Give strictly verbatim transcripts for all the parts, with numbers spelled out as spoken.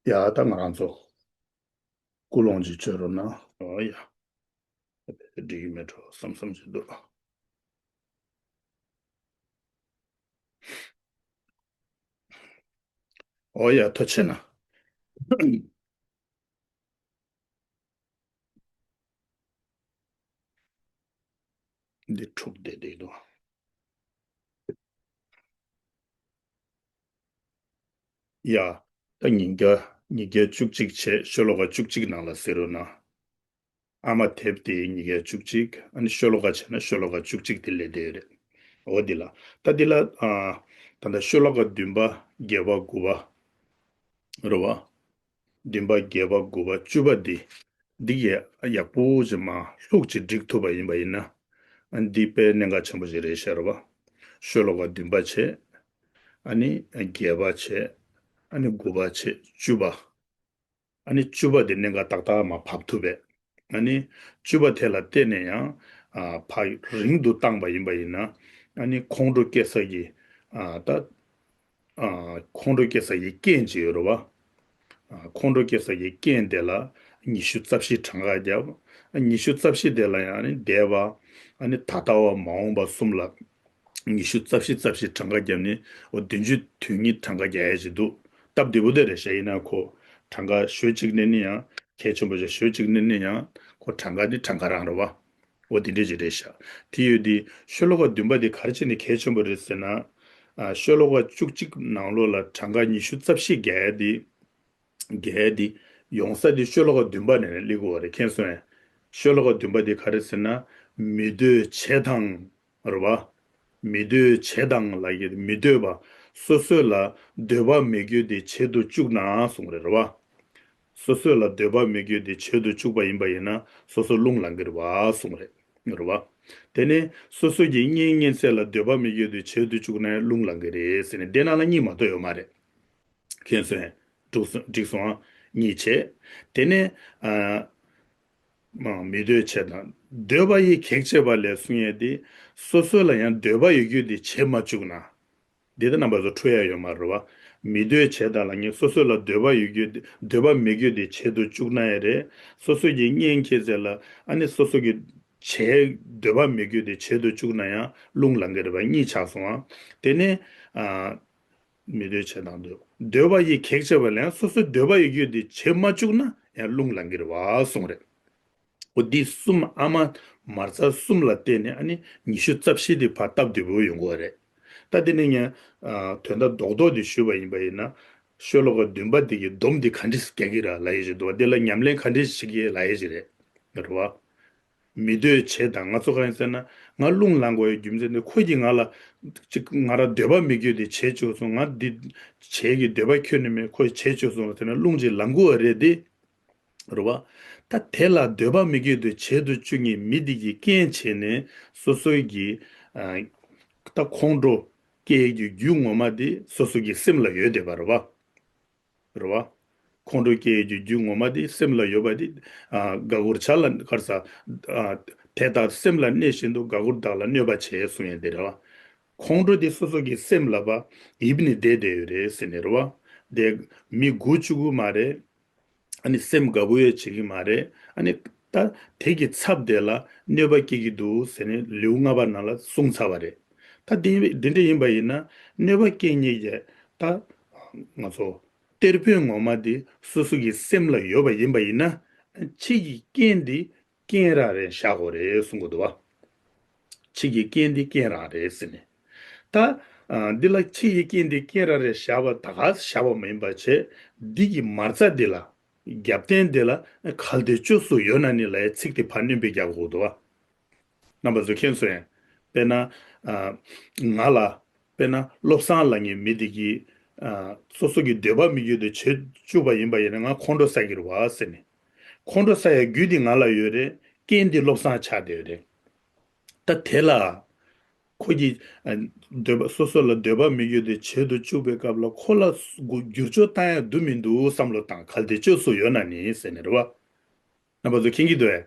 ཡ་ད་ང་རང་ཚོ་ཀུན་སློང་ཅིག་བཅོས་རོགས་གནང་། ཨོ་ཡ། འགྲིག་གི་མེད་འགྲོ་བསམ་བསམ་བྱེད་འདུག་ཨོ་ཡ་ཐུགས་རྗེ་ཆེ་གནང་། འདི་འཁྲུག་བསྡད་བསྡད་འདུག་ཡ། ད་ཉིས་བརྒྱ་ཉིས་བརྒྱ་བཅུ་གཅིག་བྱས་ཤོ་ལོ་ཀ་བཅུ་གཅིག་ནང་ལ་ཟེར་རོགས་གནང་། ཨ་མ་དེབ་དེ་ཉིས་བརྒྱ་བཅུ་གཅིག་ཨ་ནི་ཤོ་ལོ་ཀ་བྱས་ན་ཤོ་ལོ་ཀ་བཅུ་གཅིག་དེ་ལས་བསྡད་རེད། འོ་འདི་ལ། ད་འདི་ལ་ཨ། ད་ལྟ་ཤོ་ལོ་ཀ་བདུན་པ་བརྒྱད་པ་དགུ་པ། རེད་བ། བདུན་པ་བརྒྱད་པ་དགུ་པ་བཅུ་པ་འདི། འདི་གས་ཡག་པོ་ཅིག་མ་ལྷུག་ཅིག་བསྒྲིགས་ཐུབ་པ་ཡིན་པ་ཡིན་ན། ཨ་འདི་དཔེ་གནད་འགག་ཆེན་པོ་ཞིག་རེད་ཤག་རེད་བ། ཤོ་ལོ་ཀ་བདུན་པ་བྱས། ཨ་ནི་བརྒྱད་པ་བྱས། ཨ་ནི་དགུ་པ་བྱས་བཅུ་པ། ཨ་ནི་བཅུ་པ་དེ་གནད་འགག་ཏག་ཏག་མར་བབས་ཐུབ་པས། ཨ་ནི་བཅུ་པ་དེ་ལ་བརྟེན་ནས་ཡང་ཨ་ཕར་རིང་དུ་བཏང་པ་ཡིན་པ་ཡིན་ན། ཨ་ནི་ཁོང་ཁྲོ་སྐྱེ་ས་ཀྱི་ཨ་ད་ཨ་ཁོང་ཁྲོ་སྐྱེ་ས་ཀྱི་རྐྱེན་ཅིག་ཡོད་རེད་བ། ཨ་ཁོང་ཁྲོ་སྐྱེ་ས་ཀྱི་རྐྱེན་དེ་ལ་ཉི་ཤུ་རྩ་བཞི་གྲངས་ཀ་བརྒྱབ། ཨ་ཉི་ཤུ་རྩ་བཞི་དེ་ལ་ཡང་ཨ་ནི་འདས་པ། ཨ་ནི་ད་ལྟ་བ། མ་འོངས་པ་གསུམ་ལ། ཉི་ཤུ་རྩ་བཞི་རྩ་བཞི་གྲངས་ཀ་བརྒྱབ་ནས་འོ་བདུན་ཅུ་དོན་གཉིས་གྲངས་ཀ་རྒྱག་ཡ་ཞིག་འདུག་སྟབས་བདེ་པོ་དེ་རེད་ཤག་ཡིན་ན་ཁོ་གྲངས་ཀ་ཞོད་གཅིག་ནས་ནི་ཡང་གལ་ཆེན་པོ་ཞིག་ཞོད་གཅིག་ནས་ནི་ཡང་ཁོ་གྲངས་ཀ་ནི་གྲངས་ཀ་རང་རེད་བ། འོ་དེ་འདྲས་ཅིག་རེད་ཤག་དེ་ཡོད་དེ་ཤོ་ལོ་ཀ་བདུན་པ་དེ་ག་རེ་བྱས་ནས་གལ་ཆེན་པོ་རེད་ཟེར་ན། ཨ་ཤོ་ལོ་ཀ་བཅུ་གཅིག་ནང་ལོགས་ལ་གྲངས་ཀ་ཉི་ཤུ་རྩ་བཞི་རྒྱག་ཡ་དེ། རྒྱལ་དེ་ཡོང་ས་དེ་ཤོ་ལོ་ཀ་བདུན་པ་ནས་སླེབས་དགོས་པ་རེད། མཁྱེན་སོང་ངས། ཤོ་ལོ་ཀ་བདུན་པ་དེ་ག་རེ་ཟེར་ན། མི་འདོད་བྱེད་དང་། རེད་བ། མི་འདོད་བྱེད་དང་ལབ་ཀྱི་མི་འདོད་པ། སོ་སོ་ལ་འདོད་པ་མེད་རྒྱུ་དེ་བྱེད་དུ་བཅུག་ན་གསུངས་རེད། རེད་བ། སོ་སོ་ལ་འདོད་པ་མེད་རྒྱུ་དེ་བྱེད་དུ་བཅུག་པ་ཡིན་པ་ཡིན་ན་སོ་སོ་རླུང་ལངས་ཀྱི་རེད་བ་གསུངས་རེད། རེད་བ། དེ་ནས་སོ་སོ་གི་གཉེན་ཉེ་ཚན་ལ་འདོད་པ་མེད་རྒྱུ་དེ་བྱེད་དུ་བཅུག་ན་ཡང་རླུང་ལངས་ཀྱི་རེད་ཟེར་ནས་དེ་ནང་ལ་གཉིས་མ་གཏོགས་ཡོད་མ་རེད། མཁྱེན་སོང་། འགྲིག་སོང་། འགྲིག་སོང་ཨ། གཉིས་བྱས། དེ་ནས་ཨ། མ་མི་འདོད་བྱེད་དང་། འདོད་པ་ཡི་གེགས་བྱེད་པ་ལས་གསུང་ཡས་དེ། སོ་སོ་ལ་ཡང་འདོད་པ་ཡོད་རྒྱུ་དེ་བྱེད་མ་བཅུག་ན། འདི་ལྟར་རྣམ་པ་ཚོ་འཁྲུལ་ཡ་ཡོད་མ་རེད་བ། མི་འདོད་བྱེད་དང་ལབ་མཁན་སོ་སོ་ལ་འདོད་པ་ཡོད་རྒྱུ་དེ་འདོད་པ་མེད་རྒྱུ་དེ་བྱེད་དུ་བཅུག་ན་ཡང་རེད། སོ་སོ་གི་གཉེན་ཁྱེད་ཚེ་ལ་ཨ་ནི་སོ་སོ་གི་བྱེད་འདོད་པ་མེད་རྒྱུ་དེ་བྱེད་དུ་བཅུག་ན་ཡང་རླུང་ལངས་ཀྱི་རེད་བ། གཉིས་ཆགས་སོང་ཨ། དེ་ནས་ཨ། མི་འདོད་བྱེད་དང་འདོད། འདོད་པ་ཡི་གེགས་བྱེད་པ་ལ་ཡང་སོ་སོའི་འདོད་པ་ཡོད་རྒྱུ་དེ་བྱེད་མ་བཅུག་ན་ཡང་རླུང་ལངས་ཀྱི་རེད་བ་གསུངས་རེད། འོ་འདི་གསུམ་ཨ་མ་མ་རྩ་གསུམ་ལ་བརྟེན་ནས་ཨ་ནི་ཉི་ཤུ་རྩ་བཞི་དེ་ཕར་སྟབས་བདེ་པོ་ཡོང་གི་རེད། ད་དེ་ནས་ངས་ཨ་དོན་དག་རྡོག་རྡོག་དེ་ཞུས་པ་ཡིན་པ་ཡིན་ན། ཤོ་ལོ་ཀ་བདུན་པ་དེ་གི་སྡོམ་དེ་ག་འདྲས་རྒྱག་གི་ར་ལབ་ཡས་ཞིག་འདུག་བ། དེ་ལ་ཉམས་ལེན་ག་འདྲས་བྱེད་ཀྱི་ལབ་ཡས་ཞིག་རེད། རེད་བ། མི་འདོད་བྱེད་དང་། ང་ཚོ་གང་ཡིན་ཟེར་ན། ང་རླུང་ལངས་དགོས་ཡའི་རྒྱུ་མཚན་དེ་ཁོ་གིས་ང་ལ་ཅིག་ང་རང་འདོད་པ་མེད་རྒྱུ་དེ་བྱེད་བཅུག་སོང་། ང་འདི་བྱེད་ཀྱི་འདོད་པ་ཁྱོན་ནས་མེད། ཁོས་བྱེད་བཅུག་སོང་ཟེར་ན་རླུང་ཅིག་ལངས་དགོས་པ་རེད་དེ། རེད་བ། ད་དེ་ལ་འདོད་པ་མེད་རྒྱུ་དེ་བྱེད་དུ་བཅུག་མཁན་མི་དེ་གིས་རྐྱེན་བྱས་ནས་སོ་སོའི་གི་ཨ་ད་ཁོང་ཁྲོ་སྐྱེ་ཡས་ཀྱི་རྒྱུ་ངོ་མ་དེ་སོ་སོ་གི་སེམས་ལ་ཡོད་བསྡད་པ་རེད་བ། རེད་བ། ཁོང་ཁྲོ་སྐྱེ་ཡས་ཀྱི་རྒྱུ་ངོ་མ་དེ་སེམས་ལ་ཡོད་པ་དེ། ཨ་དགའ་མགུར་བྱ་ལ་གར་ས། ཨ་དེ་ལྟར་སེམས་ལ་གནས་བཞིན་དུ། དགའ་མགུར་བདག་ལ་གནོད་པ་བྱེད་གསུང་ཡས་དེ་རེད་བ། ཁོང་ཁྲོ་དེ་སོ་སོ་གི་སེམས་ལ་ཕར་ཡིབ་ནས་བསྡད་བསྡད་ཡོད་རེད་ཟེར་ནས་རེད་བ། དེ་མི་མགོ་བཅུག་གི་མ་རེད། ཨ་ནི་སེམས་དགའ་པོ་ཡོད་བྱེད་ཀྱི་མ་རེད། ཨ་ནི་ད་དེ་གི་ཚབ་དེ་ལ་གནོད་པ་སྐྱེལ་གྱི་འདུག་ཟེར་ནས་ལེའུ་ལྔ་པ་ནང་ལ་གསུངས་ཚར་བ་རེད། ད་དེ་འདི་འདྲ་ཡིན་པ་ཡིན་ན་གནོད་པ་སྐྱེལ་མཁན་གྱི་ད་ང་ཚོ་གཏེར་དཔོན་ངོ་མ་དེ་སོ་སོ་གི་སེམས་ལ་ཡོད་པ་ཡིན་པ་ཡིན་ན། ཕྱི་གི་རྐྱེན་དེ་རྐྱེན་རང་རེད་བཞག་དགོས་རེད་གསུང་གི་འདུག་བ། ཕྱི་གི་རྐྱེན་དེ་རྐྱེན་རང་རེད་ཟེར་ནས། ད་ཨ་འདི་ལ་ཕྱི་གི་རྐྱེན་དེ་རྐྱེན་རང་རེད་བཞག་པ་ད་ག་བཞག་པ་མ་ཡིན་པ་བྱས། འདི་གི་མ་རྩ་འདི་ལ་རྒྱབ་རྟེན་འདི་ལ་གལ་ཏེ་བཅོས་སུ་ཡོད་ན་ནི་ལབ་ཡའི་ཚིག་དེ་ཕར་སྣོན་པ་རྒྱག་དགོས་འདུག་བ། རྣམ་པ་ཚོ་མཁྱེན་སོང་ངས། དཔེར་ན་ཨ་ང་ལ། དཔེར་ན་བློ་བཟང་ལབ་མཁན་མི་དེ་གིས་ཨ་སོ་སོ་གི་འདོད་པ་མི་རྒྱུ་དེ་བྱེད་བཅུག་པ་ཡིན་པ་ཡིན་ན་ང་ཁོང་ཁྲོ་ཟ་གི་རེད་བ་ཟེར་ནས། ཁོང་ཁྲོ་ཟ་ཡའི་རྒྱུ་དེ་ང་ལ་ཡོད་རེད། རྐྱེན་དེ་བློ་བཟང་ཆགས་བསྡད་ཡོད་རེད། ད་དེ་ལ་ཁོ་གིས་ཨ་འདོད་པ། སོ་སོ་ལ་འདོད་པ་མི་རྒྱུ་དེ་བྱེད་དུ་བཅུག་པའི་སྐབས་ལ་ཁོ་ལ་འགྱུར་བཅོས་བཏང་ཡ་འདུག་མི་འདུག་བསམ་བློ་བཏང་། གལ་ཏེ་བཅོས་སུ་ཡོད་ན་ནི་ཟེར་ནས་རེད་བ། རྣམ་པ་ཚོ་མཁྱེན་གྱི་འདུག་གས།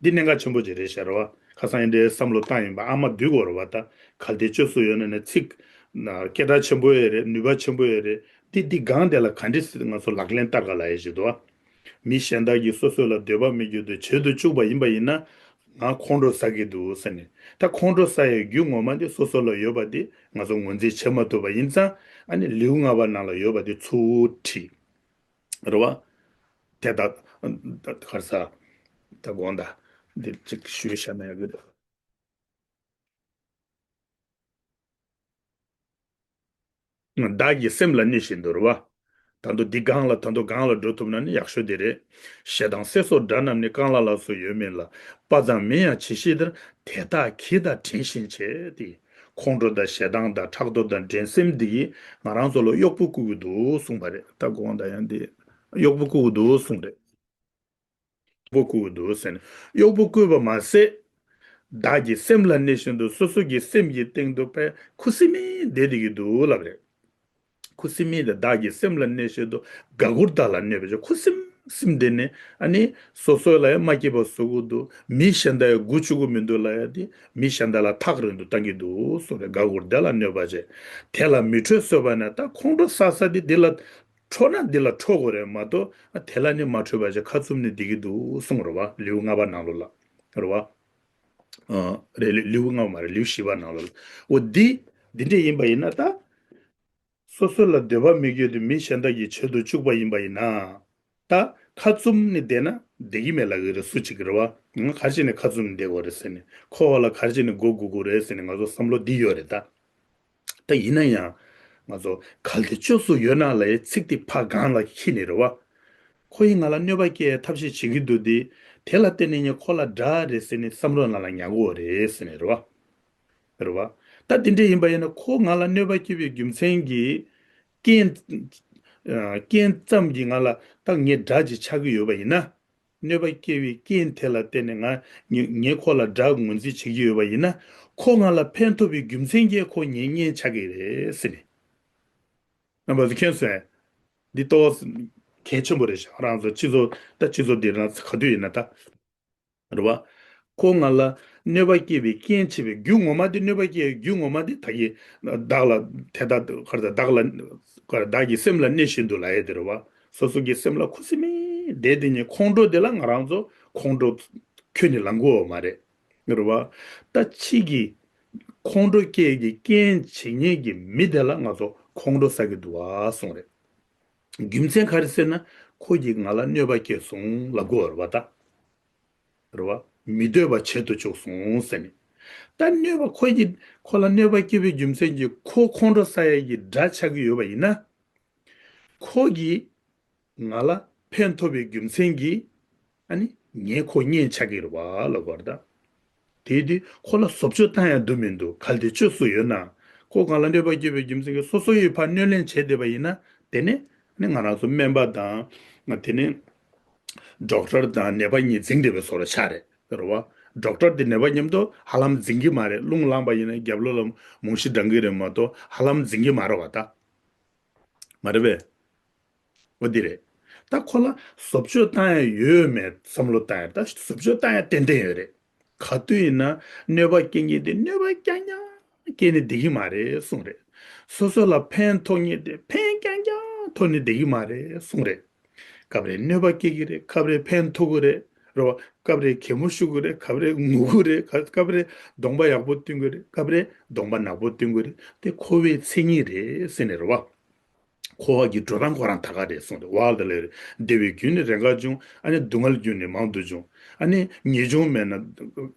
འདི་གནད་འགག་ཆེན་པོ་ཅིག་རེད་ཤག་རེད་བ། ཁ་སང་ཡིན་འདྲའི་བསམ་བློ་བཏང་ཡིན་པ་ཨ་མ་འདུས་གོ་རེད་བ། ད་གལ་ཏེ་བཅོས་སུ་ཡོད་ན་ནི་ཚིག་ན་སྐད་གྲགས་ཆེན་པོ་ཡོད་རེད། ནུས་པ་ཆེན་པོ་ཡོད་རེད། དེ་འདི་སྒང་དེ་ལ་ག་འདྲ་སེ་ང་ཚོ་ལག་ལེན་བསྟར་ག་ལབ་ཡ་ཞིག་འདུག་བ། མི་གཞན་དག་གིས་སོ་སོ་ལ་འདོད་པ་མི་འགྱུར་དུ་བྱེད་དུ་བཅུག་པ་ཡིན་པ་ཡིན་ན། ང་ཁོང་ཁྲོ་ཟ་གི་འདུག་ཟེར་ནས། ད་ཁོང་ཁྲོ་ཟ་ཡའི་རྒྱུ་ངོ་མ་དེ་སོ་སོ་ལ་ཡོད་པ་དེ་ང་ཚོ་ངོས་འཛིན་བྱེད་མ་ཐུབ་པ་ཡིན་ཙང་། ཨ་ནི་ལེའུ་ལྔ་པ་ནང་ལ་ཡོད་པ་དེ་ཚུར་ཁྲིད། རེད་བ། དེ་ད་ག་རེ་ཟ། ད་དགོངས་དག་འདི་གཅིག་ཞུས་བཞག་ན་ཡག་གི་རེད། བདག་གི་སེམས་ལ་གནས་བཞིན་དུ་རེད་བ། ད་དུང་འདི་སྒང་ལ་ད་དུང་སྒང་ལ་འགྲོ་ཐུབ་ན་ནི་ཡག་ཤོས་དེ་རེད། ཞེ་སྡང་སྲེད་སོགས་དགྲ་རྣམས་ནི། རྐང་ལག་ལ་སོགས་ཡོད་མིན་ལ། དཔའ་ཙམ་མིན་ཡང་ཇི་ཞིག་དེར། དེ་དག་གྱིས་ད་བྲན་བཞིན་བྱེད་དེ། ཁོང་ཁྲོ་དང་ཞེ་སྡང་དང་ཕྲག་དོག་དང་འགྲན་སེམས་འདི་ཡིས་ང་རང་ཚོ་ལ་གཡོག་པོ་བསྐུལ་གྱི་འདུག་གསུངས་པ་རེད། ད་དགོངས་དག་ཡང་འདི་གཡོག་པོ་བསྐུལ་གྱི་འདུག་གསུངས་རེད། གཡོག་པོ་བསྐུལ་གྱི་འདུག་ཟེར་ནས། གཡོག་པོ་བསྐུལ་བ་མ་ཟད། བདག་གི་སེམས་ལ་གནས་བཞིན་དུ་སོ་སོ་གི་སེམས་ཀྱི་སྟེང་དུ་ཕར་ཁུ་སིམ་མེར་བསྡད་བསྡད་ཀྱི་འདུག་ལབ་རེད། ཁུ་སིམ་མེར་དེ་བདག་གི་སེམས་ལ་གནས་བཞིན་དུ་དགའ་མགུར་དག་ལ་གནོད་པའི་ཕྱིར། ཁུ་སིམ་སིམ་བསྡད་ནས་ཨ་ནི་སོ་སོ་ལ་ཡང་མ་སྐྱིད་པ་བཟོ་གི་འདུག་མི་གཞན་དག་ཡང་མགོ་གཅུག་གི་མི་འདུག་ལབ་ཡ་དེ་མི་གཞན་དག་ལ་ཐག་རིང་དུ་བཏང་གི་འདུག་གསུངས་རེད། དགའ་མགུར་དག་ལ་གནོད་པའི་ཕྱིར། དེ་ལ་མི་ཁྲོས་གསོལ་བ་ན། ད་ཁོང་ཁྲོ་ཟ་ས་དེ་འདི་ལ་ཁྲོ་ན་འདི་ལ་ཁྲོ་དགོས་རེད་མ་གཏོགས། དེ་ལ་ནི་མ་ཁྲོས་པ་ཅིག་ཁ་བཙུམ་ནས་བསྡད་ཀྱི་འདུག་གསུངས་རེད་བ། ལེའུ་ལྔ་པ་ནང་ལོགས་ལ་རེད་བ། ཨ་རེད། ལེའུ་ལྔ་པ་མ་རེད། ལེའུ་བཞི་པ་ནང་ལོགས་ལ། འོ་འདི་འདི་འདྲས་ཡིན་པ་ཡིན་ན། ད་སོ་སོ་ལ་འདོད་པ་མི་འགྱུར་དུ་མི་གཞན་དག་གིས་བྱེད་དུ་བཅུག་པ་ཡིན་པ་ཡིན་ན། ད་ཁ་བཙུམ་ནས་བསྡད་ན་བསྡད་ཀྱི་མེད་ལབ་ཀྱི་རེད། སུ་གཅིག་གིས་རེད་བ། ང་ག་རེ་བྱས་ནས་ཁ་བཙུམ་ནས་བསྡད་དགོས་རེད་ཟེར་ནས། ཁོ་བ་ལ་ག་རེ་བྱས་ནས་མགོ་སྒུར་དགོས་རེད་ཟེར་ནས་ང་ཚོ་བསམ་བློ་འདི་ཡོད་རེད་ད། ད་ཡིན་ན་ཡང་། ང་ཚོ་གལ་ཏེ་བཅོས་སུ་ཡོད་ན་ལབ་ཡའི་ཚིག་དེ་ཕར་སྒང་ལ་འཁྱེར་ནས་རེད་བ། ཁོ་ཡིས་ང་ལ་གནོད་པ་སྐྱེལ་ཐབས་ཤེས་བྱེད་ཀྱི་འདུག་སྟེ། དེ་ལ་བརྟེན་ནས་ངས་ཁོ་ལ་དགྲ་རེད་ཟེར་ནས་བསམ་བློ་ནང་ལ་ཉར་དགོས་རེད་ཟེར་ནས་རེད་བ། རེད་བ། ད་དེ་འདྲ་ཡིན་པ་ཡིན་ན་ཁོ་ང་ལ་གནོད་པ་སྐྱེལ་བའི་རྒྱུ་མཚན་གྱི་རྐྱེན། ཨ་རྐྱེན་ཙམ་གྱིས་ང་ལ་ད་ངའི་དགྲ་ཅིག་ཆགས་ཀྱི་ཡོད་པ་ཡིན་ན། གནོད་པ་སྐྱེལ་བའི་རྐྱེན་དེ་ལ་བརྟེན་ནས་ང་ངས་ངས་ཁོ་ལ་དགྲ་ངོས་འཛིན་བྱེད་ཀྱི་ཡོད་པ་ཡིན་ན། ཁོ་ང་ལ་ཕན་ཐོགས་པའི་རྒྱུ་མཚན་གྱིས་ཁོ་ངའི་གཉེན་ཆགས་ཀྱི་རེད་ཟེར་ནས། རྣམ་པ་ཚོ་མཁྱེན་སོང་ངས། འདི་ཏོག་ཙམ་གལ་ཆེན་པོ་རེད་ཤག་རང་ཚོ་སྤྱི་ཚོགས་ད་སྤྱི་ཚོགས་འདིར་ན་ག་དུས་ཡིན་ན་ད། རེད་བ། ཁོ་ང་ལ་གནོད་པ་སྐྱེལ་བའི་རྐྱེན་བྱེད་པའི་རྒྱུ་ངོ་མ་དེ། གནོད་པ་སྐྱེལ་བའི་རྒྱུ་ངོ་མ་དེ་ད་གི་བདག་ལ་དེ་ད་ག་རེ་ད་བདག་ལ་ག་རེ་བདག་གི་སེམས་ལ་གནས་བཞིན་དུ་ལབ་ཡས་དེ་རེད་བ། སོ་སོ་གི་སེམས་ལ་ཁུ་སིམ་མེར་བསྡད་དེ་ཉིད་ཁོང་ཁྲོ་དེ་ལ་ང་རང་ཚོ་ཁོང་ཁྲོ་ཁྱོན་ནས་ལངས་དགོས་བ་མ་རེད། རེད་བ། ད་ཕྱིས་ཀྱི་ཁོང་ཁྲོ་སྐྱེལ་གྱི་རྐྱེན་བྱེད་མཁན་གྱི་མི་དེ་ལ་ང་ཚོ་ཁོང་ཁྲོ་ཟ་གི་འདུག་བ་གསུངས་རེད། རྒྱུ་མཚན་ག་རེ་ཟེར་ན། ཁོ་གིས་ང་ལ་གནོད་པ་སྐྱེལ་སོང་ལབ་དགོས་རེད་བ་ད། རེད་བ། མི་འདོད་པ་བྱེད་དུ་བཅུག་སོང་ཟེར་ནས། ད་གནོད་པ་ཁོ་གིས་ཁོ་ལ་གནོད་པ་སྐྱེལ་བའི་རྒྱུ་མཚན་གྱིས་ཁོ་ཁོང་ཁྲོ་ཟ་ཡ་གི་དགྲ་ཆགས་ཀྱི་ཡོད་པ་ཡིན་ན། ཁོ་གིས་ང་ལ་ཕན་ཐོགས་པའི་རྒྱུ་མཚན་གྱིས་ཨ་ནི་ངས་ཁོ་གཉེན་ཆགས་ཀྱི་རེད་བ་ལབ་དགོས་རེད་ད། དེ་དུས་ཁོ་ལ་བཟོ་བཅོས་བཏང་ཡ་འདུག་མི་འདུག་གལ་ཏེ་བཅོས་སུ་ཡོད་ན། ཁོ་ང་ལ་གནོད་པ་སྐྱེལ་བའི་རྒྱུ་མཚན་གྱིས་སོ་སོ་ཡིས་ཕར་གནོད་ལན་བྱས་བསྡད་པ་ཡིན་ན། དེ་ནས་ནི་ང་རང་ཚོ་སྨན་པ་དང་། དེ་ནས་ཌོག་ཊར་དང་ནད་པ་གཉིས་འཛིང་བསྡད་པའི་བཟོ་འདྲ་ཆགས་རེད། རེད་བ། ཌོག་ཊར་དེ་ནད་པ་མཉམ་དུ་ཧ་ལམ་འཛིང་གི་མ་རེད། རླུང་ལངས་པ་ཡིན་ན་རྒྱབ་ལོགས་ལ་མུ་བཞི་འགྲང་གི་རེད་མ་གཏོགས་ཧ་ལམ་འཛིང་གི་མ་རེད་བ་ད། མ་རེད་པས། འོ་འདི་རེད། ད་ཁོ་ལ་བཟོ་བཅོས་བཏང་ཡ་ཡོད་མེད་བསམ་བློ་བཏང་ཡ། ད་བཟོ་བཅོས་བཏང་ཡ་ཏན་ཏན་ཡོད་རེད། ག་དུས་ཡིན་ན་གནོད་པ་སྐྱེལ་མཁན་དེ་གནོད་པ་རྐྱང་རྐྱང་སྐྱེལ་ནས་བསྡད་ཀྱི་མ་རེད་གསུངས་རེད། སོ་སོ་ལ་ཕན་ཐོགས་མཁན་དེ་ཕན་རྐྱང་རྐྱང་ཐོགས་ནས་བསྡད་ཀྱི་མ་རེད་གསུངས་རེད། སྐབས་རེ་གནོད་པ་སྐྱེལ་གྱི་རེད། སྐབས་རེ་ཕན་ཐོགས་ཀྱི་རེད། རེད་བ། སྐབས་རེ་གད་མོ་ཤོར་གྱི་རེད། སྐབས་རེ་ངུ་གི་རེད། སྐབས་རེ་གདོང་པ་ཡག་པོ་སྟོན་གྱི་རེད། སྐབས་རེ་གདོང་པ་ནག་པོ་སྟོན་གྱི་རེད། དེ་འཁོར་བའི་མཚན་ཉིད་རེད་ཟེར་ནས་རེད་བ། འཁོར་བ་གི་འགྲོ་སྟངས་ཁོ་རང་ད་ག་རེད་གསུངས་ཏེ། བ་དེ་ལས་རེད། བདེ་བའི་རྒྱུ་ནི་རེས་འགའ་འབྱུང་། ཨ་ནི་སྡུག་བསྔལ་རྒྱུ་ནི་མང་དུ་འབྱུང་། ཨ་ནི་ངེས་འབྱུང་མེད་ན་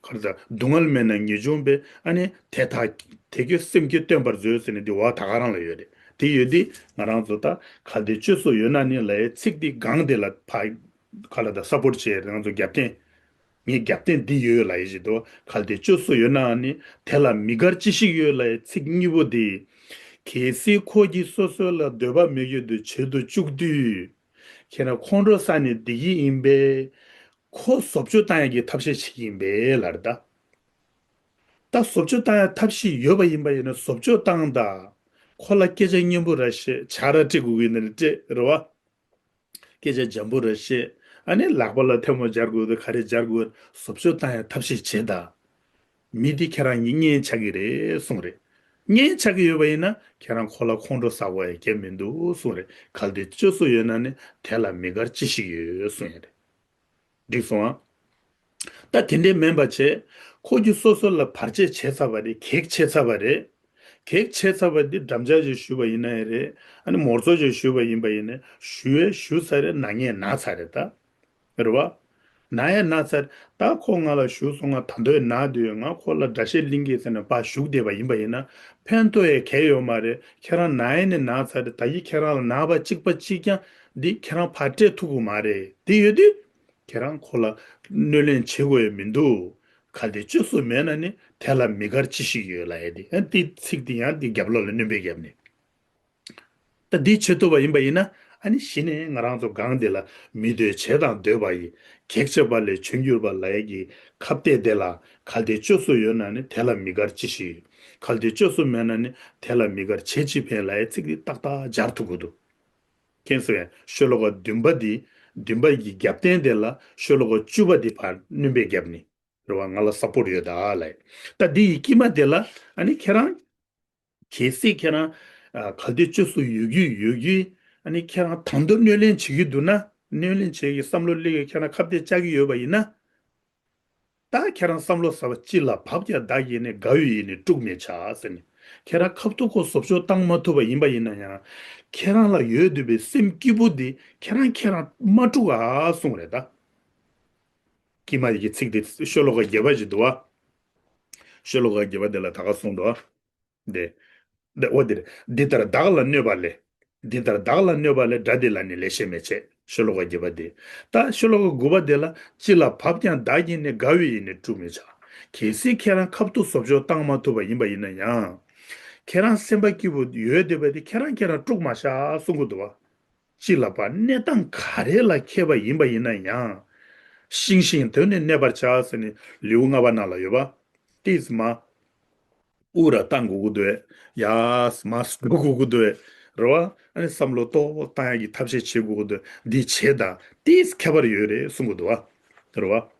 ག་རེ་ཟ། སྡུག་བསྔལ་མེད་ན་ངེས་འབྱུང་པས། ཨ་ནི་དེ་དག་དེ་ཁྱོད་སེམས་ཀྱིས་སྟོན་པར་མཛོད་ཟེར་ནས་འདི་བ་ད་ག་རང་ལ་ཡོད་རེད། དེ་ཡོད་དེ་ང་རང་ཚོ་ད་གལ་ཏེ་བཅོས་སུ་ཡོད་ན་ནི་ལབ་ཡའི་ཚིག་འདི་སྒང་དེ་ལ་ཕ་ག་ལ་ད་སཔོར་ཊི་བྱེད་ང་ཚོ་རྒྱབ་རྟེན། ངས་རྒྱབ་རྟེན་འདི་ཡོད་ལབ་ཡ་ཞིག་འདུག་གལ་ཏེ་བཅོས་སུ་ཡོད་ནའང་ནི་དེ་ལ་མི་དགར་ཅི་ཞིག་ཡོད་ལབ་ཡའི་ཚིག་གཉིས་པོ་འདི། གལ་སྲིད་ཁོ་གིས་སོ་སོ་ལ་འདོད་པ་མི་འགྱུར་དུ་བྱེད་དུ་བཅུག་དུས། ཁྱེད་རང་ཁོང་ཁྲོ་ཟ་ནས་བསྡད་ཀྱི་ཡིན་པས། ཁོ་བཟོ་བཅོས་བཏང་ཡ་གི་ཐབས་ཤེས་བྱེད་ཀྱི་ཡིན་པས་ལབ་རེད་ད། ད་བཟོ་བཅོས་བཏང་ཡ་ཐབས་ཤེས་ཡོད་པ་ཡིན་པ་ཡིན་ན་བཟོ་བཅོས་བཏང་དང་། ཁོ་ལ་སྐད་ཆ་སྙན་པོ་ར་བཤད། ཇ་ར་སྤྲད་དགོས་ཀྱི་ཡིན་ན་སྤྲད། རེད་བ། སྐད་ཆ་འཇམ་པོ་ར་བཤད། ཨ་ནི་ལག་པ་ལ་ཐལ་མོ་སྦྱར་དགོས་དང་ག་རེ་སྦྱར་དགོས། བཟོ་བཅོས་བཏང་ཡ་ཐབས་ཤེས་བྱེད་དང་། མི་འདི་ཁྱེད་རང་གཉིས་གཉེན་ཆགས་ཀྱི་རེད་གསུངས་རེད། གཉེན་ཆགས་ཀྱི་ཡོད་པ་ཡིན་ན་ཁྱེད་རང་ཁོ་ལ་ཁོང་ཁྲོ་ཟ་དགོས་ཡ་གལ་མི་འདུག་གསུངས་རེད། གལ་ཏེ་བཅོས་སུ་ཡོད་ན་ནི་དེ་ལ་མི་དགར་ཅི་ཞིག་ཡོད་གསུངས་ཡ་རེད། འགྲིག་སོང་ཨ། ད་དེ་འདྲའི་མིན་པ་བྱས། ཁོ་གིས་སོ་སོ་ལ་བར་ཆད་བྱས་ཚར་བ་རེད། གེགས་བྱས་ཚར་བ་རེད། གེགས་བྱས་ཚར་བ་འདི་འགྲམ་ལྕག་ཅིག་གཞུས་པ་ཡིན་ན་ཡང་རེད། ཨ་ནི་མོ་གཙོ་ཅིག་གཞུས་པ་ཡིན་པ་ཡིན་ན་གཞུ་བས་གཞུ་ཚར་རེད། ན་ངས་ན་ཚར་རེད་ད། རེད་བ། ན་ཡང་ན་ཚར། ད་ཁོ་ང་ལ་གཞུས་སོང་། ང་ད་དུང་ན་དུས་ང་ཁོ་ལ་དགྲ་ཤ་ལིང་གེ་ཟེར་ནས་ཕར་གཞུ་བསྡད་པ་ཡིན་པ་ཡིན་ན་ཕན་ཐོགས་ཡ་གལ་ཡོད་མ་རེད། ཁྱེད་རང་ན་ཡ་ནི་ན་ཚར་རེད། ད་ཡིན་ཁྱེད་རང་ལ་ན་བ་གཅིག་པ་གཅིག་རྐྱང་འདི་ཁྱེད་རང་ཕར་སྤྲད་ཐུབ་ཀྱི་མ་རེད། དེ་ཡོད་དུས། ཁྱེད་རང་ཁོ་ལ་གནོད་ལན་བྱེད་དགོས་ཡ་མི་འདུག་གལ་ཏེ་བཅོས་སུ་མེད་ན་ནི་དེ་ལ་མི་དགར་ཅི་ཞིག་ཡོད་ལབ་ཡ་དེ། ཨ་དེ་ཚིག་དེ་ཡང་དེ་རྒྱབ་ལོགས་ལ་སྣོན་པ་བརྒྱབ་ནས། ད་འདི་བྱེད་ཐུབ་པ་ཡིན་པ་ཡིན་ན། ཨ་ནི་གཞི་ནས་ང་རང་ཚོ་སྒང་དེ་ལ་མི་འདོད་བྱས་དང་འདོད་པ་ཡི། གེགས་བྱེད་པ་ལས་བྱོན་གྱུར་པ་ལབ་ཡ་གི་ཁ་གཏད་དེ་ལ། གལ་ཏེ་བཅོས་སུ་ཡོད་ན་ནི་དེ་ལ་མི་དགར་ཅི་ཞིག་ཡོད། གལ་ཏེ་བཅོས་སུ་མེད་ན་ནི་དེ་ལ་མི་དགར་བྱེད་ཅི་ཕན་ལབ་ཡ་ཚིག་འདི་ཏག་ཏག་སྦྱར་ཐུབ་ཀྱི་འདུག་མཁྱེན་སོང་ངས། ཤོ་ལོ་ཀ་བདུན་པ་འདི། བདུན་པ་ཡི་རྒྱབ་རྟེན་དེ་ལ་ཤོ་ལོ་ཀ་བཅུ་པ་འདི་ཕར་སྣོན་པ་བརྒྱབ་ནི། རེད་བ། ང་ལ་སཔོར་ཊི་ཡོད་ད་ལབ། ད་འདི་ཡི་དཀྱིལ་མ་དེ་ལ་ཨ་ནི་ཁྱེད་རང་། གལ་སྲིད་ཁྱེད་རང་། ཨ། གལ་ཏེ་བཅོས་སུ་ཡོད་རྒྱུ་ཡོད་རྒྱུ། ཨ་ནི་ཁྱེད་རང་དང་དུ་གནོད་ལན་བྱེད་ཀྱི་འདུག་ན། གནོད་ལན་བྱེད་ཀྱི་བསམ་བློ་སླེབས་ཀྱི། ཁྱེད་རང་ཁ་གཏད་བཅག་གི་ཡོད་པ་ཡིན་ན། ད་ཁྱེད་རང་བསམ་བློ་ཟབ་པ། ཅི་ལ་བབ་ཀྱང་བདག་གིས་ནི། དགའ་བའི་ཡིད་ནི་དཀྲུག་མི་བྱ་ཟེར་ནས། ཁྱེད་རང་ཁ་ཐུག་ཁོ་བཟོ་བཅོས་བཏང་མ་ཐུབ་པ་ཡིན་པ་ཡིན་ན་ཡང་། ཁྱེད་རང་ལ་ཡོད་བསྡད་པའི་སེམས་སྐྱིད་པོ་འདི་ཁྱེད་རང་ཁྱེད་རང་མ་དཀྲུག་ཨ་གསུངས་རེད་ད། དཀྱིལ་མ་ཡི་གི་ཚིག་དེ་ཤོ་ལོ་ཀ་བརྒྱད་པ་ཞིག་འདུག་བ། ཤོ་ལོ་ཀ་བརྒྱད་པ་དེ་ལ་ད་ག་གསུངས་འདུག་བ། འདི། འདི་འོ་འདིར། འདི་ལྟར་བདག་ལ་གནོད་པ་ལས། འདི་ལྟར་བདག་ལ་གནོད་པ་ལས། དགྲ་འདི་ལ་ནི་ལེགས་བཤད་མི་བྱེད། ཤོ་ལོ་ཀ་བརྒྱད་པ་འདི། ད་ཤོ་ལོ་ཀ་དགུ་པ་འདི་ལ། ཅི་ལ་བབ་ཀྱང་བདག་གིས་ནི། དགའ་བའི་ཡིད་ནི་དཀྲུག་མི་བྱ། གལ་སྲིད་ཁྱེད་རང་ཁ་ཐུག་བཟོ་བཅོས་བཏང་མ་ཐུབ་པ་ཡིན་པ་ཡིན་ན་ཡང་། ཁྱེད་རང་སེམས་པ་སྐྱིད་པོ་ཡོད་བསྡད་པ་དེ་ཁྱེད་རང་ཁྱེད་རང་དཀྲུག་མ་བཞག་གསུང་གི་འདུག་བ། ཅི་ལ་བབ། གནས་སྟངས་ག་རེ་ལ་འཁེལ་བ་ཡིན་པ་ཡིན་ན་ཡང་། ཤིང་བཞིན་དུ་ནི་གནས་པར་བྱ་ཟེར་ནས་ལེའུ་ལྔ་པ་ནང་ལ་ཡོད་པ། ཏིས་མ། དབུ་ར་བཏང་དགོས་ཀྱི་འདུག་ཡ། མ་འགྲོ་དགོས་ཀྱི་འདུག་རེད་བ། ཨ་ནི་བསམ་བློ་ཏོག་ཏོག་བཏང་ཡ་གི་ཐབས་ཤེས་བྱེད་དགོས་ཀྱི་འདུག་འདི་བྱེད་དང་ཏིས་ཁྱད་པར་ཡོད་རེད་གསུང་གི་འདུག་བ། རེད་བ།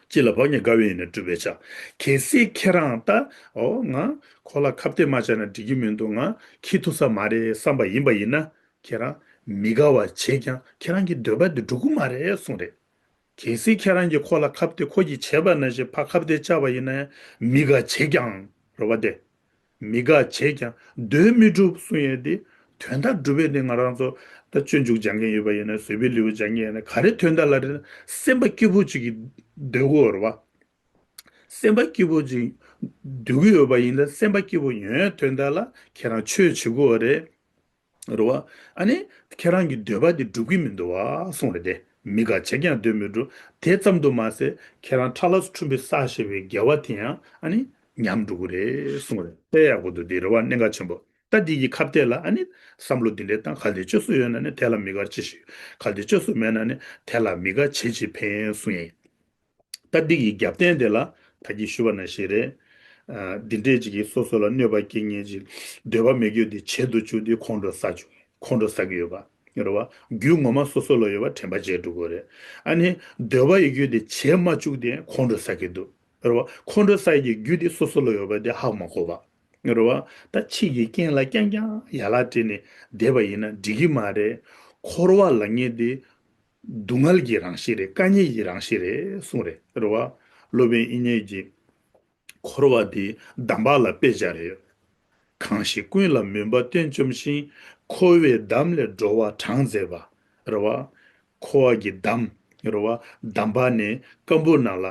ཅི་ལ་བབ་ཀྱང་དགའ་བའི་ཡིད་ནི་དཀྲུག་མི་བྱ། གལ་སྲིད་ཁྱེད་རང་ད། འོ་ང་ཁོ་ལ་ཁ་གཏད་མ་བཅག་ན་འགྲིག་གི་མི་འདུག་ང་འཁྱེར་ཐུབ་ས་མ་རེད་བསམ་པ་ཡིན་པ་ཡིན་ན། ཁྱེད་རང་མི་དགའ་བ་བྱས་ཀྱང་ཁྱེད་རང་གི་འདོད་པ་དེ་འགྲུབ་ཀྱི་མ་རེད་གསུངས་རེད། གལ་སྲིད་ཁྱེད་རང་གིས་ཁོ་ལ་ཁ་གཏད། ཁོ་གིས་བྱས་པ་ནང་བཞིན་ཕར་ཁ་གཏད་བཅག་པ་ཡིན་ན་ཡང་མི་དགའ་བྱས་ཀྱང་རེད་བ། དེ་མི་དགའ་བྱས་ཀྱང་འདོད་མི་འགྲུབ་གསུང་ཡས་དེ། དོན་དག་སྒྲུབ་པའི་དེ་ང་རང་ཚོ་ད་སྤྱོད་འཇུག་སྦྱང་མཁན་ཡོད་པ་ཡིན་ན། བཟོད་པའི་ལེའུ་སྦྱང་མཁན་ཡིན་ན། ག་རེ་དོན་དག་ལ་རེད་ན་སེམས་པ་སྐྱིད་པོ་ཅིག་གིས་སྡོད་དགོས་རེད་བ། སེམས་པ་སྐྱིད་པོ་ཅིག་སྡོད་ཀྱི་ཡོད་པ་ཡིན་ན་སེམས་པ་སྐྱིད་པོ་ཡོང་ཡས་དོན་དག་ལ་ཁྱེད་རང་ཆོས་བྱེད་དགོས་རེད། རེད་བ། ཨ་ནི་ཁྱེད་རང་གི་འདོད་པ་དེ་འགྲུབ་ཀྱི་མི་འདུག་བ་གསུངས་རེད་དེ། མི་དགའ་བྱས་ཀྱང་འདོད་མི་འགྲུབ། དེ་ཙམ་དུ་མ་ཟད་ཁྱེད་རང་ཁྲ་ལ་འཁྲུངས་པའི་ས་ཞེས་པའི་དགེ་བ་དེ་ཡང་ཨ་ནི་ཉམས་འགྲོ་གི་རེད་གསུངས་རེད། དཔེ་ཡག་པོ་འདུག་འདི་རེད་བ། གནད་འགག་ཆེན་པོ། ད་འདི་ཡི་ཁ་གཏད་ལ་ཨ་ནི་བསམ་བློ་འདི་འདྲས་བཏང་། གལ་ཏེ་བཅོས་སུ་ཡོད་ན་ནི་དེ་ལ་མི་དགར་ཅི་ཞིག་གལ་ཏེ་བཅོས་སུ་མེད་ན་ནི་དེ་ལ་མི་དགའ་བྱེད་ཅི་ཕན་གསུངས་ཡིན། ད་འདི་ཡི་རྒྱབ་རྟེན་དེ་ལ་ད་གིན་ཞུས་པ་ནང་བཞིན་རེད། ཨ། འདི་འདྲས་ཅིག་གིས་སོ་སོ་ལ་གནོད་པ་སྐྱེལ་མཁན་ཅིག་འདོད་པ་མེད་རྒྱུ་དེ་བྱེད་དུ་བཅུག་དེ་ཁོང་ཁྲོ་ཟ་བཅུག་ཁོང་ཁྲོ་ཟ་གི་ཡོད་པ་རེད་བ། རྒྱུ་ངོ་མ་སོ་སོ་ལ་ཡོད་པ་དྲན་པ་བརྗེད་འགྲོ་གི་རེད། ཨ་ནི་འདོད་པ་ཡོད་རྒྱུ་དེ་བྱེད་མ་བཅུག་དེ་ཁོང་ཁྲོ་ཟ་གི་འདུག་རེད་བ། ཁོང་ཁྲོ་ཟ་ཡི་རྒྱུ་དེ་སོ་སོ་ལ་ཡོད་པ་དེ་ཧ་མ་གོ་བ། རེད་བ། ད་ཕྱི་གི་རྐྱེན་ལ་རྐྱང་རྐྱང་ཡ་ལ་སྤྲད་ནས་བསྡད་པ་ཡིན་ན་འགྲིག་གི་མ་རེད། འཁོར་བ་ལབ་མཁན་དེ་སྡུག་བསྔལ་གྱི་རང་བཞིན་རེད། དཀའ་ངལ་གྱི་རང་བཞིན་རེད་གསུངས་རེད། རེད་བ། སློབ་དཔོན་དབྱིག་གཉེན་གྱིས་འཁོར་བ་དེ་འདམ་བག་ལ་དཔེ་སྦྱར་ཡོད། གང་ཞིག་ཀུན་ལ་མུན་པ་སྟོན་བཅོམ་ཞིང་། འཁོར་བའི་འདམ་ལས་སྒྲོལ་བ་གྲངས་མཛད་པ། རེད་བ། འཁོར་བ་གི་འདམ། རེད་བ། འདམ་བག་ནས་སྐམ་པོ་ནང་ལ་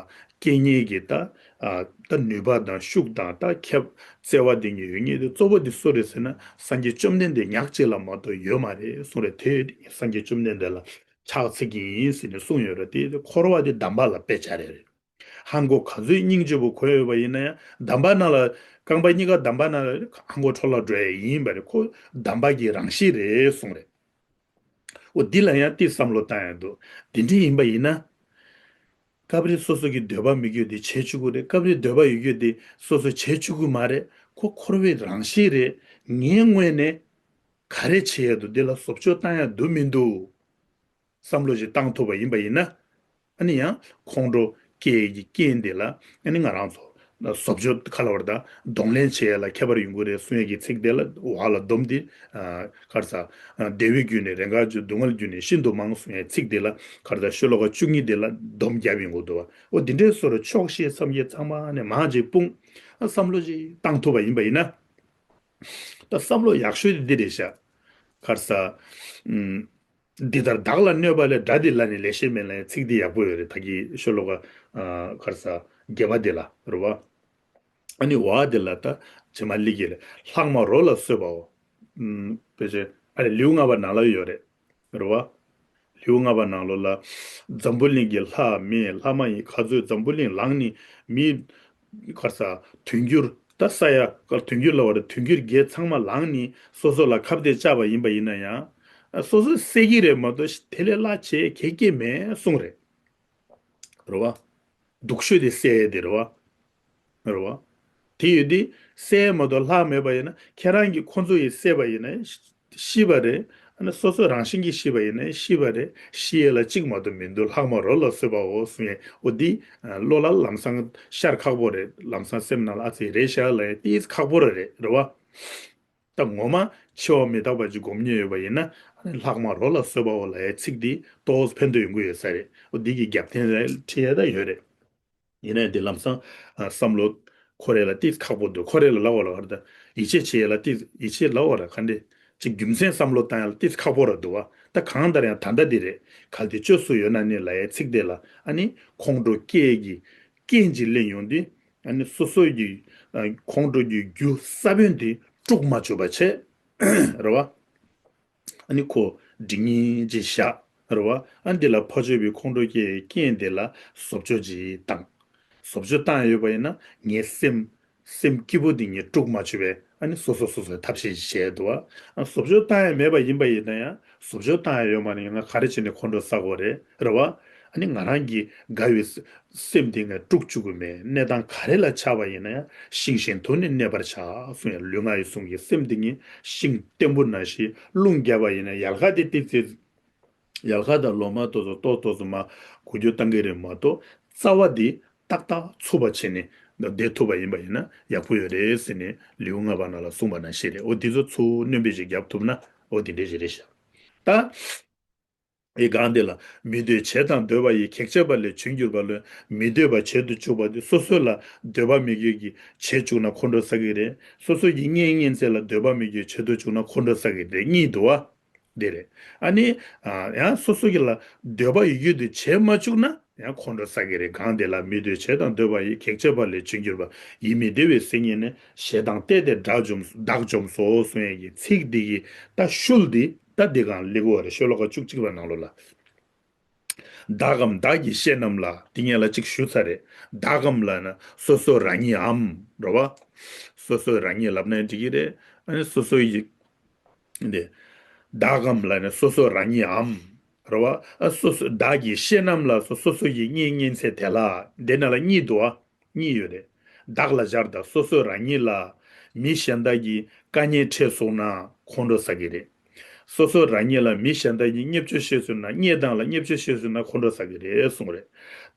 སྐྱེ་མཁན་གྱི་ད། ཨ། ད་ནུས་པ་དང་ཤུགས་དང་ད་ཁྱབ་བརྩེ་བ་དེ་གཉིས་ཡོད་མཁན་དེ་གཙོ་བོ་དེ་སུ་རེད་ཟེར་ན་སངས་རྒྱས་བཅོམ་ལྡན་འདས་ཉག་གཅིག་ལ་མ་གཏོགས་ཡོད་མ་རེད་གསུངས་རེད། དེ་སངས་རྒྱས་བཅོམ་ལྡན་འདས་ལ་ཕྱག་འཚལ་གྱི་ཡིན་ཟེར་ནས་གསུངས་ཡོད་རེད། དེ་འཁོར་བ་དེ་འདམ་བག་ལ་དཔེ་སྦྱར་ཡོད་རེད། ཧང་གོ་ག་ཚོད་སྙིང་རྗེ་པོ་གོ་ཡོད་པ་ཡིན་ན་ཡང་འདམ་བག་ནང་ལ། རྐང་པ་གཉིས་ཀ་འདམ་བག་ནང་ལ་ཧང་གོ་འཕྲོ་བརླག་འགྲོ་ཡ་ཡིན་པ་རེད། ཁོ་འདམ་བག་གི་རང་བཞིན་རེད་གསུངས་རེད། འོ་འདི་ལ་ཡང་ཏིས་བསམ་བློ་བཏང་ཡ་འདུག་འདི་འདྲ་ཡིན་པ་ཡིན་ན། སྐབས་རེ་སོ་སོ་གི་འདོད་པ་མི་རྒྱུ་དེ་བྱེད་བཅུག་གི་རེད། སྐབས་རེ་འདོད་པ་ཡོད་རྒྱུ་དེ་སོ་སོ་བྱེད་བཅུག་གི་མ་རེད། ཁོ་འཁོར་བའི་རང་བཞིན་རེད། ངའི་ངོས་ནས་ག་རེ་བྱེད་ཡ་འདུག་འདི་ལ་བཟོ་བཅོས་བཏང་ཡ་འདུག་མི་འདུག་བསམ་བློ་ཞིག་བཏང་ཐུབ་པ་ཡིན་པ་ཡིན་ན། ཨ་ནི་ཡང་ཁོང་ཁྲོ་སྐྱེ་ཡི་རྐྱེན་དེ་ལ་ཨ་ནི་ང་རང་ཚོ་ བཟོ་བཅོས་ག་ལ་བར་དང་གདོང་ལེན་བྱེད་ཡ་ལ་ཁྱད་པར་ཡོང་གི་རེད་གསུང་ཡས་ཀྱི་ཚིག་དེ་ལ་འོག་ལ་སྡོམ་དེ་ག་རེ་ཟ། བདེ་བའི་རྒྱུ་ནི་རེས་འགའ་བྱུང་། སྡུག་བསྔལ་རྒྱུ་ནི་ཤིན་ཏུ་མང་གསུང་ཡས་ཚིག་དེ་ལ་ག་རེ་ཟ། ཤོ་ལོ་ཀ་བཅུ་གཉིས་དེ་ལ་སྡོམ་བརྒྱབ་ཡོང་གི་འདུག་བ། འོ་འདི་འདྲའི་བཟོ་འདྲ་ཆོག་ཤེས་བསམ་ཤེས་ཚང་མ་ནས་མང་ཅིག་སྤུངས། བསམ་བློ་ཅིག་བཏང་ཐུབ་པ་ཡིན་པ་ཡིན་ན། ད་བསམ་བློ་ཡག་ཤོས་དེ་འདི་རེད་ཤག་ག་རེ་ཟ། ཨུམ། འདི་ལྟར་བདག་ལ་གནོད་པ་ལས། དགྲ་འདི་ལ་ནི་ལེགས་བཤད་མེད་ལ་ཡང་ཚིག་འདི་ཡག་པོ་ཡོད་རེད། ད་གི་ཤོ་ལོ་ཀ་ཨ་ག་རེ་ཟ་བརྒྱད་པ་འདི་ལ་རེད་བ། ཨ་ནི་བ་འདི་ལ་ད་ཇི་མ་ལི་གི་རེད། ལྷག་མ་རོ་ལ་གསོད་པའོ། ཨུམ། ཕལ་ཆེར་ཨ་ནི་ལེའུ་ལྔ་པ་ནང་ལ་ཡོད་རེད། རེད་བ། ལེའུ་ལྔ་པ་ནང་ལོགས་ལ། འཛམ་བུ་གླིང་གི་ལྷ་མི་ལྷ་མ་ཡིན་ཁ་ཚུད་འཛམ་བུ་གླིང་ལངས་ནི་མི། ག་རེ་ཟ། དུས་འགྱུར་ད་ས་ཡ་ག་དུས་འགྱུར་ལ་བར་དུས་འགྱུར་བརྒྱད་ཚང་མ་ལངས་ནི་སོ་སོ་ལ་ཁ་གཏད་བཅག་པ་ཡིན་པ་ཡིན་ན་ཡང་། སོ་སོས་བསད་ཀྱི་རེད་མ་གཏོགས་དེ་ལས་སླ་བྱེད་གེ་སྐྱེ་མེད་གསུངས་རེད། རེད་བ། སྡུག་ཤོས་དེ་བསད་དེ་རེད་བ། རེད་བ། དེ་ཡོད་དེ་བསད་མ་གཏོགས་ལྷག་མེད་པ་ཡིན་ན། ཁྱེད་རང་གིས་ཁོ་ཚོ་ཡི་བསད་པ་ཡིན་ན་ཤི་བ་རེད། ཨ་ནི་སོ་སོ་རང་བཞིན་གྱིས་ཤི་བ་ཡིན་ན་ཤི་བ་རེད། ཤི་ཡས་ལ་གཅིག་མ་གཏོགས་མི་འདུག་ལྷག་མ་རོ་ལ་གསོད་པའོ་གསུང་ཡས། འོ་འདི་བློ་ལ་ལམ་སང་ཤར་ཁག་པོ་རེད། ལམ་སང་སེམས་ནང་ལ་ཨ་ཙི་རེད་ཤག་ལ་ཡ་ཏིས་ཁག་པོ་ར་རེད། རེད་བ། ད་ངོ་མ་འཆི་བ་མི་རྟག་པ་ཅིག་སྒོམ་ཉེ་ཡོད་པ་ཡིན་ན། ཨ་ནི་ལྷག་མ་རོ་ལ་གསོད་པའོ་ལ་ཡ་ཚིག་འདི་ཏོག་ཙམ་ཕན་ཐོགས་ཡོང་གི་ཡོད་ས་རེད། འོ་འདི་གི་རྒྱབ་རྟེན་ལ་ཁྲིད་ཡས་ད་ཡོད་རེད། ཡིན་ནའི་འདི་ལམ་སང་ཨ་བསམ་བློ་འཁོར་ཡས་ལ་ཏིས་ཁག་པོ་འདུག་འཁོར་ཡས་ལ་ལབ་པ་ལ་བར་ད་ཡིད་ཆེས་བྱེད་ཡས་ལ་ཏིས་ཡིད་ཆེས་ལབ་པ་ལ་ག་འདྲ་ཅིག་རྒྱུ་མཚན་བསམ་བློ་བཏང་ཡས་ལ་ཏིས་ཁག་པོ་ར་འདུག་བ། ད་གང་ལྟར་ཡང་ད་ལྟ་འདི་རེད། གལ་ཏེ་བཅོས་སུ་ཡོད་ན་ནི་ལ་ཡའི་ཚིག་དེ་ལ་ཨ་ནི་ཁོང་ཁྲོ་སྐྱེ་ཡས་ཀྱི་རྐྱེན་ཅིག་གླེང་ཡོང་དུས། ཨ་ནི་སོ་སོ་ཡི་ཨ་ཁོང་ཁྲོ་གི་རྒྱུ་ས་བོན་དེ་དཀྲུག་མ་བཅུག་པ་བྱས། རེད་བ། ཨ་ནི་ཁོ་སྒྲིག་ཉིན་ཅིག་བཞག་རེད་བ། ཨ་འདི་ལ་ཕ་ཆོས་པའི་ཁོང་ཁྲོ་སྐྱེ་རྐྱེན་དེ་ལ་བཟོ་བཅོས་ཅིག་བཏང་། བཟོ་བཅོས་བཏང་ཡོད་པ་ཡིན་ན་ངའི་སེམས་སེམས་སྐྱིད་པོ་འདི་ངས་དཀྲུག་མ་བཅུག་པའི་ཨ་ནི་སོ་སོ་སོ་སོའི་ཐབས་ཤེས་ཅིག་བྱས་འདུག་བ། ཨ་བཟོ་བཅོས་བཏང་ཡ་མེད་པ་ཡིན་པ་ཡིན་ན་ཡང་བཟོ་བཅོས་བཏང་ཡ་ཡོད་མ་རེད། ཡིན་ན་ག་རེ་བྱས་ནས་ཁོང་ཁྲོ་ཟ་དགོས་རེད། རེད་བ། ཨ་ནི་ང་རང་གི་དགའ་བའི་སེམས་དེ་ངས་དཀྲུག་བཅུག་གི་མེད། གནས་སྟངས་ག་རེ་ལ་ཆགས་པ་ཡིན་ན་ཡང་ཤིང་བཞིན་དུ་ནི་གནས་པར་བྱ་གསུངས་ཡ། ལུས་ངག་ཡིད་གསུམ་གྱི་སེམས་དེ་ངས་ཤིང་བརྟན་པོ་ནང་བཞིན་རླུང་བརྒྱབ་པ་ཡིན་ན་ཡལ་ག་དེ་ཏིག་ཙེ་ཡལ་ག་དང་ལོ་མ་ཏོག་ཙམ་ཏོག་ཏོག་ཙམ་མ་འགུལ་སྐྱོད་བཏང་གི་རེད་མ་གཏོགས་རྩ་བ་དེ་ཏག་ཏག་ཚུགས་པ་བྱས་ནས་བསྡད་ཐུབ་པ་ཡིན་པ་ཡིན་ན་ཡག་པོ་ཡོད་རེད་ཟེར་ནས་ལེའུ་ལྔ་པ་ནང་ལ་གསུངས་པ་ནང་བཞིན་རེད། འོ་འདི་ཚོ་ཚུར་སྣོན་པ་ཞིག་བརྒྱབ་ཐུབ་ན་འོ་འདི་འདྲ་ཞིག་རེད་ཤག་ད། ཨེ་གང་དེ་ལ་མི་འདོད་བྱས་དང་འདོད་པ་ཡི། གེགས་བྱེད་པ་ལས་བྱུང་གྱུར་པ་ལོས། མི་འདོད་པ་བྱེད་དུ་བཅུག་པ་དེ་སོ་སོ་ལ་འདོད་པ་མེད་རྒྱུ་གི་བྱེད་བཅུག་ན་ཁོང་ཁྲོ་ཟ་གི་རེད། སོ་སོ་ཡི་གཉེན་ཉེ་ཚན་ལ་འདོད་པ་མེད་རྒྱུ་བྱེད་དུ་བཅུག་ན་ཁོང་ཁྲོ་ཟ་གི་རེད། གཉིས་འདུག་བ། དེ་རེད། ཨ་ནི། ཨ་ཡང་སོ་སོ་གི་ལ་འདོད་པ་ཡོད་རྒྱུ་དེ་བྱེད་མ་བཅུག་ན་ཡང་ཁོང་ཁྲོ་ཟ་གི་རེད། གང་དེ་ལ་མི་འདོད་བྱས་དང་འདོད་པ་ཡི། གེགས་བྱེད་པ་ལས་བྱུང་གྱུར་པ། ཡིད་མི་བདེ་བའི་སེམས་ཉིད་ནི། ཞེ་སྡང་བརྟས་ཏེ་དགྲ་འཇོམས་བདག་འཇོམས་སོ་གསུང་ཡས་ཀྱི་ཚིག་འདི་གི་ད་ཤུལ་འདི་ད་འདི་གང་ལེགས་པོ་རེད། ཤོ་ལོ་ཀ་བཅུ་གཅིག་པ་ནང་ལོགས་ལ། བདག་གམ་བདག་གི་བཤེས་རྣམས་ལ། འདི་ངས་ལ་གཅིག་ཞུ་ཚར་རེད། བདག་གམ་ལབ་ན་སོ་སོ་རང་ཉིད་འམ་རེད་བ། སོ་སོ་རང་ཉིད་ལབ་ན་འགྲིག་གི་རེད། ཨ་ནི་སོ་སོ་ཡི་འདི། བདག་གམ་ལབ་ན་སོ་སོ་རང་ཉིད་འམ། རེད་བ། ཨ་སོ་སོ་བདག་གི་བཤེས་རྣམས་ལ་སོ་སོ་སོ་ཡི་གཉེན་ཉེ་ཚན་དེ་ལ། འདི་ནང་ལ་གཉིས་འདུག་བ། གཉིས་ཡོད་རེད། བདག་ལ་སྦྱར་དང་སོ་སོ་རང་ཉིད་ལ་མི་གཞན་དག་གིས་དཀའ་ངལ་འཕྲད་སོང་ན་ཁོང་ཁྲོ་ཟ་གི་རེད། སོ་སོ་རང་ཉིད་ལ་མི་གཞན་དག་གིས་བརྙས་བཅོས་བྱས་སོང་ན། བརྙས་དང་ལ་བརྙས་བཅོས་བྱས་སོང་ན་ཁོང་ཁྲོ་ཟ་གི་རེད་གསུངས་རེད།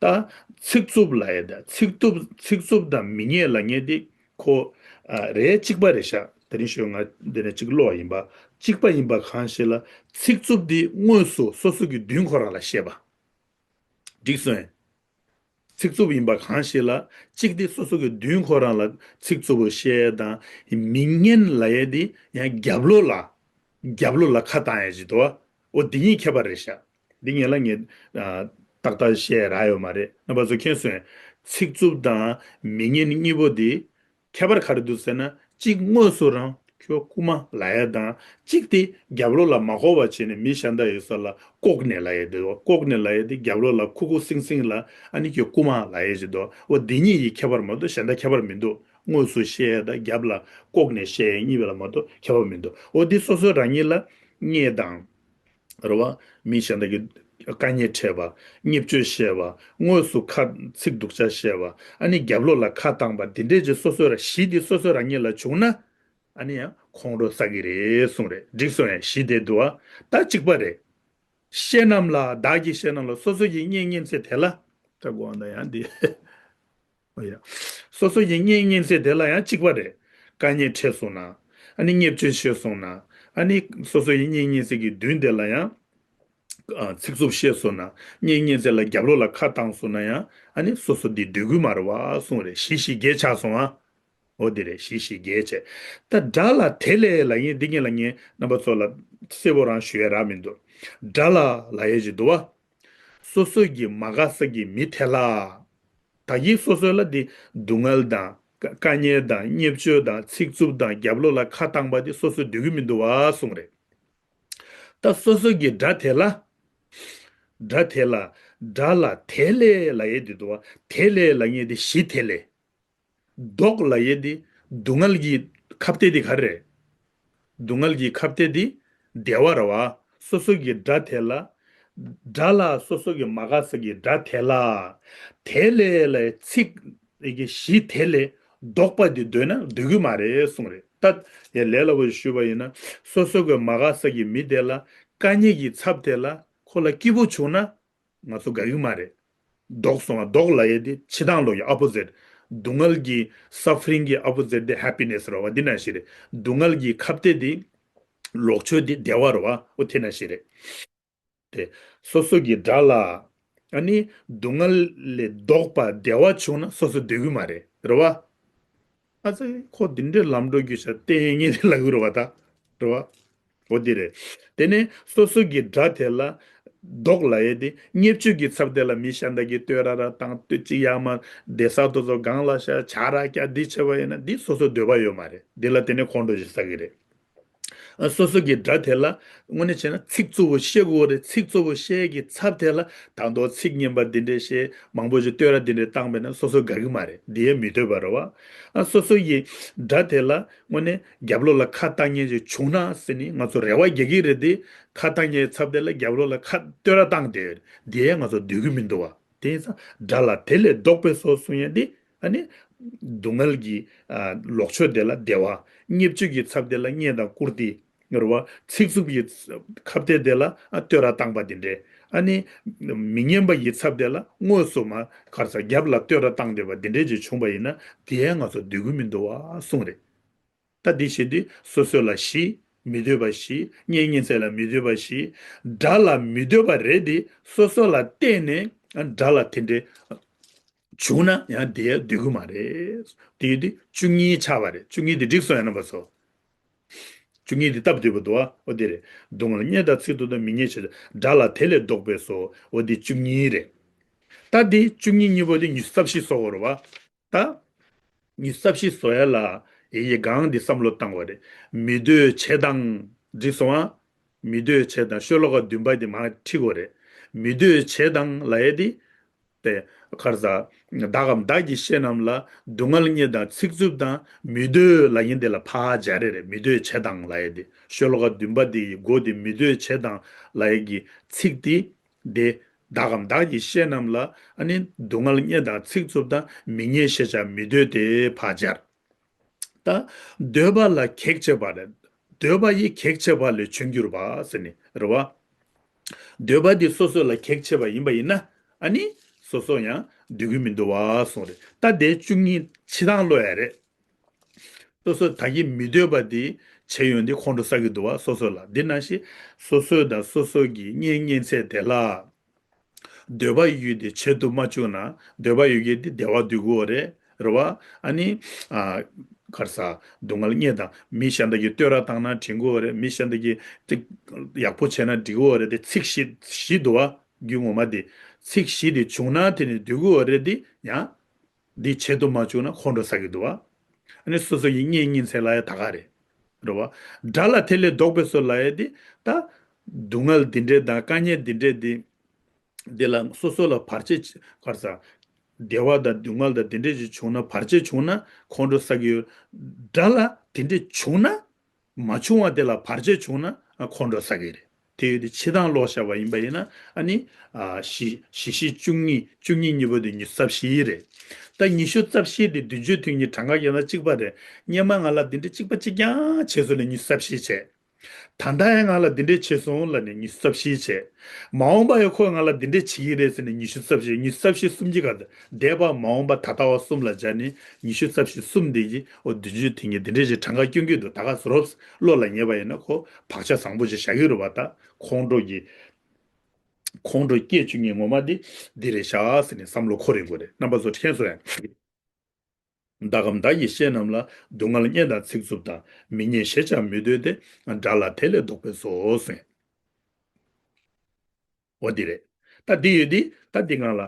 ད་ཚིག་རྩུབ་ལབ་ཡས་ད་ཚིག་རྩུབ་ཚིག་རྩུབ་དང་མི་སྙན་ལབ་མཁན་དེ་ཁོ་ཨ་རེད་གཅིག་པ་རེད་ཤག་དེ་རིང་ཞོགས་ང་འདི་ནས་གཅིག་ཀློག་ཡིན་པ། གཅིག་པ་ཡིན་པ་གང་ཞིག་ལ་ཚིག་རྩུབ་དེ་དངོས་སུ་སོ་སོ་གི་མདུན་ཁོ་རང་ལ་བཤད་པ། འགྲིག་སོང་། ཚིག་རྩུབ་ཡིན་པ་གང་ཞིག་ལ་གཅིག་དེ་སོ་སོ་གི་མདུན་ཁོ་རང་ལ་ཚིག་རྩུབ་པོ་བཤད་ཡས་དང་། མི་སྙན་ལབ་ཡས་དེ་ཡང་རྒྱབ་ལོགས་ལ་རྒྱབ་ལོགས་ལ་ཁ་བཏང་ཡས་ཅིག་འདུག་བ། འོ་འདི་གཉིས་ཁྱད་པར་རེད་ཤག་འདི་ངས་ལ་ངས་ཨ་ཏག་ཏག་བཤད་རག་ཡོད་མ་རེད། རྣམ་པ་ཚོ་མཁྱེན་སོང་། ཚིག་རྩུབ་དང་མི་སྙན་གཉིས་པོ་འདི་ཁྱད་པར་ག་རེ་འདུག་ཟེར་ན། གཅིག་དངོས་སུ་རང་ཁྱོད་རྐུ་མ་ལབ་ཡས་དང་། གཅིག་དེ་རྒྱབ་ལོགས་ལ་མ་གོ་བ་བྱས་ནས་མི་གཞན་དག་ཡོད་ས་ལ་ལྐོག་ནས་ལབ་ཡས་དེ་འདུག་ལྐོག་ནས་ལབ་ཡས་དེ་རྒྱབ་ལོགས་ལ་ཁུ་ཁུ་སིང་སིང་ལ་ཨ་ནི་ཁྱོད་རྐུ་མ་ལབ་ཡས་ཅིག་འདུག་འོ་འདི་གཉིས་ཡི་ཁྱད་པར་མ་གཏོགས་གཞན་དག་ཁྱད་པར་མི་འདུག་དངོས་སུ་བཤད་ཡས་དང་རྒྱབ་ལ་ལྐོག་ནས་བཤད་ཡས་གཉིས་པོ་ལ་མ་གཏོགས་ཁྱད་པར་མི་འདུག་འོ་འདི་སོ་སོ་རང་ཉིད་ལ་བརྙས་དང་། རེད་བ། མི་གཞན་དག་གི་དཀའ་ངལ་འཕྲད་པ། བརྙས་བཅོས་བཤད་པ། དངོས་སུ་ཁ་ཚིག་སྡུག་ཅག་བཤད་པ། ཨ་ནི་རྒྱབ་ལོགས་ལ་ཁ་བཏང་པ་འདི་འདྲས་ཀྱི་སོ་སོ་ར་གཞི་འདི་སོ་སོ་རང་ཉིད་ལ་བྱུང་ན། ཨ་ནི་ཡང་ཁོང་ཁྲོ་ཟ་གི་རེད་གསུངས་རེད། འགྲིག་སོང་ཡང་གཞི་དེ་འདུག་བ། ད་གཅིག་པ་རེད། བཤེས་རྣམས་ལ། བདག་གི་བཤེས་རྣམས་ལ་སོ་སོ་ཡི་གཉེན་ཉེ་ཚན་དེ་ལ། ད་དགོངས་དག་ཡང་འདི། ཨོ་ཡ། སོ་སོ་ཡི་གཉེན་ཉེ་ཚན་དེ་ལ་ཡང་གཅིག་པ་རེད། དཀའ་ངལ་འཕྲད་སོང་ན། ཨ་ནི་བརྙས་བཅོས་བྱས་སོང་ན། ཨ་ནི་སོ་སོ་ཡི་གཉེན་ཉེ་ཚན་གྱི་མདུན་དེ་ལ་ཡང་། ཨ། ཚིག་རྩུབ་བཤད་སོང་ན། གཉེན་ཉེ་ཚན་ལ་རྒྱབ་ལོགས་ལ་ཁ་བཏང་སོང་ན་ཡང་། ཨ་ནི་སོ་སོ་འདི་སྡོད་གི་མ་རེད་བ་གསུངས་རེད། ཞི་ཞི་རྒྱས་ཆགས་སོང་ཨ། འོ་དེ་རེད། ཞི་ཞི་རྒྱས་བྱས། ད་དགྲ་ལ་དེ་ལས་ལབ་མཁན་འདི་གཉིས་ལ་ངས་རྣམ་པ་ཚོ་ལ་གསལ་པོ་རང་ཞུ་ཡ་རག་མི་འདུག་དགྲ་ལ་ལབ་ཡས་ཅིག་འདུག་བ། སོ་སོ་གི་མ་དགའ་ས་གི་མི་དེ་ལ། ད་གིན་སོ་སོ་ལ་འདི་སྡུག་བསྔལ་དང་དཀའ་ངལ་དང་བརྙས་བཅོས་དང་ཚིག་རྩུབ་དང་རྒྱབ་ལོགས་ལ་ཁ་བཏང་པ་དེ་སོ་སོ་སྡོད་གི་མི་འདུག་བ་གསུངས་རེད། ད་སོ་སོ་གི་དགྲ་དེ་ལ། དགྲ་དེ་ལ། དགྲ་ལ་དེ་ལས་ལབ་ཡས་དེ་འདུག་བ། དེ་ལས་ལབ་མཁན་དེ་ཞི་དེ་ལས། བཟློག་ལབ་ཡས་དེ་སྡུག་བསྔལ་གྱི་ཁ་གཏད་དེ་ག་རེ་རེད། སྡུག་བསྔལ་གྱི་ཁ་གཏད་དེ་བདེ་བ་རེད་བ། སོ་སོ་གི་དགྲ་དེ་ལ། དགྲ་ལ་སོ་སོ་གི་མ་དགའ་ས་གི་དགྲ་དེ་ལ། དེ་ལས་ལ་ཚིག་ཡི་གེ་ཞི་དེ་ལས་བཟློག་པ་དེ་འདོད་ན་འདོད་གི་མ་རེད་གསུངས་རེད། ད་ཡ་ལས་སླ་པོ་ཞིག་ཞུས་པ་ཡིན་ན། སོ་སོ་གི་མ་དགའ་ས་གི་མི་དེ་ལ་དཀའ་ངལ་གྱི་ཚབ་དེ་ལ་ཁོ་ལ་སྐྱིད་པོ་བྱུང་ན། ང་ཚོ་དགའ་གི་མ་རེད། བཟློག་སོང་བ། བཟློག་ལབ་ཡས་དེ་ཕྱི་ཐང་ལོགས་ཀྱི་opposite། སྡུག་བསྔལ་གྱི་suffering་གི་opposite་དེ་happiness རེད་བ། འདི་ནང་བཞིན་རེད། སྡུག་བསྔལ་གྱི་ཁ་གཏད་དེ། ལོག་ཕྱོགས་དེ་བདེ་བ་རེད་བ། འོ་དེ་ནང་བཞིན་རེད། དེ། སོ་སོ་གི་དགྲ་ལ། ཨ་ནི། སྡུག་བསྔལ་ལས་ལྡོག་པ་བདེ་བ་བྱུང་ན་སོ་སོ་འདོད་གི་མ་རེད། རེད་བ། ཨ་ཙི། ཁོ་འདི་འདྲའི་ལམ་འགྲོ་རྒྱུ་ཤ་བསྟན་ངེས་དེ་ལབ་གི་རེད་བ་ད། རེད་བ། འོ་དེ་རེད། དེ་ནས་སོ་སོ་གི་དགྲ་དེ་ལ་བཟློག་ལབ་ཡས་དེ། བརྙས་བཅོས་ཀྱི་ཚབ་དེ་ལ་མི་གཞན་དག་གིས་བསྟོད་ར་ར་བཏང་། བསྟོད་ཅིག་ཡག་མ་བསྡད་ས་དེ་ཚོ་སྒང་ལ་བཞག་ཆག་ར་རྒྱག་འདི་བྱས་པ་ཡིན་ན། འདི་སོ་སོ་འདོད་པ་ཡོད་མ་རེད། འདི་ལ་དེ་ནས་ཁོང་ཁྲོ་ཞིག་ཟ་གི་རེད། ཨ། སོ་སོ་གི་དགྲ་དེ་ལ་དངོས་གནས་བྱས་ན་ཚིག་རྩུབ་པོ་བཤད་དགོས་རེད། ཚིག་རྩུབ་པོ་བཤད་ཀྱི་ཚབ་དེ་ལ་ད་དུང་ཚིག་ངན་པ་འདི་འདྲས་བཤད། མང་པོ་ཞིག་བསྟོད་ར་འདི་འདྲས་བཏང་པས་ན་སོ་སོ་དགའ་གི་མ་རེད། འདི་ཡང་མི་འདོད་པ་རེད་བ། ཨ། སོ་སོ་ཡི་དགྲ་དེ་ལ་དངོས་གནས་རྒྱབ་ལོགས་ལ་ཁ་བཏང་མཁན་ཞིག་བྱུང་ན་ཟེར་ནས་ང་ཚོ་རེ་བ་རྒྱག་གི་རེད་དེ། ཁ་བཏང་མཁན་ཚབ་དེ་ལ་རྒྱབ་ལོགས་ལ་ཁ་བསྟོད་ར་བཏང་བསྡད་ཡོད་རེད། འདི་ཡང་ང་ཚོ་འདོད་གི་མི་འདུག་བ། དེ་ཡིན་ཙང་དགྲ་ལ་དེ་ལས་ལྡོག་པའི་སོ་གསུང་ཡས་དེ། ཨ་ནི། སྡུག་བསྔལ་གྱི། ཨ། ལོག་ཕྱོགས་དེ་ལ་བདེ་བ། བརྙས་བཅོས་ཀྱི་ཚབ་དེ་ལ་བརྙས་དང་བཀུར་སྟི། རེད་བ། ཚིག་རྩུབ་ཀྱི་ཁ་གཏད་དེ་ལ། ཨ། བསྟོད་ར་བཏང་པ་དེ་འདྲས། ཨ་ནི། མི་སྙན་པ་ཡི་ཚབ་དེ་ལ་དངོས་སུ་མ་ག་རེ་ཟ། རྒྱབ་ལ་བསྟོད་ར་བཏང་བསྡད་པ་དེ་འདྲས་ཅིག་བྱུང་པ་ཡིན་ན། དེ་ཡང་ང་ཚོ་འདོད་གི་མི་འདུག་བ་གསུངས་རེད། ད་འདི་བྱེད་དུས་སོ་སོ་ལ་ཞི། མི་འདོད་པ་ཞི། གཉེན་ཉེ་ཚན་ལ་མི་འདོད་པ་ཞི། དགྲ་ལ་མི་འདོད་པ་རེད་དེ། སོ་སོ་ལ་བརྟེན་ནས། ཨ། དགྲ་ལ་དེ་འདྲས་བྱུང་ན་ཡང་དེ་འདོད་གི་མ་རེད། དེ་ཡོད་དུས་བཅུ་གཉིས་ཆགས་པ་རེད། བཅུ་གཉིས་དེ་འགྲིག་སོང་ཡ། རྣམ་པ་ཚོ། བཅུ་གཉིས་དེ་སྟབས་བདེ་པོ་འདུག་བ། འོ་དེ་རེད། སྡུག་བསྔལ་བརྙས་དང་ཚིག་རྩུབ་དང་། མི་ཉེ་ཆ་དགྲ་ལ་དེ་ལས་ལྡོག་པའི་སོ། འོ་དེ་བཅུ་གཉིས་རེད། ད་དེ་བཅུ་གཉིས་གཉིས་པོ་དེ་ཉི་ཤུ་རྩ་བཞི་བཟོ་དགོས་རེད་བ། ད། ཉི་ཤུ་རྩ་བཞི་བཟོ་ཡ་ལ་ཡི་གེ་སྒང་འདི་བསམ་བློ་བཏང་དགོས་རེད། མི་འདོད་བྱས་དང་། འགྲིག་སོང་ཨ། མི་འདོད་བྱས་དང་། ཤོ་ལོ་ཀ་བདུན་པ་འདི་མར་ཁྲིད་དགོས་རེད། མི་འདོད་བྱས་དང་ལབ་ཡས་འདི། དེ་ག་རེ་ཟ། བདག་གམ་བདག་གི་བཤེས་རྣམས་ལ་སྡུག་བསྔལ་བརྙས་དང་ཚིག་རྩུབ་དང་མི་འདོད་ལབ་མཁན་དེ་ལ་ཕར་སྦྱར་ཡས་རེད། མི་འདོད་བྱས་དང་ལབ་ཡས་དེ། ཤོ་ལོ་ཀ་བདུན་པ་འདི་ཡི་མགོ་དེ། མི་འདོད་བྱས་དང་ལབ་ཡས་ཀྱི་ཚིག་དེ། དེ། བདག་གམ་བདག་གི་བཤེས་རྣམས་ལ། ཨ་ནི། སྡུག་བསྔལ་བརྙས་དང་ཚིག་རྩུབ་དང་། མི་ཉེ་ཤེས་བྱ་མི་འདོད་དེ་ཕར་སྦྱར། ད། འདོད་པ་ལ་གེགས་བྱེད་པ་རེད། འདོད་པ་ཡིས་གེགས་བྱེད་པ་ལས་བྱུང་གྱུར་པ་ཟེར་ནི་རེད་བ། འདོད་པ་འདི་སོ་སོ་ལ་གེགས་བྱེད་པ་ཡིན་པ་ཡིན་ན། ཨ་ནི། སོ་སོ་ཡང་འདོད་ཀྱི་མི་འདུག་བ་གསུངས་རེད། ད་དེ་བཅུ་གཉིས་ཕྱི་ཐང་ལོག་ཡ་རེད། སོ་སོ་ད་གིན་མི་འདོད་པ་དེ་བྱས་ཡོང་དུས་ཁོང་ཁྲོ་ཟ་གི་འདུག་བ། སོ་སོ་ལ། འདི་ནང་བཞིན་སོ་སོ་དང་སོ་སོ་གི་གཉེན་ཉེ་ཚན་དེ་ལ། འདོད་པ་ཡོད་དེ་བྱེད་དུ་མ་བཅུག་ན། འདོད་པ་ཡོད་མཁན་དེ་བདེ་བ་འདོད་ཀྱི་ཡོད་རེད། རེད་བ། ཨ་ནི། ཨ། ག་རེ་ཟ། སྡུག་བསྔལ་བརྙས་དང་། མི་གཞན་དག་གིས་བསྟོད་ར་བཏང་ན་དྲན་གྱི་ཡོད་རེད། མི་གཞན་དག་གིས་ཅིག་ཡག་པོ་བྱས་ན་འགྲིག་གི་ཡོད་རེད། དེ་ཚིག་ཞི་ཞི་འདུག་བ། རྒྱུ་ངོ་མ་དེ། ཚིག་ཞི་དེ་བྱུང་ན་དེ་ནི་འདོད་ཀྱི་ཡོད་རེད་དེ། ཡང་། འདི་བྱེད་དུ་མ་བཅུག་ན་ཁོང་ཁྲོ་ཟ་གི་འདུག་བ། ཨ་ནི་སོ་སོ་ཡི་གཉེན་ཉེ་ཚན་ལ་ཡ་ད་ག་རེད། རེད་བ། དགྲ་ལ་དེ་ལས་ལྡོག་པའི་སོ་ལབ་ཡས་དེ། ད། སྡུག་བསྔལ་འདི་འདྲས་དང་། དཀའ་ངལ་འདི་འདྲས་དེ། འདི་ལ་སོ་སོ་ལ་བར་ཆད། ག་རེ་ཟ། བདེ་བ་དང་སྡུག་བསྔལ་དང་འདི་འདྲས་ཅིག་བྱུང་ན། བར་ཆད་བྱུང་ན་ཁོང་ཁྲོ་ཟ་གི་ཡོད། དགྲ་ལ་དེ་འདྲས་བྱུང་ན། མ་བྱུང་བ་དེ་ལ་བར་ཆད་བྱུང་ན། ཨ། ཁོང་ཁྲོ་ཟ་གི་རེད། དེ་ཡོད་དེ་ཕྱི་ཐང་ལོག་བཞག་པ་ཡིན་པ་ཡིན་ན། ཨ་ནི། ཨ། ཞི་ཞི་ཞི་བཅུ་གཉིས། བཅུ་གཉིས་གཉིས་པོ་དེ་ཉི་ཤུ་རྩ་བཞི་རེད། ད་ཉི་ཤུ་རྩ་བཞི་དེ་བདུན་ཅུ་དོན་གཉིས་གྲངས་ཀ་རྒྱག་ན་གཅིག་པ་རེད། སྔོན་མ་ང་ལ་དེ་འདྲ་གཅིག་པ་གཅིག་རྐྱང་བྱས་སོང་ལས་ཉི་ཤུ་རྩ་བཞི་བྱས། ད་ལྟ་ཡང་ང་ལ་འདི་འདྲས་བྱས་སོང་ལབ་ནས་ཉི་ཤུ་རྩ་བཞི་བྱས། མ་འོངས་པ་ཡང་ཁོས་ང་ལ་འདི་འདྲས་བྱེད་ཀྱི་རེད་ཟེར་ནས་ཉི་ཤུ་རྩ་བཞི། ཉི་ཤུ་རྩ་བཞི་གསུམ་གྱི་ག་འདས་པ་མ་འོངས་པ་ད་ལྟ་བ་གསུམ་ལ་སྦྱར་ནས་ཉི་ཤུ་རྩ་བཞི་གསུམ་འདི་གི་འོ་བདུན་ཅུ་དེ་ཉིད་འདི་འདྲས་ཞིག་གྲངས་ཀ་སྐྱོན་གྱི་འདུག་ད་ག་ཟེ་རོ་བློ་ལ་ངེས་པ་ཡིན་ན་ཁོ་བག་ཆགས་བཟང་པོ་ཞིག་བཞག་གི་རེད་པ། ད་ཁོང་ཁྲོ་གི་ཁོང་ཁྲོ་སྐད་བཅུ་གཉིས་ངོ་མ་འདི་འདི་རེད་ཤག་ཟེར་ནས་བསམ་བློ་འཁོར་ཡོང་གི་རེད། རྣམ་པ་ཚོ་མཁྱེན་སོང་ཡ། བདག་གམ་བདག་གི་བཤེས་རྣམས་ལ། སྡུག་བསྔལ་བརྙས་དང་ཚིག་རྩུབ་དང་། མི་སྙན་ཞེས་བྱ་མི་འདོད་དེ། དགྲ་ལ་དེ་ལས་ལྡོག་པས་སོ་ཟེར། འོ་འདི་རེད། ད་འདི་ཡོད་འདི་ད་འདི་སྒང་ལ་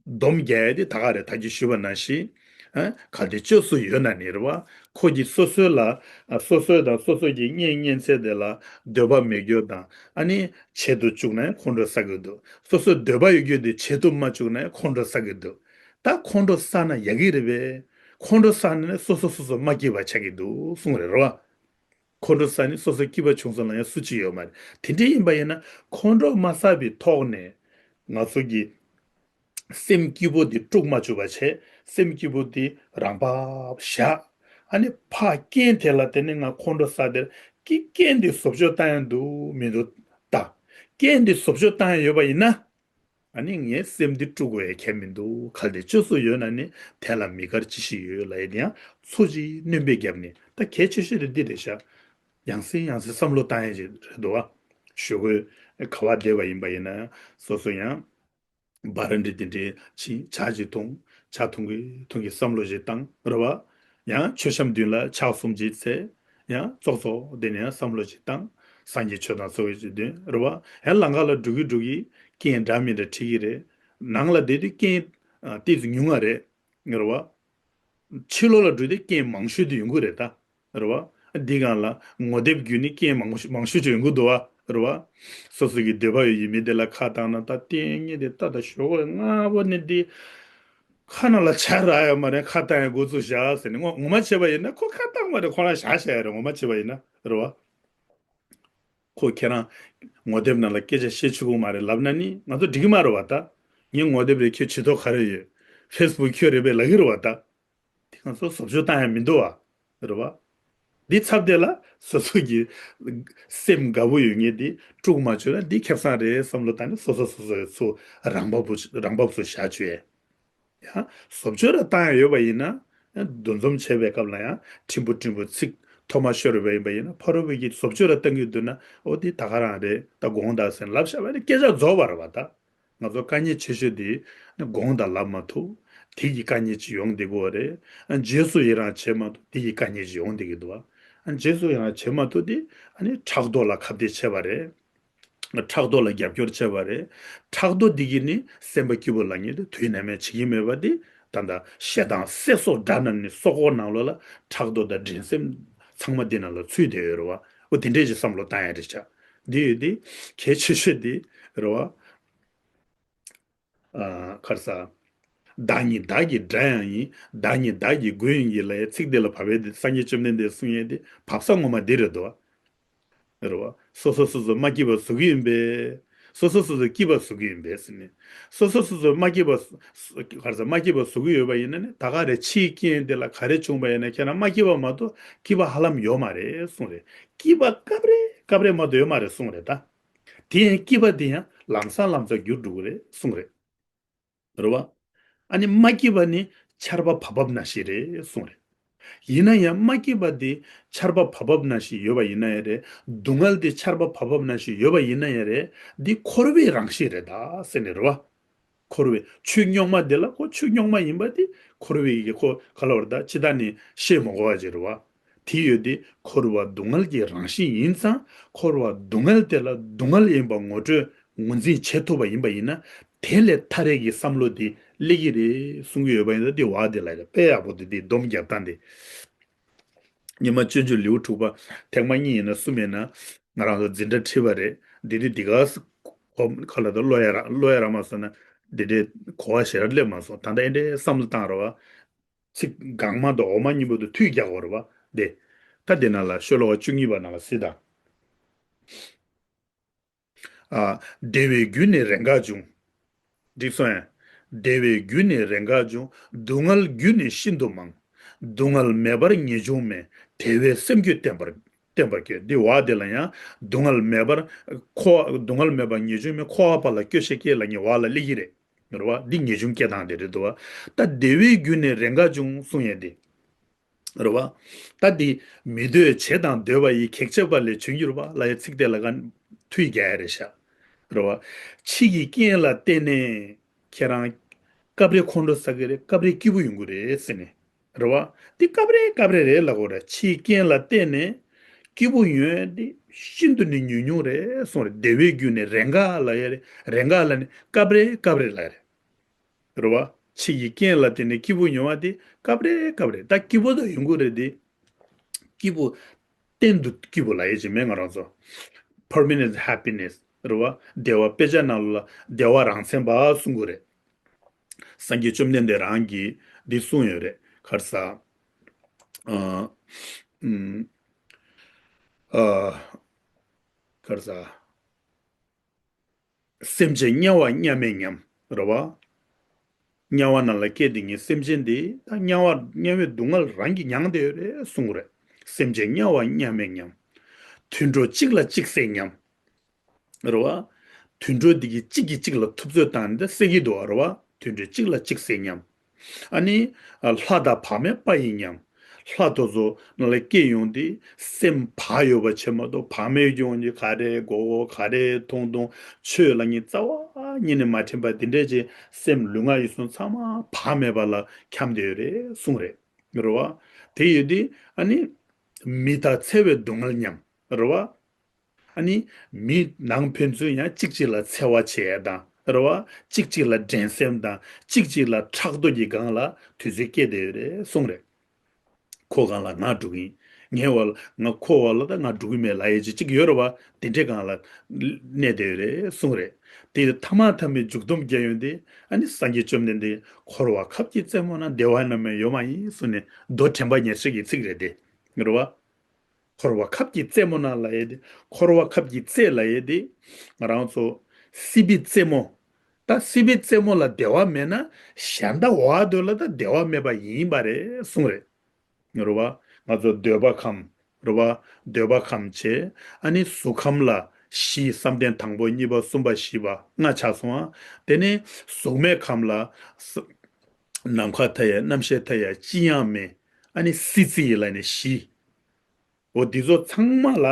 སྡོམ་རྒྱག་ཡ་འདི་ད་ག་རེད། ད་གིན་ཞུས་པ་ནང་བཞིན། ཨ། གལ་ཏེ་བཅོས་སུ་ཡོད་ན་ནི་རེད་པ། ཁོ་གིས་སོ་སོའི་ལ་ཨ་སོ་སོའི་དང་སོ་སོ་གི་བརྙས་བརྙས་ཚད་དེ་ལ་འདོད་པ་མེད་རྒྱུ་དང་། ཨ་ནི་བྱེད་དུ་བཅུག་ན་ཡང་ཁོང་ཁྲོ་ཟ་གི་འདུག་སོ་སོའི་འདོད་པ་ཡོད་རྒྱུ་དེ་བྱེད་དུ་མ་བཅུག་ན་ཡང་ཁོང་ཁྲོ་ཟ་གི་འདུག་ད་ཁོང་ཁྲོ་ཟ་ན་ཡག་གི་རེད་པས། ཁོང་ཁྲོ་ཟ་ན་ནི་སོ་སོ་སོ་སོ་མ་སྐྱིད་པ་ཆགས་ཀྱི་འདུག་གསུངས་རེད། རེད་པ། ཁོང་ཁྲོ་ཟ་ནི་སོ་སོ་སྐྱིད་པ་བྱུང་སོང་ལ་ཡང་སུ་གཅིག་ཡོད་མ་རེད། དེ་འདྲ་ཡིན་པ་ཡིན་ན་ཁོང་ཁྲོ་མ་ཟ་བའི་ཐོག་ནས་ང་ཚོ་གི་སེམས་སྐྱིད་པོ་འདི་དཀྲུག་མ་བཅུག་པ་བྱས། སེམས་སྐྱིད་པོ་འདི་རང་བབས་བཞག་ཨ་ནི་ཕར་རྐྱེན་དེ་ལ་དེ་ནི་ང་ཁོང་ཁྲོ་ཟ་དེར་ཀི་རྐྱེན་འདི་བཟོ་བཅོས་བཏང་ཡ་འདུག་མི་འདུག་ལྟ། རྐྱེན་འདི་བཟོ་བཅོས་བཏང་ཡ་ཡོད་པ་ཡིན་ན། ཨ་ནི་ངའི་སེམས་འདི་དཀྲུག་དགོས་ཡ་གལ་མི་འདུག་གལ་ཏེ་བཅོས་སུ་ཡོད་ན་ནི་དེ་ལ་མི་དགར་ཅི་ཞིག་ཡོད་ལབ་ཡ་དེ་ཡང་ཚོད་ཅིག་སྣོན་པ་བརྒྱབ་ནས། ད་གལ་ཆེ་ཤོས་དེ་འདི་རེད་ཤག་ཡང་སེ་ཡང་སེ་བསམ་བློ་བཏང་ཡ་ཅིག་རེད་འདུག་བ། ཞོགས་ཀས་ག་པར་བསྡད་པ་ཡིན་པ་ཡིན་ན་ཡང་སོ་སོ་ཡང་། སྦ་ར་འདྲེ་དེ་འདྲའི་ཕྱིན་ཇ་ཅིག་འཐུང་། ཇ་འཐུང་གི་འཐུང་གི་བསམ་བློ་ཞིག་བཏང་། རེད་པ། ཡང་མཆོད་བཤམས་མདུན་ལ་ཕྱག་གསུམ་ཅིག་འཚལ། ཡང་ཙོག་ཙོག་དེ་ནས་ཡང་བསམ་བློ་ཞིག་བཏང་། སངས་རྒྱས་ཆོས་དང་ཚོགས་ཀྱི་དོན། རེད་པ། ཡང་ལམ་ཁ་ལ་འགྲོ་གི་འགྲོ་གི་རྐྱེན་འདྲ་མི་འདྲ་འཕྲད་ཀྱི་རེད། ནང་ལ་བསྡད་དུས་རྐྱེན་ཨ་ཏོག་ཙམ་ཉུང་ང་རེད། རེད་པ། ཕྱི་ལོགས་ལ་འགྲོ་དུས་རྐྱེན་མང་ཤོས་དེ་ཡོང་གི་རེད་ད། རེད་པ། འདི་སྒང་ལ་ངོ་དེབ་བརྒྱུད་ནས་རྐྱེན་མང་ཤོས་མང་ཤོས་ཅིག་ཡོང་གི་འདུག་བ། རེད་པ། སོ་སོ་གི་འདོད་པ་ཡོད་ཀྱི་མི་དེ་ལ་ཁ་བཏང་ན་ད་ལྟས་ངན་དེ་ད་ད་ཞོགས་པ་སྔ་པོ་ནས་འདི་ཁ་ནང་ལ་ཇ་རག་ཡོད་མ་རེད། ཁ་བཏང་ཡ་འགོ་བཙུགས་བཞག་ཟེར་ནས་ངོ་ངོ་མ་བྱས་པ་ཡིན་ན་ཁོ་ཁ་བཏང་མ་རེད། ཁོ་རང་བཞག་བཞག་ཡ་རེད། ངོ་མ་བྱས་པ་ཡིན་ན་རེད་པ། ཁོ་ཁྱེད་རང་ངོ་དེབ་ནང་ལ་སྐད་ཆ་བཤད་ཆོག་གི་མ་རེད་ལབ་ན་ནི་ང་ཚོ་འགྲིག་གི་མ་རེད་པ་ད། ངའི་ངོ་དེབ་རེད། ཁྱོད་བྱེད་ཐོག་ག་རེ་ཡོད། ཕེ་སི་བུག་ཁྱོད་རེད་པས་ལབ་ཀྱི་རེད་པ་ད། དེ་ང་ཚོ་བཟོ་བཅོས་བཏང་ཡ་མི་འདུག་བ། རེད་པ། འདི་ཚབ་དེ་ལ་སོ་སོ་གི་སེམས་དགའ་པོ་ཡོད་མཁན་དེ་དཀྲུག་མ་བཅུག་ན་འདི་ཁེ་བཟང་རེད་བསམ་བློ་བཏང་ནས་སོ་སོ་སོ་སོའི་ཚུར་རང་བབས་པོ་རང་བབས་སུ་བཞག་བཅུག་ཡ། ཡང་བཟོ་བཅོས་ར་བཏང་ཡ་ཡོད་པ་ཡིན་ན། ཡང་འདུ་འཛོམས་བྱས་པའི་སྐབས་ལ་ཡང་ཕྲན་བུ་ཕྲན་བུ་ཚིག་ཐོག་མ་ཤོར་བ་ཡིན་པ་ཡིན་ན་ཕ་རོལ་པོ་གིས་བཟོ་བཅོས་ར་བཏང་གི་འདུག་ན་ཨོ་འདི་ད་ག་རང་རེད། ད་དགོངས་དག་ཟེར་ལབ་བཞག་པ་ནི་སྐད་ཆ་རྫོགས་པ་རེད་པ་ད། ང་ཚོ་དཀའ་ངལ་ཆེ་ཤོས་དེ་ནི་དགོངས་དག་ལབ་མ་ཐུབ། དེ་གི་དཀའ་ངལ་ཅིག་ཡོང་བསྡད་ཀྱི་ཡོད་རེད། རྗེས་སུ་ཡི་རང་བྱེད་མ་ཐུབ། དེ་གི་དཀའ་ངལ་ཅིག་ཡོང་བསྡད་ཀྱི་འདུག་བ། རྗེས་སུ་ཡི་རང་བྱེད་མ་ཐུབ་དེ་ཨ་ནི་ཕྲག་དོག་ལ་ཁ་གཏད་བྱས་པ་རེད། ཕྲག་དོག་ལ་རྒྱབ་སྐྱོར་བྱས་པ་རེད། ཕྲག་དོག་འདི་གིས་ནི་སེམས་པ་སྐྱིད་པོ་ལབ་མཁན་དེ་དུས་ནམ་ཡང་བྱེད་ཀྱི་མེད་པ་དེ་ད་ལྟ་ཞེ་སྡང་སྲེད་སོགས་དགྲ་རྣམས་ནི་སྲོག་འཁོར་ནང་ལོགས་ལ་ཕྲག་དོག་དང་འགྲན་སེམས་ཚང་མ་འདི་ནང་ལ་ཚུད་བསྡད་ཡོད་རེད་བ། འོ་དེ་འདྲས་ཀྱི་བསམ་བློ་བཏང་ཡ་རེད་ཤག་འདི་ཡོད་དེ་གལ་ཆེ་ཤོས་དེ་རེད་བ། ཨ། ག་རེ་ཟ། བདག་ཉིད་བདག་གི་དགྲ་ཡང་ཡིན། བདག་ཉིད་བདག་གི་མགོན་ཡིན་གྱི་ལབ་ཡའི་ཚིག་འདི་ལ་བབ་པའི་འདི་སངས་རྒྱས་བཅོམ་ལྡན་འདས་གསུང་ཡས་འདི་བབ་ས་ངོ་མ་འདི་རེད་དོ། རེད་བ། སོ་སོ་སོ་སོ་མ་སྐྱིད་པ་བཟོ་གི་ཡིན་པས། སོ་སོ་སོ་སོ་སྐྱིད་པ་བཟོ་གི་ཡིན་པས་ཟེར་ནས། སོ་སོ་སོ་སོ་མ་སྐྱིད་པ། ག་རེ་ཟ། མ་སྐྱིད་པ་བཟོ་གི་ཡོད་པ་ཡིན་ན་ནི་ད་ག་རེ་ཕྱིའི་རྐྱེན་འདི་ལ་ག་རེ་བྱུང་པ་ཡིན་ན་ཁྱེད་རང་མ་སྐྱིད་པ་མ་གཏོགས་སྐྱིད་པ་ཧ་ལམ་ཡོད་མ་རེད་གསུངས་རེད། སྐྱིད་པ་སྐབས་རེ་སྐབས་རེ་མ་གཏོགས་ཡོད་མ་རེད་གསུངས་རེད་ད། དེ་ཡང་སྐྱིད་པ་དེ་ཡང་ལམ་སང་ལམ་སང་འགྱུར་འགྲོ་གི་རེད་གསུངས་རེད། རེད་བ། ཨ་ནི་མ་སྐྱིད་པ་ནི་ཆར་པ་བབ་བབ་ནང་བཞིན་རེད་གསུངས་རེད། ཡིན་ན་ཡང་མ་སྐྱིད་པ་དེ་ཆར་པ་བབ་བབ་ནང་བཞིན་ཡོད་པ་ཡིན་ན་ཡང་རེད། སྡུག་བསྔལ་དེ་ཆར་པ་བབ་བབ་ནང་བཞིན་ཡོད་པ་ཡིན་ན་ཡང་རེད། འདི་འཁོར་བའི་རང་བཞིན་རེད་ད་ཟེར་ནས་རེད་བ། འཁོར་བའི་ཆུ་རྙོག་མ་དེ་ལ་ཁོ་ཆུ་རྙོག་མ་ཡིན་པ་དེ་འཁོར་བའི་གི་ཁོ་ག་ལ་བར་ད་ཅི་ད་ནི་ཤེས་མ་དགོས་པ་ཅིག་རེད་བ། དེ་ཡོད་དེ་འཁོར་བ་སྡུག་བསྔལ་གྱི་རང་བཞིན་ཡིན་ཙང་། འཁོར་བ་སྡུག་བསྔལ་དེ་ལ་སྡུག་བསྔལ་ཡིན་པ་ངོ་སྤྲོད་ངོས་འཛིན་བྱེད་ཐུབ་པ་ཡིན་པ་ཡིན་ན། དེ་ལས་ཐར་ཡས་ཀྱི་བསམ་བློ་དེ་སླེབས་ཀྱི་རེད་གསུང་གི་ཡོད་པ་ཡིན་ཙང་། དེ་བ་དེ་ལ་དཔེ་ཡག་པོ་དེ་དེ་སྡོམ་རྒྱབ་སྟངས་དེ། ཉི་མ་སྤྱོད་འཇུག་ལེའུ་དྲུག་པ་ཐེངས་མ་གཉིས་ཡིན་ན་གསུམ་ཡིན་ན་ང་རང་ཚོ་འཛིན་གྲྭ་ཁྲིད་པ་རེད། འདི་དུས་འདི་ག་ཁོ་ཁ་ལ་ད་ཀློག་ཡ་རག་ཀློག་ཡ་རག་མ་སོང་ན་འདི་འདྲའི་གོ་བ་ཞེ་དྲག་སླེབས་མ་སོང་། ད་ལྟ་ཨེ་འདྲའི་བསམ་བློ་བཏང་རོགས། ཚིག་གང་མ་གཏོགས་འོག་མ་གཉིས་པོ་དེ་མཐུད་རྒྱག་དགོས་རེད་པ། དེ། ད་དེ་ནང་ལ་ཤོ་ལོ་ཀ་བཅུ་གཉིས་པ་ནང་ལ་གཟིགས་དང་། ཨ། བདེ་བའི་རྒྱུ་ནི་རེས་འགའ་འབྱུང་། འགྲིག་སོང་ངས། བདེ་བའི་རྒྱུ་ནི་རེས་འགའ་འབྱུང་། སྡུག་བསྔལ་རྒྱུ་ནི་ཤིན་ཏུ་མང་། སྡུག་བསྔལ་མེད་པར་ངེས་འབྱུང་མེད། དེ་བས་སེམས་རྒྱུད་བརྟན་པར། བརྟན་པར་བསྐྱེད། འདི་བ་དེ་ལ་ཡང་སྡུག་བསྔལ་མེད་པར་འཁོར་བ། སྡུག་བསྔལ་མེད་པར་ངེས་འབྱུང་མེད་འཁོར་བ་བར་ལ་སྐྱོ་ཤས་སྐྱེ་ལབ་མཁན་བ་ལ་སླེབས་ཀྱི་རེད། རེད་བ། འདི་ངེས་འབྱུང་སྐྱེ་སྟངས་དེ་རེད་འདུག་བ། ད་བདེ་བའི་རྒྱུ་ནི་རེས་འགའ་འབྱུང་གསུང་ཡས་དེ། རེད་བ། ད་འདི་མི་འདོད་བྱེད་དང་འདོད་པ་ཡི་གེགས་བྱེད་པ་ལས་བྱུང་གི་རེད་བ་ལབ་ཡས་ཚིག་དེ་ལ་ག་མཐུད་རྒྱག་ཡ་རེད་ཤག་རེད་བ། ཕྱི་གི་རྐྱེན་ལ་བརྟེན་ནས་ཁྱེད་རང་སྐབས་རེ་ཁོང་ཁྲོ་ཟ་གི་རེད། སྐབས་རེ་སྐྱིད་པོ་ཡོང་གི་རེད་ཟེར་ནས། རེད་བ། འདི་སྐབས་རེ་སྐབས་རེ་རེད་ལབ་དགོས་རེད། ཕྱིའི་རྐྱེན་ལ་བརྟེན་ནས་སྐྱིད་པོ་ཡོང་ཡས་འདི་ཤིན་ཏུ་ནས་ཉུང་ཉུང་རེད་གསུངས་རེད། བདེ་བའི་རྒྱུ་ནི་རེས་འགའ་ལབ་ཡས་རེད། རེས་འགའ་ལབ་ནས་སྐབས་རེ་སྐབས་རེ་ལབ་རེད། རེད་བ། ཕྱི་ཡི་རྐྱེན་ལ་བརྟེན་ནས་སྐྱིད་པོ་ཡོང་བ་དེ་སྐབས་རེ་སྐབས་རེ། ད་སྐྱིད་པོ་ད་ཡོང་གི་རེད་དེ། སྐྱིད་པོ། གཏན་དུ་སྐྱིད་པོ་ལབ་ཡས་ཅིག་མེད་ང་རང་ཚོ། Permanent happiness རེད་བ། བདེ་བ་དཔེ་ཆ་ནང་ལ་བདེ་བ་རང་མཚན་པ་གསུང་གི་རེད། སངས་རྒྱས་བཅོམ་ལྡན་འདས་རང་གིས་འདི་གསུངས་ཡོད་རེད། ག་རེ་ཟེར། ཨ། ཨུམ། ཨ། ག་རེ་ཟེར། སེམས་ཅན་དམྱལ་བ་མཉམ་མེད་མཉམ། རེད་བ། དམྱལ་བ་ནང་ལ་སྐྱེས་བསྡད་མཁན་སེམས་ཅན་དེ་ད་དམྱལ་བ་དམྱལ་བའི་སྡུག་བསྔལ་རང་གིས་མྱངས་བསྡད་ཡོད་རེད་གསུངས་རེད། སེམས་ཅན་དམྱལ་བ་མཉམ་མེད་མཉམ། དུད་འགྲོ་གཅིག་ལ་གཅིག་བསད་མཉམ། རེད་བ། དུད་འགྲོ་འདི་གིས་གཅིག་གིས་གཅིག་ལ་ཐུབ་ཚོད་བཏང་ནས་བསད་ཀྱི་འདུག་བ། རེད་བ། དུད་འགྲོ་གཅིག་ལ་གཅིག་བསད་མཉམ། ཨ་ནི། ལྷ་དང་བག་མེད་པ་ཡིས་མཉམ། ལྷ་དེ་ཚོ་ནང་ལ་སྐྱེས་ཡོང་དུས་སེམས་བག་ཡོད་པ་བྱས་མ་གཏོགས་བག་མེད་ཀྱི་ཡོང་དུས་ག་རེ་མགོ་བོ་ག་རེ་མཐོང་མཐོང་ཆོས་ལབ་མཁན་རྩ་བ་ཉིད་ནས་མ་དྲན་པ་འདི་འདྲས་ཀྱི་སེམས་ལུས་ངག་ཡིད་གསུམ་ཚང་མ་བག་མེད་པ་ལ་འཁྱམས་བསྡད་ཡོད་རེད་གསུངས་རེད། རེད་བ། དེ་ཡོད་དུས་ཨ་ནི། མི་དང་འཚེ་བའི་སྡུག་བསྔལ་མཉམ། རེད་བ། ཨ་ནི། མི་ནང་ཕན་ཚུན་ཡང་གཅིག་གཅིག་ལ་འཚེ་བ་བྱེད་ཡ་དང་། རེད་བ། གཅིག་གཅིག་ལ་འགྲན་སེམས་དང་གཅིག་གཅིག་ལ་ཕྲག་དོག་གི་སྒང་ལ་དུས་ཚོད་སྐྱེལ་བསྡད་ཡོད་རེད་གསུངས་རེད། ཁོ་སྒང་ལ་ང་འགྲོ་གི་ཡིན། ངའི་བར་ལ་ང་ཁོ་བར་ལ་ད་ང་འགྲོ་གི་མེད་ལབ་ཡ་ཅིག་གཅིག་ཡོད་རེད་བ། དེ་འདྲའི་སྒང་ལ་གནས་བསྡད་ཡོད་རེད་གསུངས་རེད། དེ་ཐ་མ་ཐ་མའི་མཇུག་སྡོམ་རྒྱག་ཡོང་དུས་ཨ་ནི་སངས་རྒྱས་བཅོམ་ལྡན་འདས་འཁོར་བ་ཁབ་ཀྱི་རྩེ་མོ་ན་བདེ་བ་ནམ་ཡང་ཡོད་མ་ཡིན་གསུངས་ནས་མདོ་དྲན་པ་ཉེར་ཞག་གི་ཚིག་རེད་དེ། རེད་བ། འཁོར་བ་ཁབ་ཀྱི་རྩེ་མོ་ན་ལབ་ཡས་དེ། འཁོར་བ་ཁབ་ཀྱི་རྩེ་ལབ་ཡས་དེ། ང་རང་ཚོ་སྲིད་པའི་རྩེ་མོ། ད་སྲིད་པའི་རྩེ་མོ་ལ་བདེ་བ་མེད་ན་གཞན་དག་འོག་འདོད་ལ་ད་བདེ་བ་མེད་པ་ཡིན་པ་རེད་གསུངས་རེད། རེད་བ། ང་ཚོ་འདོད་པ་ཁམས། རེད་བ། འདོད་པ་ཁམས་བྱས། ཨ་ནི་གཟུགས་ཁམས་ལ་བཞི། བསམ་གཏན་དང་པོ་གཉིས་པ་གསུམ་པ་བཞི་པ་ལྔ་ཆགས་སོང་ཨ། དེ་ནས་གཟུགས་མེད་ཁམས་ལ་ས་ནམ་མཁའ་མཐའ་ཡས། རྣམ་ཤེས་མཐའ་ཡས། ཅི་ཡང་མེད། ཨ་ནི་སྲིད་རྩེ་ཡི་ལ་ནི་བཞི། འོ་འདི་ཚོ་ཚང་མ་ལ་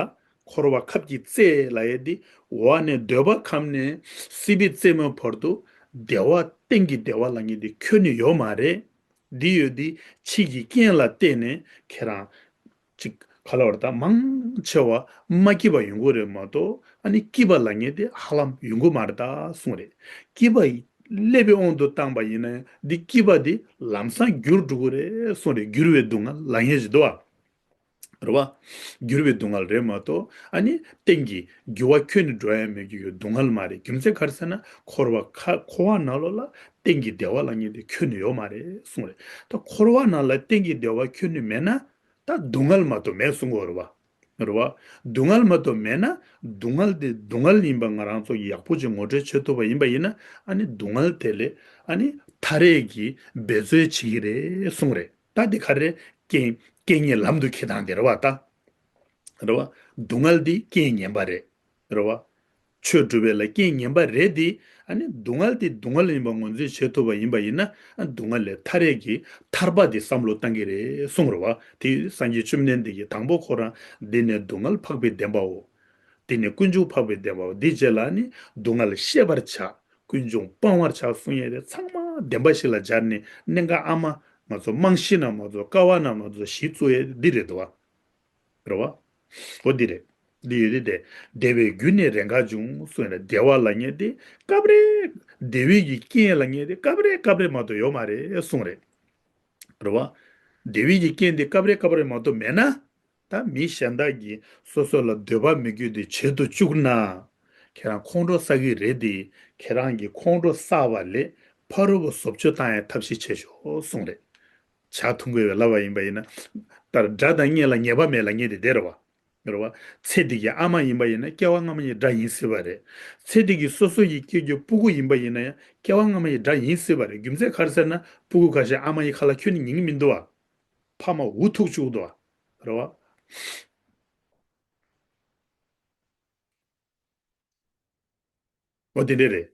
འཁོར་བ་ཁབ་ཀྱི་རྩེ་ལབ་ཡས་འདི། འོག་ནས་འདོད་པ་ཁམས་ནས་སྲིད་པའི་རྩེ་མོའི་བར་དུ་བདེ་བ། གཏན་གྱི་བདེ་བ་ལབ་མཁན་འདི་ཁྱོན་ནས་ཡོད་མ་རེད། འདི་ཡོད་འདི་ཕྱི་གི་རྐྱེན་ལ་བརྟེན་ནས་ཁྱེད་རང་ཅིག་ག་ལ་བར་ད་མང་ཆེ་བ་མ་སྐྱིད་པ་ཡོང་གི་རེད་མ་གཏོགས་ཨ་ནི་སྐྱིད་པ་ལབ་མཁན་དེ་ཧ་ལམ་ཡོང་གི་མ་རེད་ད་གསུངས་རེད། སྐྱིད་པ་སླེབས་པའི་དབང་དུ་བཏང་པ་ཡིན་ན་འདི་སྐྱིད་པ་འདི་ལམ་སང་འགྱུར་འགྲོ་གི་རེད་གསུངས་རེད། འགྱུར་བའི་སྡུག་བསྔལ་ལབ་མཁན་ཞིག་འདུག་བ། རེད་བ། འགྱུར་བའི་སྡུག་བསྔལ་རེད་མ་གཏོགས་ཨ་ནི་གཏན་གྱི་འགྱུར་བ་ཁྱོན་ནས་འགྲོ་ཡ་མེད་ཀྱི་ཡོད་སྡུག་བསྔལ་མ་རེད། རྒྱུ་མཚན་ག་རེ་ཟེར་ན་འཁོར་བ་ཁ་འཁོར་བ་ནང་ལོགས་ལ་གཏན་གྱི་བདེ་བ་ལབ་མཁན་དེ་ཁྱོན་ནས་ཡོད་མ་རེད་གསུངས་རེད། ད་འཁོར་བ་ནང་ལ་གཏན་གྱི་བདེ་བ་ཁྱོན་ནས་མེད་ན། ད་སྡུག་བསྔལ་མ་གཏོགས་མེད་གསུང་གི་ཡོད་རེད་བ། རེད་བ། སྡུག་བསྔལ་མ་གཏོགས་མེད་ན། སྡུག་བསྔལ་དེ་སྡུག་བསྔལ་ཡིན་པ་ང་རང་ཚོ་ཡག་པོ་ཅིག་ངོ་སྤྲོད་བྱེད་ཐུབ་པ་ཡིན་པ་ཡིན་ན། ཨ་ནི་སྡུག་བསྔལ་དེ་ལས་ཨ་ནི་ཐར་ཡས་ཀྱི་འབད་རྩོལ་བྱེད་ཀྱི་རེད་གསུངས་རེད། ད་འདི་ག་རེ་རེད། རྐྱེན་རྐྱེན་ངན་ལམ་དུ་ཁྱེར་སྟངས་དེ་རེད་བ་ད། རེད་བ། སྡུག་བསྔལ་འདི་རྐྱེན་ངན་པ་རེད། རེད་བ། ཆོས་སྒྲུབ་པའི་ལ་རྐྱེན་ངན་པ་རེད་དེ། ཨ་ནི་སྡུག་བསྔལ་དེ་སྡུག་བསྔལ་ཡིན་པ་ངོས་འཛིན་བྱེད་ཐུབ་པ་ཡིན་པ་ཡིན་ན། ཨ་སྡུག་བསྔལ་ལས་ཐར་ཡས་ཀྱི་ཐར་པ་དེ་བསམ་བློ་བཏང་གི་རེད་གསུངས་རེད་བ། དེ་སངས་རྒྱས་བཅོམ་ལྡན་འདས་ཀྱིས་དང་པོ་ཁོ་རང་འདི་ནས་སྡུག་བསྔལ་འཕགས་པའི་བདེན་པའོ། འདི་ནས་ཀུན་འབྱུང་འཕགས་པའི་བདེན་པའོ། འདི་རྗེས་ལ་ནི་སྡུག་བསྔལ་ཤེས་པར་བྱ། ཀུན་འབྱུང་སྤང་བར་བྱ་གསུངས་ཡས་དེ་ཚང་མ་བདེན་པ་བཞི་ལ་སྦྱར་ནས་གནད་འགག་ཨ་མ་ང་ཚོ་རྨང་གཞི་ན་མ་ཚོ་ཀ་བ་ན་མ་ཚོ་གཞི་བཙུགས་ཡས་འདི་རེད་འདུག་བ། རེད་བ། འོ་འདི་རེད། འདི་ཡོད་དེ་དེ། བདེ་བའི་རྒྱུ་ནི་རེས་འགའ་འབྱུང་གསུངས་ཡས་ལ་བདེ་བ་ལབ་མཁན་དེ་སྐབས་རེ། བདེ་བའི་གི་རྐྱེན་ལབ་མཁན་དེ་སྐབས་རེ་སྐབས་རེ་མ་གཏོགས་ཡོད་མ་རེད་གསུངས་རེད། རེད་བ། བདེ་བའི་གི་རྐྱེན་དེ་སྐབས་རེ་སྐབས་རེ་མ་གཏོགས་མེད་ན། ད་མི་གཞན་དག་གིས་སོ་སོ་ལ་འདོད་པ་མི་དགོས་དེ་བྱེད་དུ་བཅུག་ན། ཁྱེད་རང་ཁོང་ཁྲོ་ཟ་གི་རེད་དེ། ཁྱེད་རང་གིས་ཁོང་ཁྲོ་བསགས་པ་ལས་ཕ་རོལ་པོ་བཟོ་བཅོས་བཏང་ཡའི་ཐབས་ཤེས་བྱེད་ཤོག་གསུངས་རེད། ཇ་འཐུང་དགོས་པའི་ལབ་པ་ཡིན་པ་ཡིན་ན། ལྟར་དགྲ་དང་གཉེན་ལ་ཉེས་པ་མེད་ལབ་མཁན་དེ་དེ་རེད་བ། རེད་བ། ཚེ་འདི་གི་ཨ་མ་ཡིན་པ་ཡིན་ན་སྐྱེ་བ་སྔ་མ་ཡི་དགྲ་ཡིན་སྲིད་པ་རེད། ཚེ་འདི་གི་སོ་སོ་ཡི་སྐྱེ་རྒྱུ་སྤུ་གུ་ཡིན་པ་ཡིན་ན་ཡང་སྐྱེ་བ་སྔ་མ་ཡི་དགྲ་ཡིན་སྲིད་པ་རེད། རྒྱུ་མཚན་ག་རེ་ཟེར་ན་སྤུ་གུ་ཁ་ཤས་ཨ་མ་ཡི་ཁ་ལ་ཁྱོན་ནས་ཉན་གི་མི་འདུག་བ། ཕ་མ་འུ་ཐུག་བཅུག་འདུག་བ། རེད་བ། འོ་དེ་འདྲས་རེད།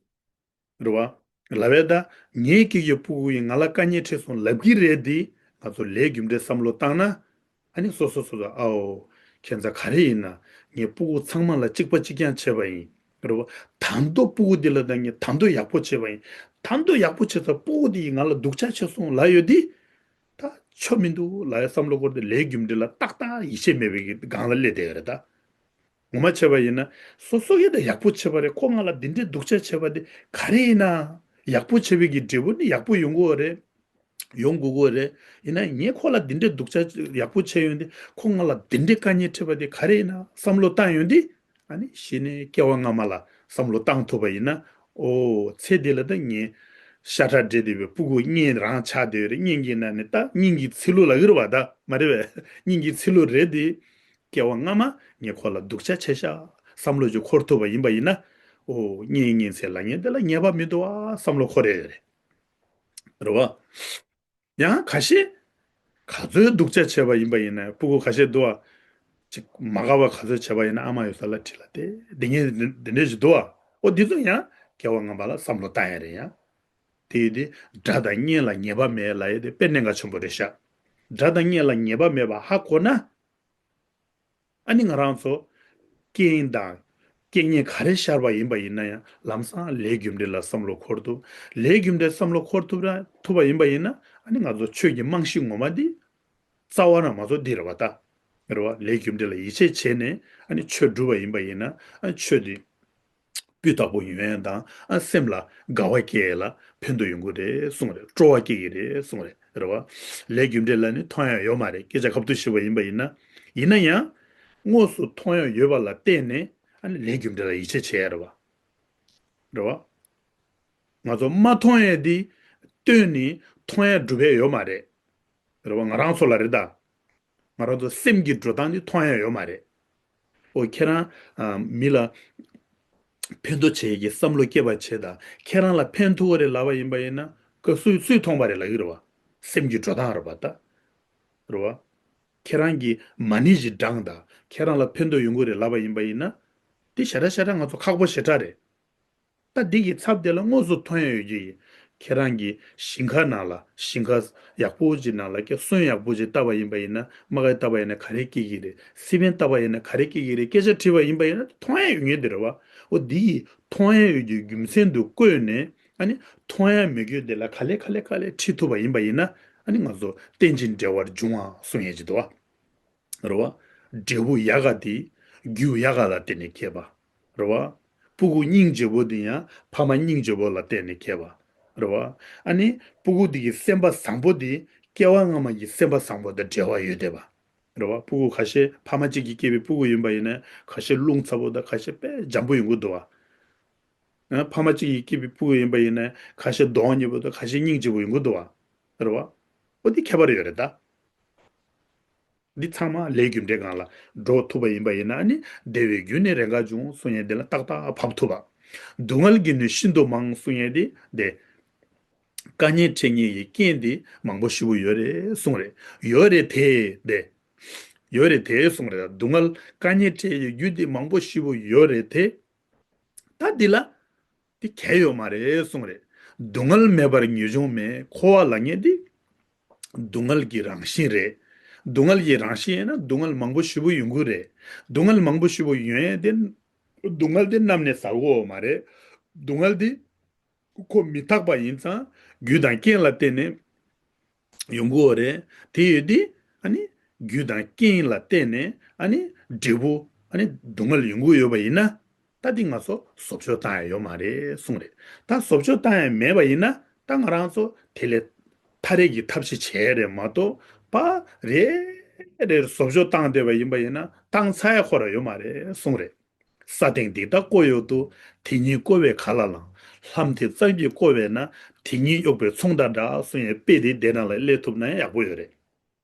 རེད་བ། ལབ་པས་ད། ངའི་སྐྱེ་རྒྱུའི་སྤུ་གུ་ཡིས་ང་ལ་དཀའ་ངལ་འཕྲད་སོང་ལབ་ཀྱི་རེད་དེ། ང་ཚོ་ལས་རྒྱུ་འབྲས་བསམ་བློ་བཏང་ན། ཨ་ནི་སོ་སོ་སོ་སོ་ཨའོ། ཁྱེད་ཚ་ག་རེ་ཡིན་ན། ངའི་སྤུ་གུ་ཚང་མ་ལ་གཅིག་པ་གཅིག་རྐྱང་བྱས་པ་ཡིན། རེད་བ། ད་དུང་སྤུ་གུ་འདི་ལ་ད་ངས་ད་དུང་ཡག་པོ་བྱས་པ་ཡིན། ད་དུང་ཡག་པོ་བྱས་ཚར་སྤུ་གུ་འདི་ཡིས་ང་ལ་སྡུག་ཅག་བྱས་སོང་ལབ་ཡོད་དེ། ད་ཆོ་མི་འདུག་ལབ་ཡ་བསམ་བློ་འཁོར་ཏེ་ལས་རྒྱུ་འབྲས་ལ་ཏག་ཏག་ཡིད་ཆེས་མེད་པའི་གི་སྒང་ལ་སླེབས་བསྡད་ཡོད་རེད་ད། ངོ་མ་བྱས་པ་ཡིན་ན། སོ་སོ་གིས་ད་ཡག་པོ་བྱས་པ་རེད། ཁོ་ང་ལ་འདི་འདྲའི་སྡུག་ཅག་བྱས་པ་དེ་ག་རེ་ཡིན་ན། ཡག་པོ་བྱས་པའི་གི་འབྲས་བུ་ནི་ཡག་པོ་ཡོང་གི་ཡོད་རེད། ཡོང་དགོས་ཀྱི་ཡོད་རེད། ཡིན་ན་ངས་ཁོ་ལ་འདི་འདྲའི་སྡུག་ཅག་ཡག་པོ་བྱས་ཡོང་དུས་ཁོ་ང་ལ་འདི་འདྲའི་དཀའ་ངལ་འཕྲད་པ་དེ་ག་རེ་ཡིན་ན་བསམ་བློ་བཏང་ཡོང་དུས། ཨ་ནི་གཞི་ནས་སྐྱེ་བ་སྔ་མ་ལ་བསམ་བློ་བཏང་ཐུབ་པ་ཡིན་ན། ཨོ་ཚེ་འདི་ལ་ད་ངས་ཤ་ཁྲག་འདྲེས་བསྡད་པའི་སྤུ་གུ་གཉེན་རང་ཆགས་བསྡད་ཡོད་རེད། གཉེན་གྱི་ནང་ནས་ད་གཉེན་གྱི་ཚེ་ལུ་ལབ་ཀྱི་རེད་བ། ད་མ་རེད་པས། གཉེན་གྱི་ཚེ་ལུ་རེད་དེ། སྐྱེ་བ་སྔ་མ་ངས་ཁོ་ལ་སྡུག་ཅག་བྱས་ཤག་བསམ་བློ་ཅིག་འཁོར་ཐུབ་པ་ཡིན་པ་ཡིན་ན། ཨོ་གཉེན་གཉེན་ཚེ་ལ་ངས་དེ་ལ་ཉེས་པ་མི་འདུག་ཨ་བསམ་བློ་འཁོར་ཡ་ཡོད་རེད། རེད་བ། ཡང་ཁ་ཤས། ག་ཚོད་སྡུག་ཅག་བྱས་པ་ཡིན་པ་ཡིན་ན་སྤུ་གུ་ཁ་ཤས་འདུག་ཨ། ཅིག་མ་དགའ་བ་ག་ཚོད་བྱས་པ་ཡིན་ན་ཨ་མ་ཡོད་ས་ལ་ཁྲིད་ལ་དེ་འདི་ངས་འདི་འདི་འདྲས་ཞིག་འདུག་ཨ། ཨོ་འདི་ཚོ་ཡང་སྐྱེ་བ་སྔ་མ་ལ་བསམ་བློ་བཏང་ཡ་རེད་ཡ། དེ་ཡིན་དུས་དགྲ་དང་གཉེན་ལ་ཉེས་པ་མེད་ལབ་ཡ་དེ་དཔེ་གནད་འགག་ཆེན་པོ་རེད་ཤག་དགྲ་དང་གཉེན་ལ་ཉེས་པ་མེད་པ་ཧ་གོ་ན། ཨ་ནི་ང་རང་ཚོ་རྐྱེན་དང་རྐྱེན་ངན་ག་རེ་ཤར་བ་ཡིན་པ་ཡིན་ན་ཡང་ལམ་སང་ལས་རྒྱུ་འབྲས་ལ་བསམ་བློ་འཁོར་ཐུབ། ལས་རྒྱུ་འབྲས་བསམ་བློ་འཁོར་ཐུབ་ར་ཐུབ་པ་ཡིན་པ་ཡིན་ན་ཨ་ནི་ང་ཚོ་ཆོས་ཀྱི་རྨང་གཞི་ངོ་མ་འདི་རྩ་བ་ན་མ་ཚོ་འདི་རེད་བ་ད། རེད་བ། ལས་རྒྱུ་འབྲས་ལ་ཡིད་ཆེས་བྱས་ནས་ཨ་ནི་ཆོས་སྒྲུབ་པ་ཡིན་པ་ཡིན་ན་ཨ་ནི་ཆོས་འདི་སྤུས་དག་པོ་ཡོང་ཡ་དང་ཨ་སེམས་ལ་དགའ་བ་སྐྱེ་ཡ་ལ་ཕན་ཐོགས་ཡོང་གི་རེད་གསུངས་རེད། སྤྲོ་བ་སྐྱེ་གི་རེད་གསུངས་རེད། རེད་བ། ལས་རྒྱུ་འབྲས་ལ་ནི་མཐོང་ཡ་ཡོད་མ་རེད། སྐད་ཆ་ཁ་ཐུག་ཞུས་པ་ཡིན་པ་ཡིན་ན། ཡིན་ན་ཡང་། དངོས་སུ་མཐོང་ཡ་ཡོད་པ་ལ་བརྟེན་ནས་ཨ་ནི་ལས་རྒྱུ་འབྲས་ལ་ཡིད་ཆེས་བྱེད་ཡ་རེད་བ། རེད་བ། ང་ཚོ་མ་མཐོང་ཡ་འདི་བཏོན་ནས་མཐོང་ཡ་སྒྲུབ་ཡ་ཡོད་མ་རེད། རེད་བ། ང་རང་ཚོ་ལ་རེད་ད། ང་རང་ཚོ་སེམས་ཀྱི་འགྲོ་སྟངས་འདི་མཐོང་ཡ་ཡོད་མ་རེད། ཨོ་ཁྱེད་རང་ཨ་མི་ལ་ཕན་ཐོགས་བྱེད་ཀྱི་བསམ་བློ་སྐྱེས་པ་བྱེད་ད་ཁྱེད་རང་ལ་ཕན་ཐོགས་རེད་ལབ་པ་ཡིན་པ་ཡིན་ན་ཀ་སུས་སུས་མཐོང་པ་རེད་ལབ་ཀྱི་རེད་བ། སེམས་ཀྱི་འགྲོ་སྟངས་རེད་བ་ད། རེད་བ། ཁྱེད་རང་གིས་མ་ཎི་ཞིག་བགྲངས་ད་ཁྱེད་རང་ལ་ཕན་ཐོགས་ཡོང་གི་རེད་ལབ་པ་ཡིན་པ་ཡིན་ན། དེ་ཞེ་དྲག་ཞེ་དྲག་ང་ཚོ་ཁག་པོ་ཞེ་དྲག་རེད། ད་འདི་གི་ཚབ་དེ་ལ་དངོས་སུ་མཐོང་ཡ་ཡོད་ཀྱི་ཡིན། ཁྱེད་རང་གིས་ཞིང་ཁ་ནང་ལ་ཞིང་ཁ་ཡག་པོ་ཅིག་ནང་ལ་ཀྱི་སོན་ཡག་པོ་ཅིག་བཏབ་པ་ཡིན་པ་ཡིན་ན་མ་གི་བཏབ་པ་ཡིན་ན་ག་རེ་སྐྱེ་གི་རེད། སི་པན་བཏབ་པ་ཡིན་ན་ག་རེ་སྐྱེ་གི་རེད་སྐད་ཆ་དྲིས་པ་ཡིན་པ་ཡིན་ན་མཐོང་ཡ་ཡོད་ངེས་དེ་རེད་བ། འོ་འདི་ཡིས་མཐོང་ཡ་ཡོད་ཀྱི་རྒྱུ་མཚན་དུ་བཀོད་ནས་ཨ་ནི་མཐོང་ཡ་མེད་རྒྱུ་དེ་ལ་ག་ལེ་ག་ལེ་ག་ལེ་ཁྲིད་ཐུབ་པ་ཡིན་པ་ཡིན་ན་ཨ་ནི་ང་ཚོ་རྟེན་ཅིང་འབྲེལ་བར་འབྱུང་བ་གསུང་ཡས་ཅིག་འདུག་བ། རེད་བ། འབྲས་བུ་ཡག་ག་དེ་རྒྱུ་ཡག་ག་ལ་བརྟེན་ནས་སྐྱེས་པ། རེད་བ། སྤུ་གུ་སྙིང་རྗེ་པོ་དེ་ཡང་ཕ་མ་སྙིང་རྗེ་པོ་ལ་བརྟེན་ནས་སྐྱེས་པ། རེད་བ། ཨ་ནི་སྤུ་གུ་དེ་གི་སེམས་པ་བཟང་པོ་དེ་སྐྱེ་བ་སྔ་མ་གི་སེམས་པ་བཟང་པོ་དང་འབྲེལ་བ་ཡོད་བསྡད་པ། རེད་བ། སྤུ་གུ་ཁ་ཤས་ཕ་མ་གཅིག་གིས་སྐྱེས་པའི་སྤུ་གུ་ཡིན་པ་ཡིན་ན་ཁ་ཤས་རླུང་ཚ་པོ་དང་ཁ་ཤས་དཔེ་འཇམ་པོ་ཡོང་གི་འདུག་བ། ཨ་ཕ་མ་གཅིག་གིས་སྐྱེས་པའི་སྤུ་གུ་ཡིན་པ་ཡིན་ན་ཁ་ཤས་གདོང་ཉེས་པོ་དང་ཁ་ཤས་སྙིང་རྗེ་པོ་ཡོང་གི་འདུག་བ། རེད་བ། འོ་དེ་ཁྱད་པར་ཡོད་རེད་ད། འདི་ཚང་མ་ལས་རྒྱུ་འབྲས་སྒང་ལ་འགྲོ་ཐུབ་པ་ཡིན་པ་ཡིན་ན་ནི་བདེ་བའི་རྒྱུ་ནི་རེས་འགའ་འབྱུང་གསུང་ཡས་འདི་ལ་ཏག་ཏག་བབས་ཐུབ་པ། སྡུག་བསྔལ་གྱི་ནི་ཤིན་ཏུ་མང་གསུང་ཡས་འདི་དེ། དཀའ་ངལ་འཕྲད་ངེས་ཀྱི་རྐྱེན་འདི་མང་པོ་ཞེ་པོ་ཡོད་རེད་གསུང་རེད། ཡོད་རེད་དེ་དེ། ཡོད་རེད་དེ་གསུང་རེད། སྡུག་བསྔལ་དཀའ་ངལ་འཕྲད་ཀྱི་རྒྱུ་འདི་མང་པོ་ཞེ་པོ་ཡོད་རེད་དེ། ད་འདི་ལ། འདི་གལ་ཡོད་མ་རེད་གསུངས་རེད། སྡུག་བསྔལ་མེད་པར་ངེས་འབྱུང་མེད། འཁོར་བ་ལ་ངེས་འདི། སྡུག་བསྔལ་གྱི་རང་བཞིན་རེད། སྡུག་བསྔལ་གྱི་རང་བཞིན་ཡིན་ན་སྡུག་བསྔལ་མང་པོ་ཞེ་པོ་ཡོང་གི་རེད། སྡུག་བསྔལ་མང་པོ་ཞེ་པོ་ཡོང་ཡས་དེ། སྡུག་བསྔལ་དེ་གནམ་ནས་ཟག་གི་ཡོད་མ་རེད། སྡུག་བསྔལ་དེ། ཁོ་མི་རྟག་པ་ཡིན་ཙང་རྒྱུ་དང་རྐྱེན་ལ་བརྟེན་ནས། ཡོང་གི་ཡོད་རེད། དེ་ཡོད་དུས་ཨ་ནི་རྒྱུ་དང་རྐྱེན་ལ་བརྟེན་ནས་ཨ་ནི་འབྲས་བུ་ཨ་ནི་སྡུག་བསྔལ་ཡོང་གི་ཡོད་པ་ཡིན་ན་ད་འདི་ང་ཚོ་བཟོ་བཅོས་བཏང་ཡ་ཡོད་མ་རེད་གསུངས་རེད། ད་བཟོ་བཅོས་བཏང་ཡ་མེད་པ་ཡིན་ན་ད་ང་རང་ཚོ་དེ་ལས་ཐར་ཡས་ཀྱི་ཐབས་ཤེས་བྱས་རེད་མ་གཏོགས་པ་རེ་རེ་བཟོ་བཅོས་བཏང་བསྡད་པ་ཡིན་པ་ཡིན་ན་བཏང་ཚར་ཡ་ཁོ་རང་ཡོད་མ་རེད་གསུངས་རེད། ས་སྟེང་འདི་དག་ཀོ་ཡོད་དུ། དེ་ཉིད་ཀོ་བས་ག་ལ་ལང་། ལྷམ་དེ་ཙམ་གྱིས་ཀོ་བས་ན། དེ་ཉིད་གཡོགས་པའི་ཚོང་དང་འདྲ་གསུང་ཡས་དཔེ་དེ་དེ་ནང་ལ་སླེབས་ཐུབ་ན་ཡག་པོ་ཡོད་རེད།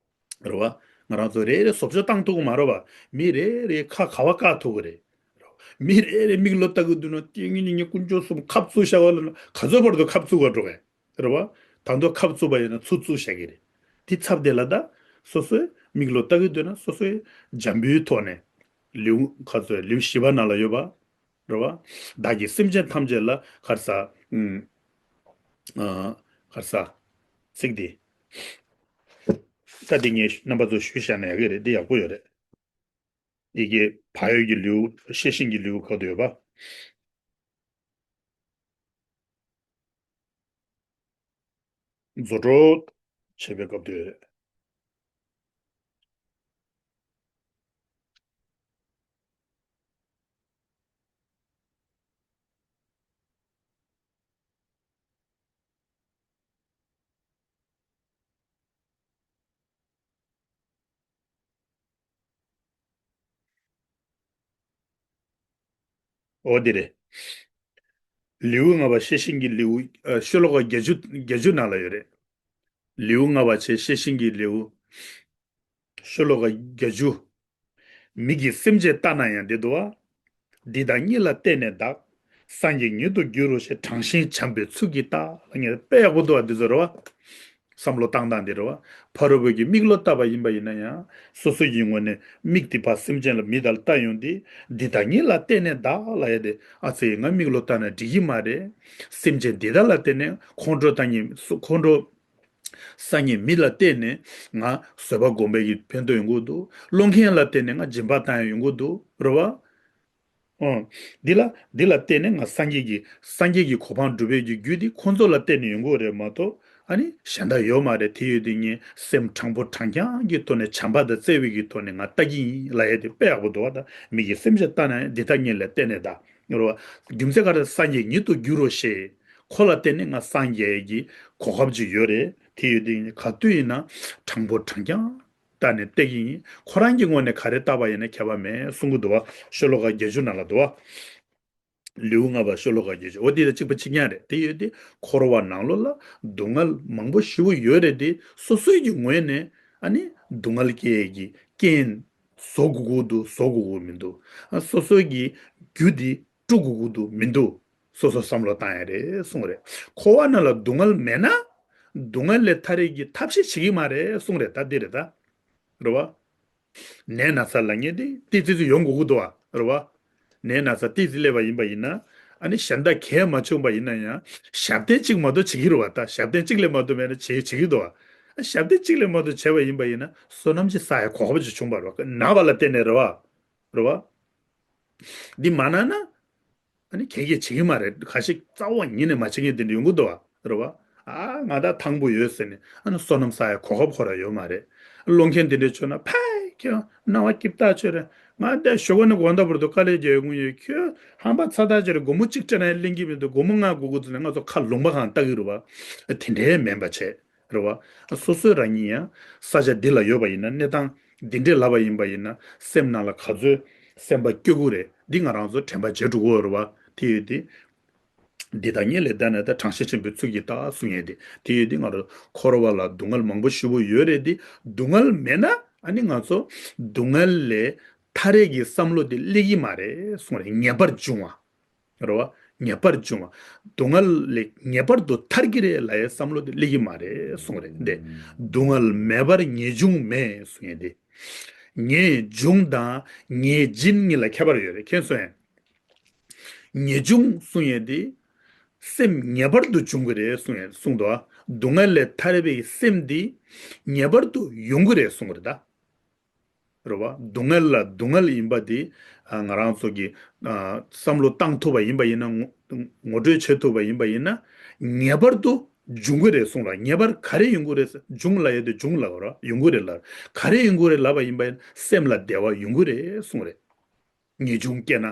རེད་བ། ང་རང་ཚོ་རེ་རེ་བཟོ་བཅོས་བཏང་ཐུབ་ཀྱི་མ་རེད་བ། མི་རེ་རེ་ཁ་ག་བ་བཀག་ཐུབ་ཀྱི་རེད། མི་རེ་རེ་མིག་ལོ་ལྟ་གི་འདུག་ན་ཏིང་ངེ་ཉིན་ཉིན་དཀོན་མཆོག་གསུམ་ཁབ་བཙུགས་བཞག་པ་ལ་ག་ཚོད་བར་དུ་ཁབ་བཙུགས་པར་འགྲོ་གས། རེད་བ། ད་དུང་ཁབ་བཙུགས་པ་ཡིན་ན་ཚུར་བཙུགས་བཞག་གི་རེད། དེ་ཚབ་དེ་ལ་ད། སོ་སོའི་མིག་ལོ་ལྟ་གི་འདུག་ན་སོ་སོའི་འཇམ་པོའི་ཐོག་ནས། ལེའུ་ཁ་ཚོད་ལེའུ་བཞི་པ་ནང་ལ་ཡོད་པ། རེད་བ། བདག་གིས་སེམས་ཅན་ཐམས་ཅད་ལ་ག་རེ་ཟ། ཨུམ། ཨ། ག་རེ་ཟ། ཚིག་འདི། ད་འདི་ངས་རྣམ་པ་ཚོ་ཞུས་བཞག་ན་ཡག་གི་རེད། འདི་ཡག་པོ་ཡོད་རེད། ཡི་གེ་བག་ཡོད་ཀྱི་ལེའུ། ཤེས་བཞིན་གྱི་ལེའུ་ག་དུ་ཡོད་པ། རྫུ་འཕྲུལ་བྱེད་པའི་སྐབས་དུ་ཡོད་རེད། འོ་དེ་རེད། ལེའུ་ལྔ་པ་ཤེས་བཞིན་གྱི་ལེའུ། ཨ། ཤོ་ལོ་ཀ་བརྒྱད་ཅུ། བརྒྱད་ཅུ་ནང་ལ་ཡོད་རེད། ལེའུ་ལྔ་པ་བྱས་ཤེས་བཞིན་གྱི་ལེའུ། ཤོ་ལོ་ཀ་བརྒྱད་ཅུ། མིག་གིས་སེམས་ཅན་ལྟ་ན་ཡང་འདི་འདུག་བ། འདི་དག་ཉིད་ལ་བརྟེན་ནས་བདག། སངས་རྒྱས་ཉིད་དུ་འགྱུར་རོ་ཞེས། དྲངས་ཤིང་བྱམས་པའི་ཚུལ་གྱིས་བལྟ། ལབ་མཁན་དཔེ་ཡག་པོ་འདུག་བ། འདི་ཚོ་རེད་བ། བསམ་བློ་བཏང་སྟངས་འདི་རེད་བ། ཕ་རོལ་པོ་གི་མིག་ལ་བལྟས་པ་ཡིན་པ་ཡིན་ན་ཡང་། སོ་སོ་ཡི་ངོས་ནས་མིག་འདི་ཕར་སེམས་ཅན་ལ། མི་དག་ལ་ལྟ་ཡོང་དུས། འདི་དག་ཉིད་ལ་བརྟེན་ནས་བདག་ལབ་ཡ་དེ། ཨ་ཙི། ང་མིག་ལ་བལྟས་ན་འགྲིག་གི་མ་རེད། སེམས་ཅན་འདི་དག་ལ་བརྟེན་ནས། ཁོང་ཁྲོ་ལྟ་མཁན། ཁོང་ཁྲོ་ཟ་མཁན་མི་ལ་བརྟེན་ནས་ང་བཟོད་པ་སྒོམ་པའི་གི་ཕན་ཐོགས་ཡོང་གི་འདུག། སློང་མཁན་ལ་བརྟེན་ནས་ང་སྦྱིན་པ་བཏང་ཡ་ཡོང་གི་འདུག། རེད་བ། ཨོ། འདི་ལ། འདི་ལ་བརྟེན་ནས་ང་སངས་རྒྱས་ཀྱི། སངས་རྒྱས་ཀྱི་གོ་འཕང་སྒྲུབ་པའི་གི་རྒྱུ་འདི་ཁོང་ཚོ་ལ་བརྟེན་ནས་ཡོང་གི་རེད་མ་གཏོགས། ཨ་ནི་གཞན་དག་ཡོད་མ་རེད། དེ་ཡོད་དུས་ངས་སེམས་དྲང་པོ་དྲང་རྐྱང་གི་ཐོག་ནས། བྱམས་པ་དང་བརྩེ་བའི་གི་ཐོག་ནས་ང་ལྟ་གི་ཡིན་ལབ་ཡ་དེ་དཔེ་ཡག་པོ་འདུག་བ། ད་མིག་གིས་སེམས་ཅན་ལྟ་ན་ཡང་། འདི་དག་ཉིད་ལ་བརྟེན་ནས་བདག། རེད་བ། རྒྱུ་མཚན་ག་རེ། སངས་རྒྱས་ཉིད་དུ་འགྱུར་རོ་ཞེས། ཁོ་ལ་བརྟེན་ནས་ང་སངས་རྒྱས་ཀྱི་གོ་སྐབས་ཅིག་ཡོད་རེད། དེ་ཡོད་དུས་ག་དུས་ཡིན་ན་དྲང་པོ་དྲང་རྐྱང་ལྟ་ནས་བལྟ་གི་ཡིན། ཁོ་རང་གི་ངོས་ནས་ག་རེ་བལྟས་པ་ཡིན་ན་ཁྱད་པར་མེད་གསུང་གི་འདུག་བ། ཤོ་ལོ་ཀ་བརྒྱད་ཅུ་ནང་ལ་འདུག་བ། ལེའུ་ལྔ་པ་ཤོ་ལོ་ཀ་བརྒྱད་ཅུ། འོ་དེ་ལ་གཅིག་པ་གཅིག་རྐྱང་རེད། དེ་ཡོད་དུས་འཁོར་བ་ནང་ལོགས་ལ་སྡུག་བསྔལ་མང་པོ་ཞེ་པོ་ཡོད་རེད་དེ། སོ་སོའི་གི་ངོས་ནས་ཨ་ནི་སྡུག་བསྔལ་སྐྱེ་གི་རྐྱེན་བཟོ་དགོས་ཀྱི་འདུག། བཟོ་དགོས་ཀྱི་མི་འདུག། ཨ། སོ་སོའི་གི་རྒྱུ་དེ་དཀྲུག་དགོས་ཀྱི་འདུག་མི་འདུག། སོ་སོ་བསམ་བློ་བཏང་ཡ་རེད་གསུངས་རེད། འཁོར་བ་ནང་ལ་སྡུག་བསྔལ་མེད་ན། སྡུག་བསྔལ་ལས་ཐར་ཡས་ཀྱི་ཐབས་ཤེས་བྱེད་ཀྱི་མ་རེད་གསུངས་རེད། ད་འདི་རེད་ད། རེད་བ། ནད་ན་ཚ་ལབ་མཁན་དེ་ཏོག་ཙམ་ཡོང་དགོས་ཀྱི་འདུག་བ། རེད་བ། ནད་ན་ཚ་ཏོག་ཙམ་སླེབས་པ་ཡིན་པ་ཡིན་ན། ཨ་ནི་གཞན་དག་གས་མ་བྱུང་བ་ཡིན་ན་ཡང་། ཞབས་བརྟན་གཅིག་མ་གཏོགས་བྱེད་ཀྱི་རེད་བ། ད་ཞབས་བརྟན་གཅིག་ལས་མ་གཏོགས་མེད་ན་བྱེད་བྱེད་ཀྱི་འདུག་བ། ཨ། ཞབས་བརྟན་གཅིག་ལས་མ་གཏོགས་བྱས་པ་ཡིན་པ་ཡིན་ན། བསོད་ནམས་ཅིག་བསགས་ཡ་གོ་སྐབས་ཅིག་བྱུང་བ་རེད་བ། ན་བ་ལ་བརྟེན་ནས་རེད་བ། རེད་བ། འདི་མ་ན་ན། ཨ་ནི་གལ་གལ་བྱེད་ཀྱི་མ་རེད། ཁ་ཤས་རྩ་བ་ཉིད་ནས་མ་བྱེད་མཁན་དེ་འདྲ་ཡོང་གི་འདུག་བ། རེད་བ། ཨ། ང་ད་ཐང་པོ་ཡོད་ཟེར་ནས། ཨ་ནི་བསོད་ནམས་བསགས་ཡ་གོ་སྐབས་ཁོ་རང་ཡོད་མ་རེད། སློང་མཁན་དེ་འདྲ་བྱུང་ན། ཕའི་ཁྱོད་སྣང་བ་སྐྱིད་ཐག་ཆོད་རེད། ང་འདི་ཞོགས་ཀ་ནས་དགོང་དག་བར་དུ་དཀའ་ལས་རྒྱག་ཡོང་གི་ཡོད། ཁྱོད་ཧམ་པ་ཚ་ཐག་ཆོད་རེད། སྒོར་མོ་གཅིག་སྤྲད་ན་ཡང་ལེན་གྱི་མི་འདུག། སྒོར་མོ་ལྔ་དགོས་ཀྱི་འདུག་ཟེར་ནས་ང་ཚོ་ཁ་ལུང་པ་གང་ལྟ་གི་རེད་བ། དེ་འདྲའི་མིན་པ་བྱས། རེད་བ། སོ་སོ་རང་ཉིད་ཡང་ས་ཆ་འདི་ལ་ཡོད་པ་ཡིན་ན། གནས་སྟངས་འདི་འདྲས་ལབ་པ་ཡིན་པ་ཡིན་ན། སེམས་ནང་ལ་ག་ཚོད་སེམས་པ་སྐྱོ་གི་རེད། འདི་ང་རང་ཚོ་དྲན་པ་བརྗེད་འགྲོ་གི་རེད་བ། དེ་ཡོད་དེ། འདི་དག་ཉིད་ལ་བརྟེན་ནས་བདག། དྲངས་ཤིང་བྱམས་པའི་ཚུལ་གྱིས་བལྟ་གསུངས་ཡས་དེ། དེ་ཡོད་དེ་ང་རང་འཁོར་བ་ལ་སྡུག་བསྔལ་མང་པོ་ཞེ་པོ་ཡོད་རེད་དེ། སྡུག་བསྔལ་མེད་ན་ཨ་ནི་ང་ཚོ་སྡུག་བསྔལ་ལས་ཐར་ཡས་ཀྱི་བསམ་བློ་དེ་སླེབས་ཀྱི་མ་རེད་གསུངས་རེད། ངེས་པར་འབྱུང་བ། རེད་བ། ངེས་པར་འབྱུང་བ། སྡུག་བསྔལ་ལས་ངེས་པར་དུ་ཐར་གྱི་རེད་ལབ་ཡའི་བསམ་བློ་དེ་སླེབས་ཀྱི་མ་རེད་གསུངས་རེད་དེ། སྡུག་བསྔལ་མེད་པར་ངེས་འབྱུང་མེད་གསུངས་ཡས་དེ། ངེས་འབྱུང་དང་ངེས་འབྱིན་གཉིས་ལ་ཁྱད་པར་ཡོད་རེད། མཁྱེན་སོང་ངས། ངེས་འབྱུང་གསུངས་ཡས་དེ། སེམས་ངེས་པར་དུ་འབྱུང་གི་རེད་གསུངས་ཡས། གསུངས་འདུག། ཨ། སྡུག་བསྔལ་ལས་ཐར་བའི་སེམས་དེ་ངེས་པར་དུ་ཡོང་གི་རེད་གསུངས་རེད་ད། རེད་བ། སྡུག་བསྔལ་ལ་སྡུག་བསྔལ་ཡིན་པ་དེ། ཨ། ང་རང་ཚོ་གི། ཨ། བསམ་བློ་བཏང་ཐུབ་པ་ཡིན་པ་ཡིན་ན། ངོ་ངོ་སྤྲོད་བྱེད་ཐུབ་པ་ཡིན་པ་ཡིན་ན། ངེས་པར་དུ་འབྱུང་གི་རེད་གསུངས་ལ། ངེས་པར་ག་རེ་ཡོང་གི་རེད་ཟེར། འབྱུང་ལབ་ཡས་དེ་འབྱུང་ལབ་ར། ཡོང་གི་རེད་ལབ། ག་རེ་ཡོང་གི་རེད་ལབ་པ་ཡིན་པ་ཡིན་ན། སེམས་ལ་བདེ་བ་ཡོང་གི་རེད་གསུངས་རེད། ངེས་འབྱུང་སྐྱེས་ན།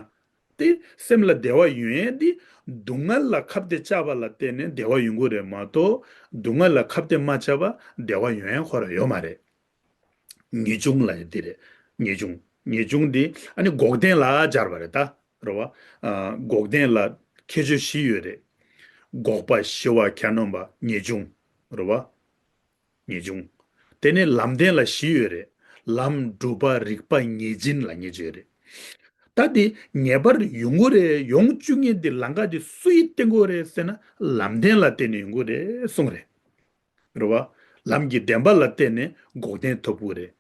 དེ་སེམས་ལ་བདེ་བ་ཡོང་ཡས་དེ། སྡུག་བསྔལ་ལ་ཁ་གཏད་བཅག་པ་ལ་བརྟེན་ནས་བདེ་བ་ཡོང་གི་རེད་མ་གཏོགས། སྡུག་བསྔལ་ལ་ཁ་གཏད་མ་བཅག་པ་བདེ་བ་ཡོང་ཡས་ཁོ་རང་ཡོད་མ་རེད། ངེས་འབྱུང་ལབ་ཡས་དེ་རེད། ངེས་འབྱུང་། ངེས་འབྱུང་འདི་ཨ་ནི་འགོག་བདེན་ལ་སྦྱར་བ་རེད་ད། རེད་བ། ཨ། འགོག་བདེན་ལ་ཁྱད་ཆོས་བཞི་ཡོད་རེད། འགོག་པ་ཞི་བ་གྱ་ནོམ་པ་ངེས་འབྱུང་། རེད་བ། ངེས་འབྱུང་། དེ་ནས་ལམ་བདེན་ལ་བཞི་ཡོད་རེད། ལམ་གྲུབ་པ་རིགས་པ་ངེས་འབྱིན་ལབ་མཁན་ཅིག་ཡོད་རེད། ད་དེ་ངེས་པར་ཡོང་གི་རེད། ཡོང་བཅུག་མཁན་དེ་ལམ་ཁ་དེ་སུ་ཡིས་བསྟན་གྱི་ཡོད་རེད་ཟེར་ན། ལམ་བདེན་ལ་བརྟེན་ནས་ཡོང་གི་རེད་གསུངས་རེད། རེད་བ། ལམ་གྱི་བདེན་པ་ལ་བརྟེན་ནས་འགོག་བདེན་ཐོབ་ཀྱི་རེད།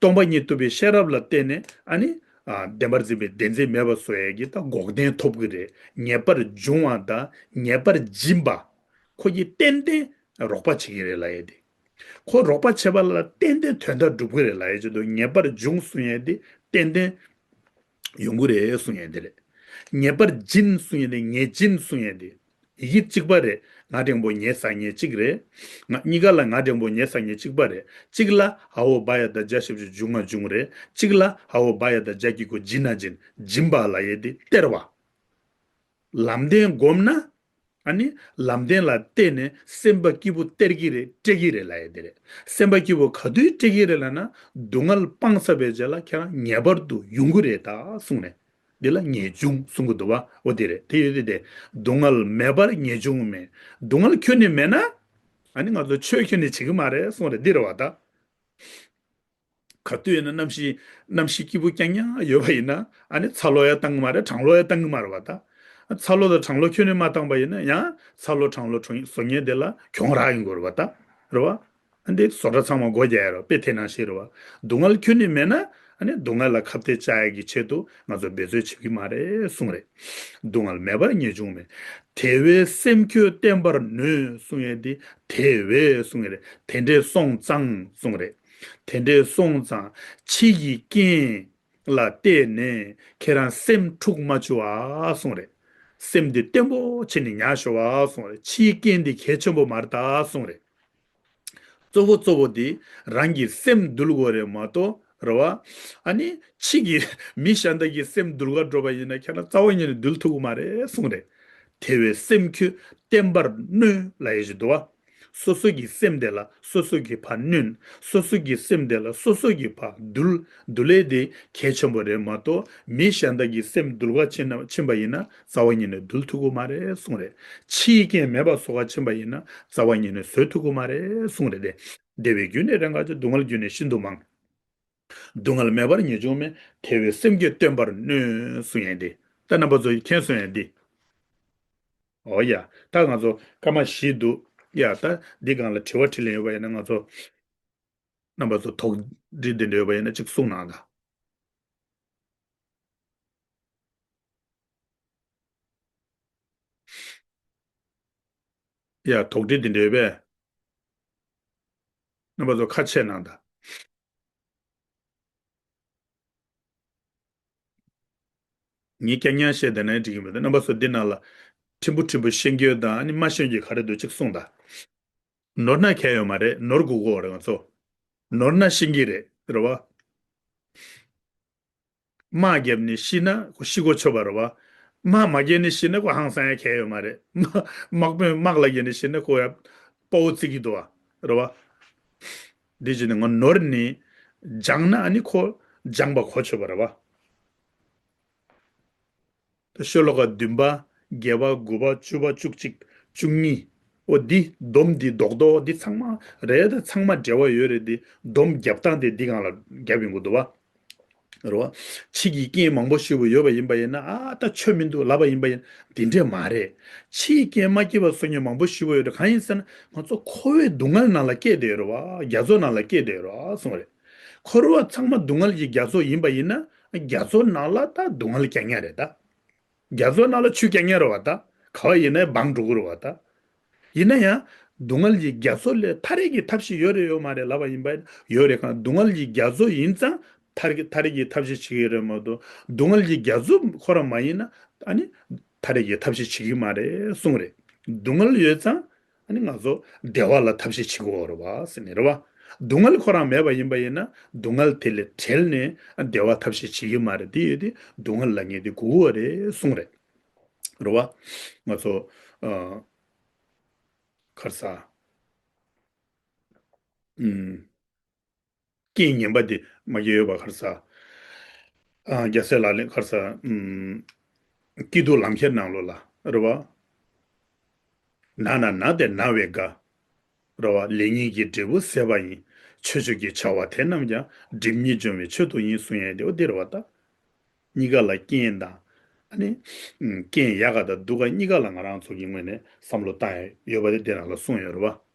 སྟོང་པ་ཉིད་རྟོགས་པའི་ཤེས་རབ་ལ་བརྟེན་ནས་ཨ་ནི་ ཨ། བདེན་པར་འཛིན་པའི་བདེན་འཛིན་མེད་པ་བཟོ་ཡས་ཀྱི་ད་འགོག་བདེན་ཐོབ་ཀྱི་རེད། ངེས་པར་འབྱུང་བ་དང་ངེས་པར་འབྱིན་པ། ཁོ་གིས་ཏན་ཏན་རོགས་པ་བྱེད་ཀྱི་རེད་ལབ་ཡས་དེ། ཁོ་རོགས་པ་བྱེད་པ་ལ་ཏན་ཏན་དོན་དག་འགྲུབ་ཀྱི་རེད་ལབ་ཡས་ཅིག་འདུག་ངེས་པར་འབྱུང་གསུང་ཡས་དེ་ཏན་ཏན་ཡོང་གི་རེད་གསུང་ཡས་དེ་རེད། ངེས་པར་འབྱིན་གསུང་ཡས་དེ་ངེས་འབྱིན་གསུང་ཡས་དེ། ཡི་གེ་གཅིག་པ་རེད། ང་འགྲེང་པོ་ཉེ་ས་ཉེ་གཅིག་རེད། ང་གཉིས་ཀ་ལ་ང་འགྲེང་པོ་ཉེ་ས་ཉེ་གཅིག་པ་རེད། གཅིག་ལ་འ་འོག་བ་ཡ་བཏགས་འཇའ་ཞབས་ཀྱུ་འབྱུང་ང་འབྱུང་རེད། གཅིག་ལ་འ་འོག་བ་ཡ་བཏགས་འཇའ་གི་གུ་འབྱི་ན་འབྱིན། འབྱིན་པ་ལབ་ཡས་དེ་སྟེར་བ། ལམ་བདེན་བསྒོམས་ན། ཨ་ནི་ལམ་བདེན་ལ་བརྟེན་ནས་སེམས་པ་སྐྱིད་པོ་སྟེར་གྱི་རེད། སྤྲད་ཀྱི་རེད་ལབ་ཡས་དེ་རེད། སེམས་པ་སྐྱིད་པོ་ག་དུས་སྤྲད་ཀྱི་རེད་ལབ་ན། སྡུག་བསྔལ་སྤངས་ཚར་བའི་རྗེས་ལ་ཁྱེད་རང་ངེས་པར་དུ་ཡོང་གི་རེད་ད་གསུངས་ནས། འདི་ལ་ངེས་འབྱུང་གསུང་གི་འདུག་བ། འོ་དེ་རེད། དེ་ཡོད་དེ་དེ། སྡུག་བསྔལ་མེད་པར་ངེས་འབྱུང་མེད། སྡུག་བསྔལ་ཁྱོན་ནས་མེད་ན། ཨ་ནི་ང་ཚོ་ཆོས་ཁྱོན་ནས་བྱེད་ཀྱི་མ་རེད་གསུངས་རེད། འདི་རེད་བ་ད། ག་དུས་ཡིན་ན་གནམ་གཤིས་གནམ་གཤིས་སྐྱིད་པོ་རྐྱང་རྐྱང་ཡོད་པ་ཡིན་ན། ཨ་ནི་ཚ་གློ་ཡང་བཏང་གི་མ་རེད། གྲང་གློ་ཡང་བཏང་གི་མ་རེད་བ་ད། ཚ་གློ་དང་གྲང་གློ་ཁྱོན་ནས་མ་བཏང་པ་ཡིན་ན་ཡང་ཚ་གློ་གྲང་གློ་བཟོ་མཁན་དེ་ལ་གྱོང་རག་ཡོང་གི་རེད་བ་ད། རེད་བ། ཨ་འདི་བཟོ་གྲྭ་ཚང་མ་སྒོ་རྒྱག་ཡ་རོ་དཔེ་དེ་ནང་བཞིན་རེད་བ། སྡུག་བསྔལ་ཁྱོན་ནས་མེད་ན། ཨ་ནི་སྡུག་བསྔལ་ལ་ཁ་གཏད་བཅག་ཡ་གི་ཆེད་དུ་ང་ཚོ་འབད་རྩོལ་བྱེད་ཀྱི་མ་རེད་གསུངས་རེད། སྡུག་བསྔལ་མེད་པར་ངེས་འབྱུང་མེད། དེ་བས་སེམས་ཁྱོད་བརྟན་པར་ནུས་གསུང་ཡས་འདི། དེ་བས་གསུང་ཡས་རེད། དེ་འདྲས་སོང་ཙང་གསུང་རེད། དེ་འདྲས་སོང་ཙང་ཕྱི་ཡི་རྐྱེན་ལ་བརྟེན་ནས་ཁྱེད་རང་སེམས་འཁྲུག་མ་བཅུག་ཨ་གསུང་རེད། སེམས་འདི་བརྟན་པོ་བྱས་ནས་ཉར་ཤོག་ཨ་གསུང་རེད། ཕྱིའི་རྐྱེན་འདི་གལ་ཆེན་པོ་མ་རེད་ད་གསུང་རེད། གཙོ་བོ་གཙོ་བོ་འདི་རང་གི་སེམས་འདུལ་དགོས་རེད་མ་གཏོགས་རེད་བ། ཨ་ནི་ཕྱི་གི་མི་གཞན་དག་གི་སེམས་འདུལ་ག་འགྲོ་བ་ཡིན་ན་ཁྱེད་རང་རྩ་བ་ཉིད་ནས་འདུལ་ཐུབ་ཀྱི་མ་རེད་གསུང་རེད། དེ་བས་སེམས་ཁྱོད་བརྟན་པར་གནོན་ལབ་ཡས་ཞིག་འདུག་བ། སོ་སོ་གི་སེམས་དེ་ལ་སོ་སོ་གིས་ཕར་གནོན། སོ་སོ་གི་སེམས་དེ་ལ་སོ་སོ་གིས་ཕར་འདུལ། འདུལ་ལས་དེ་གལ་ཆེན་པོ་རེད་མ་གཏོགས། མི་གཞན་དག་གི་སེམས་འདུལ་ག་ཕྱིན་ན་ཕྱིན་པ་ཡིན་ན་རྩ་བ་ཉིད་ནས་འདུལ་ཐུབ་ཀྱི་མ་རེད་གསུངས་རེད། ཕྱིའི་རྐྱེན་མེད་པ་བཟོ་ག་ཕྱིན་པ་ཡིན་ན་རྩ་བ་ཉིད་ནས་བཟོ་ཐུབ་ཀྱི་མ་རེད་གསུངས་རེད་དེ། བདེ་བའི་རྒྱུ་ནི་རེ་འགའ་ཆེ། སྡུག་བསྔལ་རྒྱུ་ནི་ཤིན་ཏུ་མང་། སྡུག་བསྔལ་མེད་པར་ངེས་འབྱུང་མེད། དེ་བས་སེམས་ཁྱོད་བརྟན་པར་གནོན་གསུང་ཡས་འདི། ད་རྣམ་པ་ཚོ་མཁྱེན་གསུང་ཡས་འདི། འོ་ཡ། ད་ང་ཚོ་སྐར་མ་བཞི་འདུག་ཡ། ད་འདི་སྒང་ལ་དྲི་བ་དྲིས་ལན་ཡོད་པ་ཡིན་ན་ང་ཚོ། རྣམ་པ་ཚོ་དོགས་འདྲི་འདི་འདྲ་ཡོད་པ་ཡིན་ན་གཅིག་གསུང་གནང་དང་། ཡ། དོགས་འདྲི་འདི་འདྲ་ཡོད་པས། རྣམ་པ་ཚོ་ཁ་ཕྱེ་གནང་དང་། ངས་རྐྱང་རྐྱང་བཤད་བསྡད་ན་འགྲིག་གི་མེད་དོ། རྣམ་པ་ཚོ་འདི་ནང་ལ་ཕྲན་བུ་ཕྲན་བུ་ཤེས་ཀྱི་ཡོད་དང་། ཨ་ནི་མ་ཤེས་ཀྱི་ག་རེ་འདུག་གཅིག་གསུངས་དང་། ནོར་ན་གལ་ཡོད་མ་རེད། ནོར་དགོས་ཀྱི་ཡོད་རེད་ང་ཚོ། ནོར་ན་ཤེས་ཀྱི་རེད། རེད་བ། དམག་བརྒྱབ་ནས་ཤི་ན་ཁོ་ཤི་གོ་ཆོད་པ་རེད་བ། དམག་མ་བརྒྱབ་ནས་ཤི་ན་ཁོ་ཧང་སང་ཡ་གལ་ཡོད་མ་རེད། དམག་དམག་དཔོན་དམག་ལ་བརྒྱབ་ནས་ཤི་ན་ཁོ་ཡ་དཔའ་བོ་བརྩི་གི་འདུག་བ། རེད་བ། འདི་བྱས་ནས་ང་ནོར་ནི་སྦྱངས་ན་ཨ་ནི་ཁོ་སྦྱངས་པ་གོ་ཆོད་པ་རེད་བ། ཤོ་ལོ་ཀ་བདུན་པ། བརྒྱད་པ། དགུ་པ། བཅུ་པ། བཅུ་གཅིག་བཅུ་གཉིས། འོ་འདི་སྡོམ་འདི་རྡོག་རྡོག་འདི་ཚང་མ་རེད། ད་ཚང་མ་འབྲེལ་བ་ཡོད་རེད། འདི་སྡོམ་རྒྱབ་སྟངས་དེ་འདི་སྒང་ལ་རྒྱབ་ཡོང་གི་འདུག་བ། རེད་བ། ཕྱི་གི་རྐྱེན་མང་པོ་ཞེ་པོ་ཡོད་པ་ཡིན་པ་ཡིན་ན། ཨ་ད་ཆོ་མི་འདུག་ལབ་པ་ཡིན་པ་ཡིན། དེ་འདྲས་མ་རེད། ཕྱི་ཡི་རྐྱེན་མ་སྐྱིད་པ་བཟོ་མཁན་མང་པོ་ཞེ་པོ་ཡོད་རེད། གང་ཡིན་ཟེར་ན་ང་ཚོ་འཁོར་བའི་སྡུག་བསྔལ་ནང་ལ་སྐྱེས་བསྡད་ཡོད་རེད་བ། རྒྱ་མཚོ་ནང་ལ་སྐྱེས་བསྡད་ཡོད་རེད་བ་གསུངས་རེད། འཁོར་བ་ཚང་མ་སྡུག་བསྔལ་གྱི་རྒྱ་མཚོ་ཡིན་པ་ཡིན་ན། རྒྱ་མཚོ་ནང་ལ་ད་སྡུག་བསྔལ་རྐྱང་རྐྱང་རེད་ད། རྒྱ་མཚོ་ནང་ལ་ཆུ་རྐྱང་རྐྱང་རེད་བ་ད། ག་བ་ཡིན་ནའི་སྦངས་འགྲོ་གི་རེད་བ་ད། ཡིན་ན་ཡང་སྡུག་བསྔལ་གྱི་རྒྱ་མཚོ་ལས་ཐར་ཡས་ཀྱི་ཐབས་ཤེས་ཡོད་རེད་ཡོད་མ་རེད་ལབ་པ་ཡིན་པ་ཡོད་རེད། གང་སྡུག་བསྔལ་གྱི་རྒྱ་མཚོ་ཡིན་ཙང་ཐར་གྱི་ཐར་ཡས་ཀྱི་ཐབས་ཤེས་བྱེད་ཀྱི་རེད་མ་གཏོགས། སྡུག་བསྔལ་གྱི་རྒྱ་མཚོ་ཁོ་རང་མ་ཡིན་ན་ཨ་ནི་ཐར་ཡས་ཀྱི་ཐབས་ཤེས་བྱེད་ཀྱི་མ་རེད་གསུངས་རེད། སྡུག་བསྔལ་ཡོད་ཙང་། ཨ་ནི་ང་ཚོ་བདེ་བ་ལ་ཐབས་ཤེས་བྱེད་དགོས་རེད་བ་ཟེར་ནས་རེད་བ། སྡུག་བསྔལ་ཁོ་རང་མེད་པ་ཡིན་པ་ཡིན་ན་སྡུག་བསྔལ་དེ་ལས་བྲལ་ནས་བདེ་བ་ཐབས་ཤེས་བྱེད་ཀྱི་མ་རེད། དེ་ཡོད་དེ་སྡུག་བསྔལ་ལ་ངེས་ཏེ་དགོས་ཀྱི་རེད་གསུངས་རེད། རེད་བ། ང་ཚོ་ཨ་ག་རེ་ཟ། ཨུམ། རྐྱེན་ངན་པ་དེ་མ་སྐྱེས་ཡོད་པ་ག་རེ་ཟ། ཨ་རྒྱལ་སྲས་ལག་ལེན་ག་རེ་ཟ། ཨུམ། སྐྱིད་སྡུག་ལམ་ཁྱེར་ནང་ལོགས་ལ་རེད་བ། ན་ན་ན་སྟེ་ན་བའི་དགའ། རེད་བ། ལེགས་ཉེས་ཀྱི་འབྲས་བུ་ཟད་པ་ཡིན། ཆོས་སྤྱོད་ཀྱི་བྱ་བ་དེ་རྣམས་ཀྱང་། སྒྲིབ་གཉིས་འཇོམས་པའི་ཆེད་དུ་ཡིན་གསུང་ཡས་དེ། འོ་འདི་རེད་བ་ད། གཉིས་ཀ་ལ་རྐྱེན་དང་། ཨ་ནི། ཨུམ། རྐྱེན་ཡག་ག་དང་སྡུག་ག་གཉིས་ཀ་ལ་ང་རང་ཚོ་གི་ངོས་ནས་བསམ་བློ་བཏང་ཡས་ཡོད་པ་དེ་འདི་ནང་ལ་གསུངས་ཡོད་རེད་བ།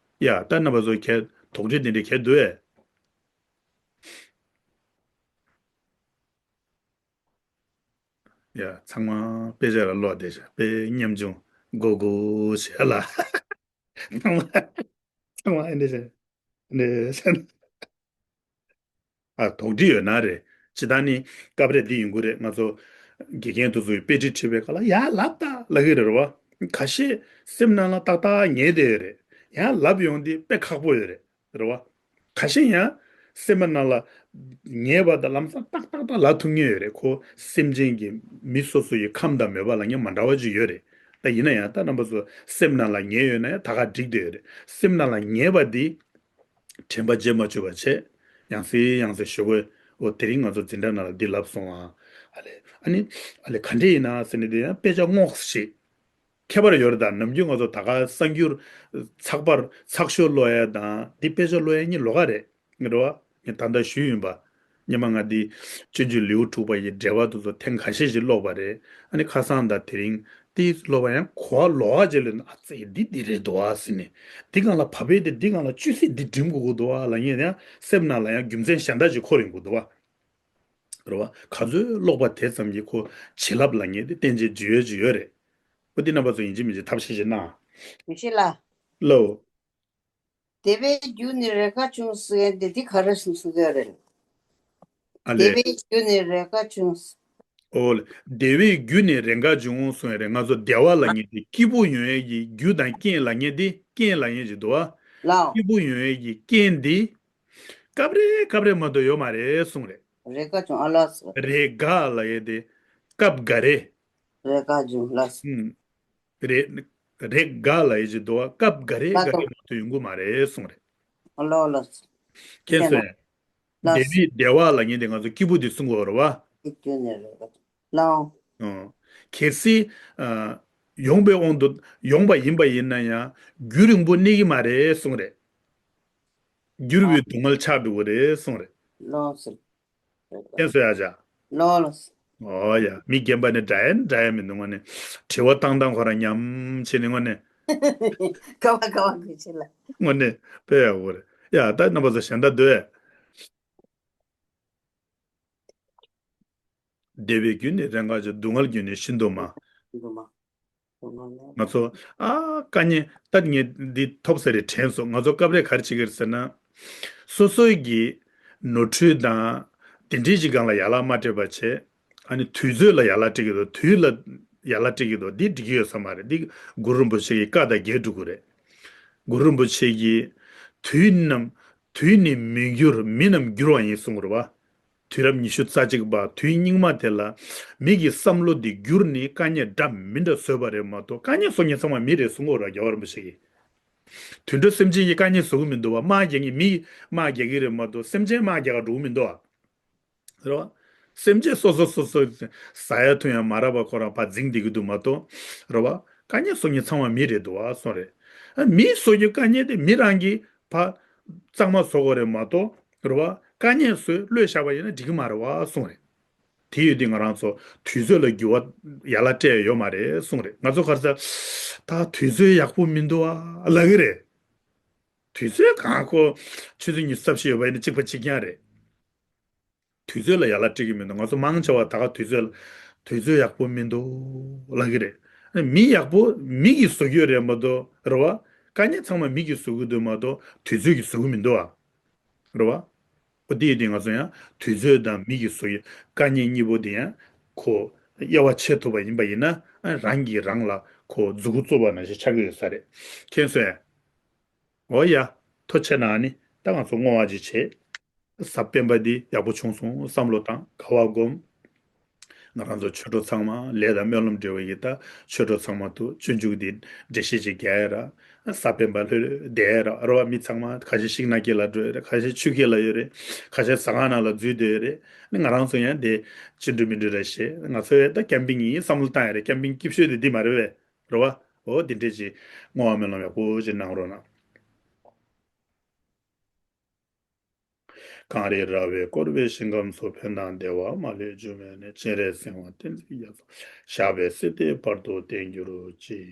ཡ། ད་རྣམ་པ་ཚོ་གལ་དོགས་འདྲི་དེ་འདྲ་གལ་འདུག་ཨེ། ཡ། ཚང་མ་དཔེ་ཆ་ལ་ཀློག་བསྡད་ཤག་དཔེ་ཉམ་ཆུང་གོ་གོ་བྱས་ལ། ཚང་མ་ཚང་མ་ཨེ་འདྲ་བྱས། ཨེ་འདྲ་བྱས། ཨ། དོགས་འདྲི་ཡོད་ན་རེད། ཅི་ད་ནི་སྐབས་རེ་འདི་ཡོང་གི་རེད། ང་ཚོ་དགེ་རྒན་དེ་ཚོ་ཡི་དཔེ་ཁྲིད་ཁྲིད་པའི་སྐབས་ལ་ཡ་ལབ་ད་ལབ་གི་རེད་བ། ཁ་ཤས་སེམས་ནང་ལ་ཏག་ཏག་ངེས་བསྡད་ཡོད་རེད། ཡང་ལབ་ཡོང་དུས་དཔེ་ཁག་པོ་ཡོད་རེད། རེད་བ། ཁ་ཤས་ཡང་སེམས་པ་ནང་ལ་ངེས་པ་དང་ལམ་སང་ཏག་ཏག་ཏག་ལབ་ཐུབ་མཁན་ཡོད་རེད། ཁོ་སེམས་ཅན་གྱི་མི་སོ་སོ་ཡི་ཁམས་དང་མོས་པ་ལ་ངས་མ་འདྲ་བ་ཅིག་ཡོད་རེད། ད་ཡིན་ན་ཡང་ད་རྣམ་པ་ཚོ་སེམས་ནང་ལ་ངེས་ཡོད་ན་ཡང་ད་ག་འགྲིག་བསྡད་ཡོད་རེད། སེམས་ནང་ལ་ངེས་པ་འདི་དྲན་པ་བརྗེད་མ་བཅུག་པ་བྱས། ཡང་སེ་ཡང་སེ་ཞུ་དགོས། འོ་དེ་རིང་ང་ཚོ་འཛིན་གྲྭ་ནང་ལ་འདི་ལབ་སོང་ཨ། ཨ་ལེ། ཨ་ནི། ཨ་ལེ་ག་འདྲས་ཡིན་ན་ཟེར་ནས་དེ་ཡང་དཔེ་ཆ་སྔོག་ཞིག་ཁྱད་པར་ཡོད་རེད། ད་ནམ་རྒྱུན་ང་ཚོ་ད་ག་གསར་འགྱུར་ཚགས་པར་ཚགས་ཤོག་ཀློག་ཡ་དང་འདི་དཔེ་ཆ་ཀློག་ཡ་གཉིས་ལོགས་ཀ་རེད། རེད་བ། ངས་ད་ལྟ་ཞུས་ཡིན་པ། སྔོན་མ་ང་འདི་སྤྱོད་འཇུག་ལེའུ་དྲུག་པ་ཡི་འགྲེལ་པ་དེ་ཚོ་ཐེངས་ཁ་ཤས་ཤིག་ཀློག་པ་རེད། ཨ་ནི་ཁ་སང་དང་དེ་རིང་དེ་ཀློག་པ་ཡང་གོ་བ་ལོག་པ་བྱས་ལོས་ན། ཨ་ཙི། འདི་འདི་རེད་འདུག་ཨ་ཟེར་ནས། འདི་སྒང་ལ་བབས་པས་དེ་འདི་སྒང་ལ་ཅུང་ཟད་འདི་འགྲིམ་དགོས་ཀྱི་འདུག་ཨ་ལབ་མཁན་ཡང་སེམས་ནང་ལ་ཡང་རྒྱུ་མཚན་གཞན་དག་ཅིག་འཁོར་ཡོང་གི་འདུག་བ། རེད་བ། ག་ཚོད་ཀློག་པ་དེ་ཙམ་གྱིས་ཁོ་བྱིན་རླབས་ལབ་མཁན་དེ་བསྟན་བྱའི་རྒྱུས་ཡོད་ཅིག་ཡོད་རེད། ཨོ་འདི་རྣམ་པ་ཚོ་ཡིན་གཅིག་མིན་གཅིག་ཐབས་ཤེས་ཤིག་གནང་། མི་ཤེས་ལ། ལོ། བདེ་བའི་རྒྱུ་ནི་རེས་འགའ་བྱུང་ཟེར་ཡ་འདི་འདི་ག་རེ་གསུངས་ཟེར་གྱི་ཡོད་རེད། ཨ་ལེ། བདེ་བའི་རྒྱུ་ནི་རེས་འགའ་བྱུང་། ཨོ་ལེ། བདེ་བའི་རྒྱུ་ནི་རེས་འགའ་བྱུང་གསུངས་ཡ་རེད། ང་ཚོ་བདེ་བ་ལབ་མཁན་དེ་སྐྱིད་པོ་ཡོང་ཡས་ཀྱི་རྒྱུ་དང་རྐྱེན་ལབ་མཁན་དེ། རྐྱེན་ལབ་མཁན་ཅིག་འདུག་བ། ལའོ། སྐྱིད་པོ་ཡོང་ཡས་ཀྱི་རྐྱེན་དེ། སྐབས་རེ་སྐབས་རེ་མ་གཏོགས་ཡོད་མ་རེད་གསུངས་རེད། རེས་འགའ་བྱུང་ཨ་ལགས་སོ། རེས་འགའ་ལབ་ཡས་དེ་སྐབས་འགའ་རེ། རེས་འགའ་བྱུང་ལགས་སོ། ཨུམ། རེས་རེས་འགའ་ལབ་ཡས་ཅིག་འདུག་བ། སྐབས་འགའ་རེ་ལགས་འགའ་རེ་སོ། མ་གཏོགས་ཡོང་གི་མ་རེད་གསུངས་རེད། ཨ་ལོ་ལགས་སོ། མཁྱེན་སོང་། ལགས་བདེ་སོ། བའི་བདེ་བ་ལབ་མཁན་དེ་ང་ཚོ་སྐྱིད་པོ་དེ་གསུང་གི་ཡོད་རེད་བ། སྐྱིད་པོ་ནས་རེས་འགའ་བྱུང་ལའོ། ཨོ། གལ་སྲིད། ཨ། ཡོང་པའི་དབང་དུ་ཡོང་པ་ཡིན་པ་ཡིན་ན་ཡང་རྒྱུན་རིང་པོ་གནས་ཀྱི་མ་རེད་གསུངས་རེད། འགྱུར་བའི་སྡུག་བསྔལ་ཆགས་འགྲོ་གི་རེད་གསུངས་རེད། ལགས་སོ། ཨེ་སོ་ཡ་ཅག་ལགས་ལགས་སོ། ཨོ་ཡ། མི་རྒན་པ་ནི་འདྲ་ཡ་འདྲ་ཡ་མི་འདུག་དངོས་གནས། དྲི་བ་བཏང་སྟངས་ཁོ་རང་ཉམས་བྱས་ནས་དངོས་གནས། ག་བ་ག་བ་གུས་ཆེ་ལ། དངོས་གནས་དཔེ་ཡག་པོ་རེད། ཡ་ད་རྣམ་པ་ཚོ་གཞན་དག་སྡོད། བདེ་བའི་རྒྱུ་ནི་རེས་འགའ་བྱུང་། སྡུག་བསྔལ་རྒྱུ་ནི་ཤིན་ཏུ་མང་། ང་ཚོ་ཨ་དཀའ་ངལ་ད་ངས་འདི་ཐོབ་ས་རེད་དྲན་སོང་། ང་ཚོ་སྐབས་རེ་ག་རེ་བྱེད་ཀྱི་རེད་ཟེར་ན། སོ་སོའི་གི་ནོར་འཁྲུལ་དང་དེ་འདྲའི་ཞིག་སྒང་ལ་ཡ་ལ་མ་སྤྲད་པ་བྱས། ཨ་ནི་དུས་ཚོད་ལ་ཡ་ལ་སྤྲད་ཀྱི་འདུག་དུས་ལ་ཡ་ལ་སྤྲད་ཀྱི་འདུག་འདི་འགྲིག་གི་ཡོད་ས་མ་རེད། འདི་གུ་རུ་རིན་པོ་ཆེ་གི་བཀའ་དང་འགལ་འགྲོ་གི་རེད། གུ་རུ་རིན་པོ་ཆེ་གིས་དུས་རྣམས་དུས་ནི་མི་འགྱུར་མི་རྣམས་འགྱུར་བ་ཡིན་གསུངས་རེད་བ། དུས་རབས་ཉི་ཤུ་རྩ་གཅིག་པ་དུས་སྙིགས་མ་དེ་ལ་མི་གི་བསམ་བློ་འདི་འགྱུར་ནས་དཀའ་ངལ་འདྲ་མི་འདྲ་བཟོས་པ་རེད་མ་གཏོགས། དཀའ་ངལ་བཟོ་མཁན་ཚང་མ་མི་རེད་གསུང་གི་ཡོད་རེད་རྒྱལ་བ་རིན་པོ་ཆེ་གིས། དུད་འགྲོ་སེམས་ཅན་གྱིས་དཀའ་ངལ་བཟོ་གི་མི་འདུག་བ། དམག་རྒྱག་མཁན་མིས་དམག་རྒྱག་གི་རེད་མ་གཏོགས། སེམས་ཅན་དམག་རྒྱག་ག་འགྲོ་གི་མི་འདུག་བ། རེད་བ། སེམས་ཅན་སོ་སོ་སོ་སོ་ཟ་ཡ་འཐུང་ཡ་མ་རག་པ་ཁོ་རང་ཕར་འཛིང་བསྡད་ཀྱི་འདུག་མ་གཏོགས། རེད་བ། དཀའ་ངལ་བཟོ་མཁན་ཚང་མ་མི་རེད་འདུག་བ་གསུངས་རེད། ཨ། མིས་བཟོ་རྒྱུ་དཀའ་ངལ་དེ་མི་རང་གིས་ཕར་གཙང་མ་བཟོ་དགོས་རེད་མ་གཏོགས། རེད་བ། དཀའ་ངལ་བཟོས་བློས་བཞག་པ་ཡིན་ན་འགྲིག་གི་མ་རེད་བ་གསུངས་རེད། དེ་ཡོད་དུས་ང་རང་ཚོ་དུས་ཚོད་ལ་འགྱུར་བ་ཡ་ལ་སྤྲད་ཡོད་མ་རེད་གསུངས་རེད། ང་ཚོ་ག་རེ་ཟེར། ད་དུས་ཚོད་ཡག་པོ་མི་འདུག་ཨ་ལབ་ཀྱི་རེད། དུས་ཚོད་གང་ཁོ་ཆུ་ཚོད་ཉི་ཤུ་རྩ་བཞི་ཡོད་པ་ཡིན་ན་གཅིག་པ་གཅིག་རྐྱང་རེད། དུས་ཚོད་ལ་ཡ་ལ་སྤྲད་ཀྱི་མི་འདུག་ང་ཚོ་མང་ཆེ་བ་ད་ག་དུས་ཚོད་ལ་དུས་ཚོད་ཡག་པོ་མི་འདུག་ལབ་ཀྱི་རེད། མི་ཡག་པོ་མི་གིས་བཟོ་རྒྱུ་རེད་མ་གཏོགས། རེད་བ། དཀའ་ངལ་ཚང་མ་མི་གིས་བཟོ་གི་འདུག་མ་གཏོགས་དུས་ཚོད་ཀྱིས་བཟོ་གི་མི་འདུག་ཨ། རེད་བ། ཨོ་དེ་ཡིན་དུས་ང་ཚོ་ཡང་དུས་ཚོད་དང་མི་གིས་བཟོ་རྒྱུ་དཀའ་ངལ་གཉིས་པོ་དེ་ཡང་ཁོ་དབྱེ་བ་ཕྱེ་ཐུབ་པ་ཡིན་པ་ཡིན་ན། ཨ། རང་གིས་རང་ལ་ཁོ་མཛུབ་གུ་བཙུགས་པ་ནང་བཞིན་ཆགས་ཀྱི་ཡོད་ས་རེད། མཁྱེན་སོང་ངས། འོ་ཡ། ཐུགས་རྗེ་གནང་། ཨ་ནི་ད་ང་ཚོ་བསྔོ་བ་ཅིག་བྱེད། གཟའ་སྤེན་པ་འདི་ཡག་པོ་བྱུང་སོང་བསམ་བློ་བཏང་། དགའ་བ་སྒོམ། ང་རང་ཚོ་ཆོས་གྲོགས་ཚང་མ་ལས་དང་སྨོན་ལམ་འབྲེལ་བ་ཡིན། ད་ཆོས་གྲོགས་ཚང་མ་ཐུགས་སྤྱོད་འཇུག་འདི་འགྲེལ་བཤད་ཅིག་རྒྱག་ཡ་ར། གཟའ་སྤེན་པ་ལྷོད་ལྷོད་བསྡད་ཡ་ར། རེད་བ། མི་ཚང་མ་ཁ་ཤས་ཤིང་ནགས་དཀྱིལ་ལ་འགྲོ་ཡ་རེད། ཁ་ཤས་ཆུ་དཀྱིལ་ལ་ཡོད་རེད། ཁ་ཤས་ཟ་ཁང་ནང་ལ་འཛུལ་སྡོད་ཡ་རེད། ཨ་ནི་ང་རང་ཚོ་ཡང་དེ་ཅི་འགྲོ་མི་འགྲོ་ར་བྱེད། ང་ཚོ་ཡང་ད་ཀེམ་པིང་ཡིན་བསམ་བློ་བཏང་ཡ་རེད། ཀེམ་པིང་སྐྱིད་ཤོས་དེ་འདི་མ་རེད་པས། རེད་བ། འོ་འདི་འདྲས་ཅིག་བསྔོ་བ་སྨོན་ལམ་ཡག་པོ་ཅིག་གནང་རོགས་གནང་། གངས་རི་ར་བས་བསྐོར་བའི་ཞིང་ཁམས་སུ། ཕན་དང་བདེ་བ་མ་ལུས་འབྱུང་བའི་གནས། སྤྱན་རས་གཟིགས་དབང་བསྟན་འཛིན་རྒྱ་མཚོ། ཞབས་པད་སྲིད་མཐའི་བར་དུ་བརྟན་གྱུར་ཅིག།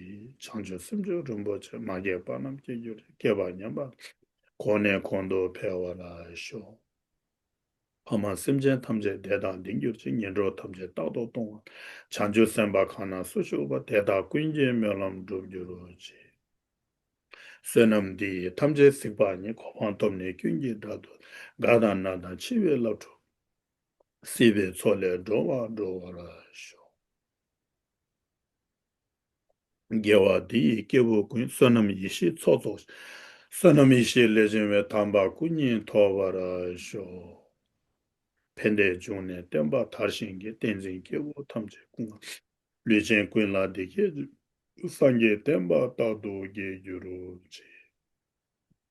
བྱང་ཆུབ་སེམས་མཆོག་རིན་པོ་ཆེ། མ་སྐྱེས་པ་རྣམས་སྐྱེ་གྱུར་ཅིག། སྐྱེས་པ་ཉམས་པ་གོང་ནས་གོང་དུ་འཕེལ་བར་ཤོག། ཕ་མ་སེམས་ཅན་ཐམས་ཅད་བདེ་དང་ལྡན་གྱུར་ཅིག་ངན་འགྲོ་ཐམས་ཅད་རྟག་ཏུ་སྟོང་བ། བྱང་ཆུབ་སེམས་དཔའ་གང་ན་སུ་བཞུགས་པ། དེ་དག་ཀུན་གྱི་སྨོན་ལམ་འགྲུབ་གྱུར་ཅིག་བསོད་ནམས་འདི་ཡིས་ཐམས་ཅད་གཟིགས་པ་ཉིད། གོ་འཕང་ཐོབ་ནས་ཀུན་གྱི་བདག་ཏུ། དགའ་དང་ན་དང་འཆི་བའི་སླད་འགྲོ། སྲིད་པའི་མཚོ་ལས་འགྲོ་བ་སྒྲོལ་བར་ཤོག་དགེ་བ་འདི་ཡིས་སྐྱེ་བོ་ཀུན། བསོད་ནམས་ཡེ་ཤེས་ཚོགས་རྫོགས་ཤིང་། བསོད་ནམས་ཡེ་ཤེས་ལས་བྱུང་བའི། དམ་པ་སྐུ་གཉིས་ཐོབ་པར་ཤོག་ཕན་བདེའི་འབྱུང་གནས་བསྟན་པ་དར་ཞིང་རྒྱས། བསྟན་འཛིན་སྐྱེ་བོ་ཐམས་ཅད་ཀུན། ལུས་ཅན་ཀུན་ལ་བདེ་སྐྱིད་སངས་རྒྱས་བསྟན་པ་རྟག་ཏུ་རྒྱས་གྱུར་ཅིག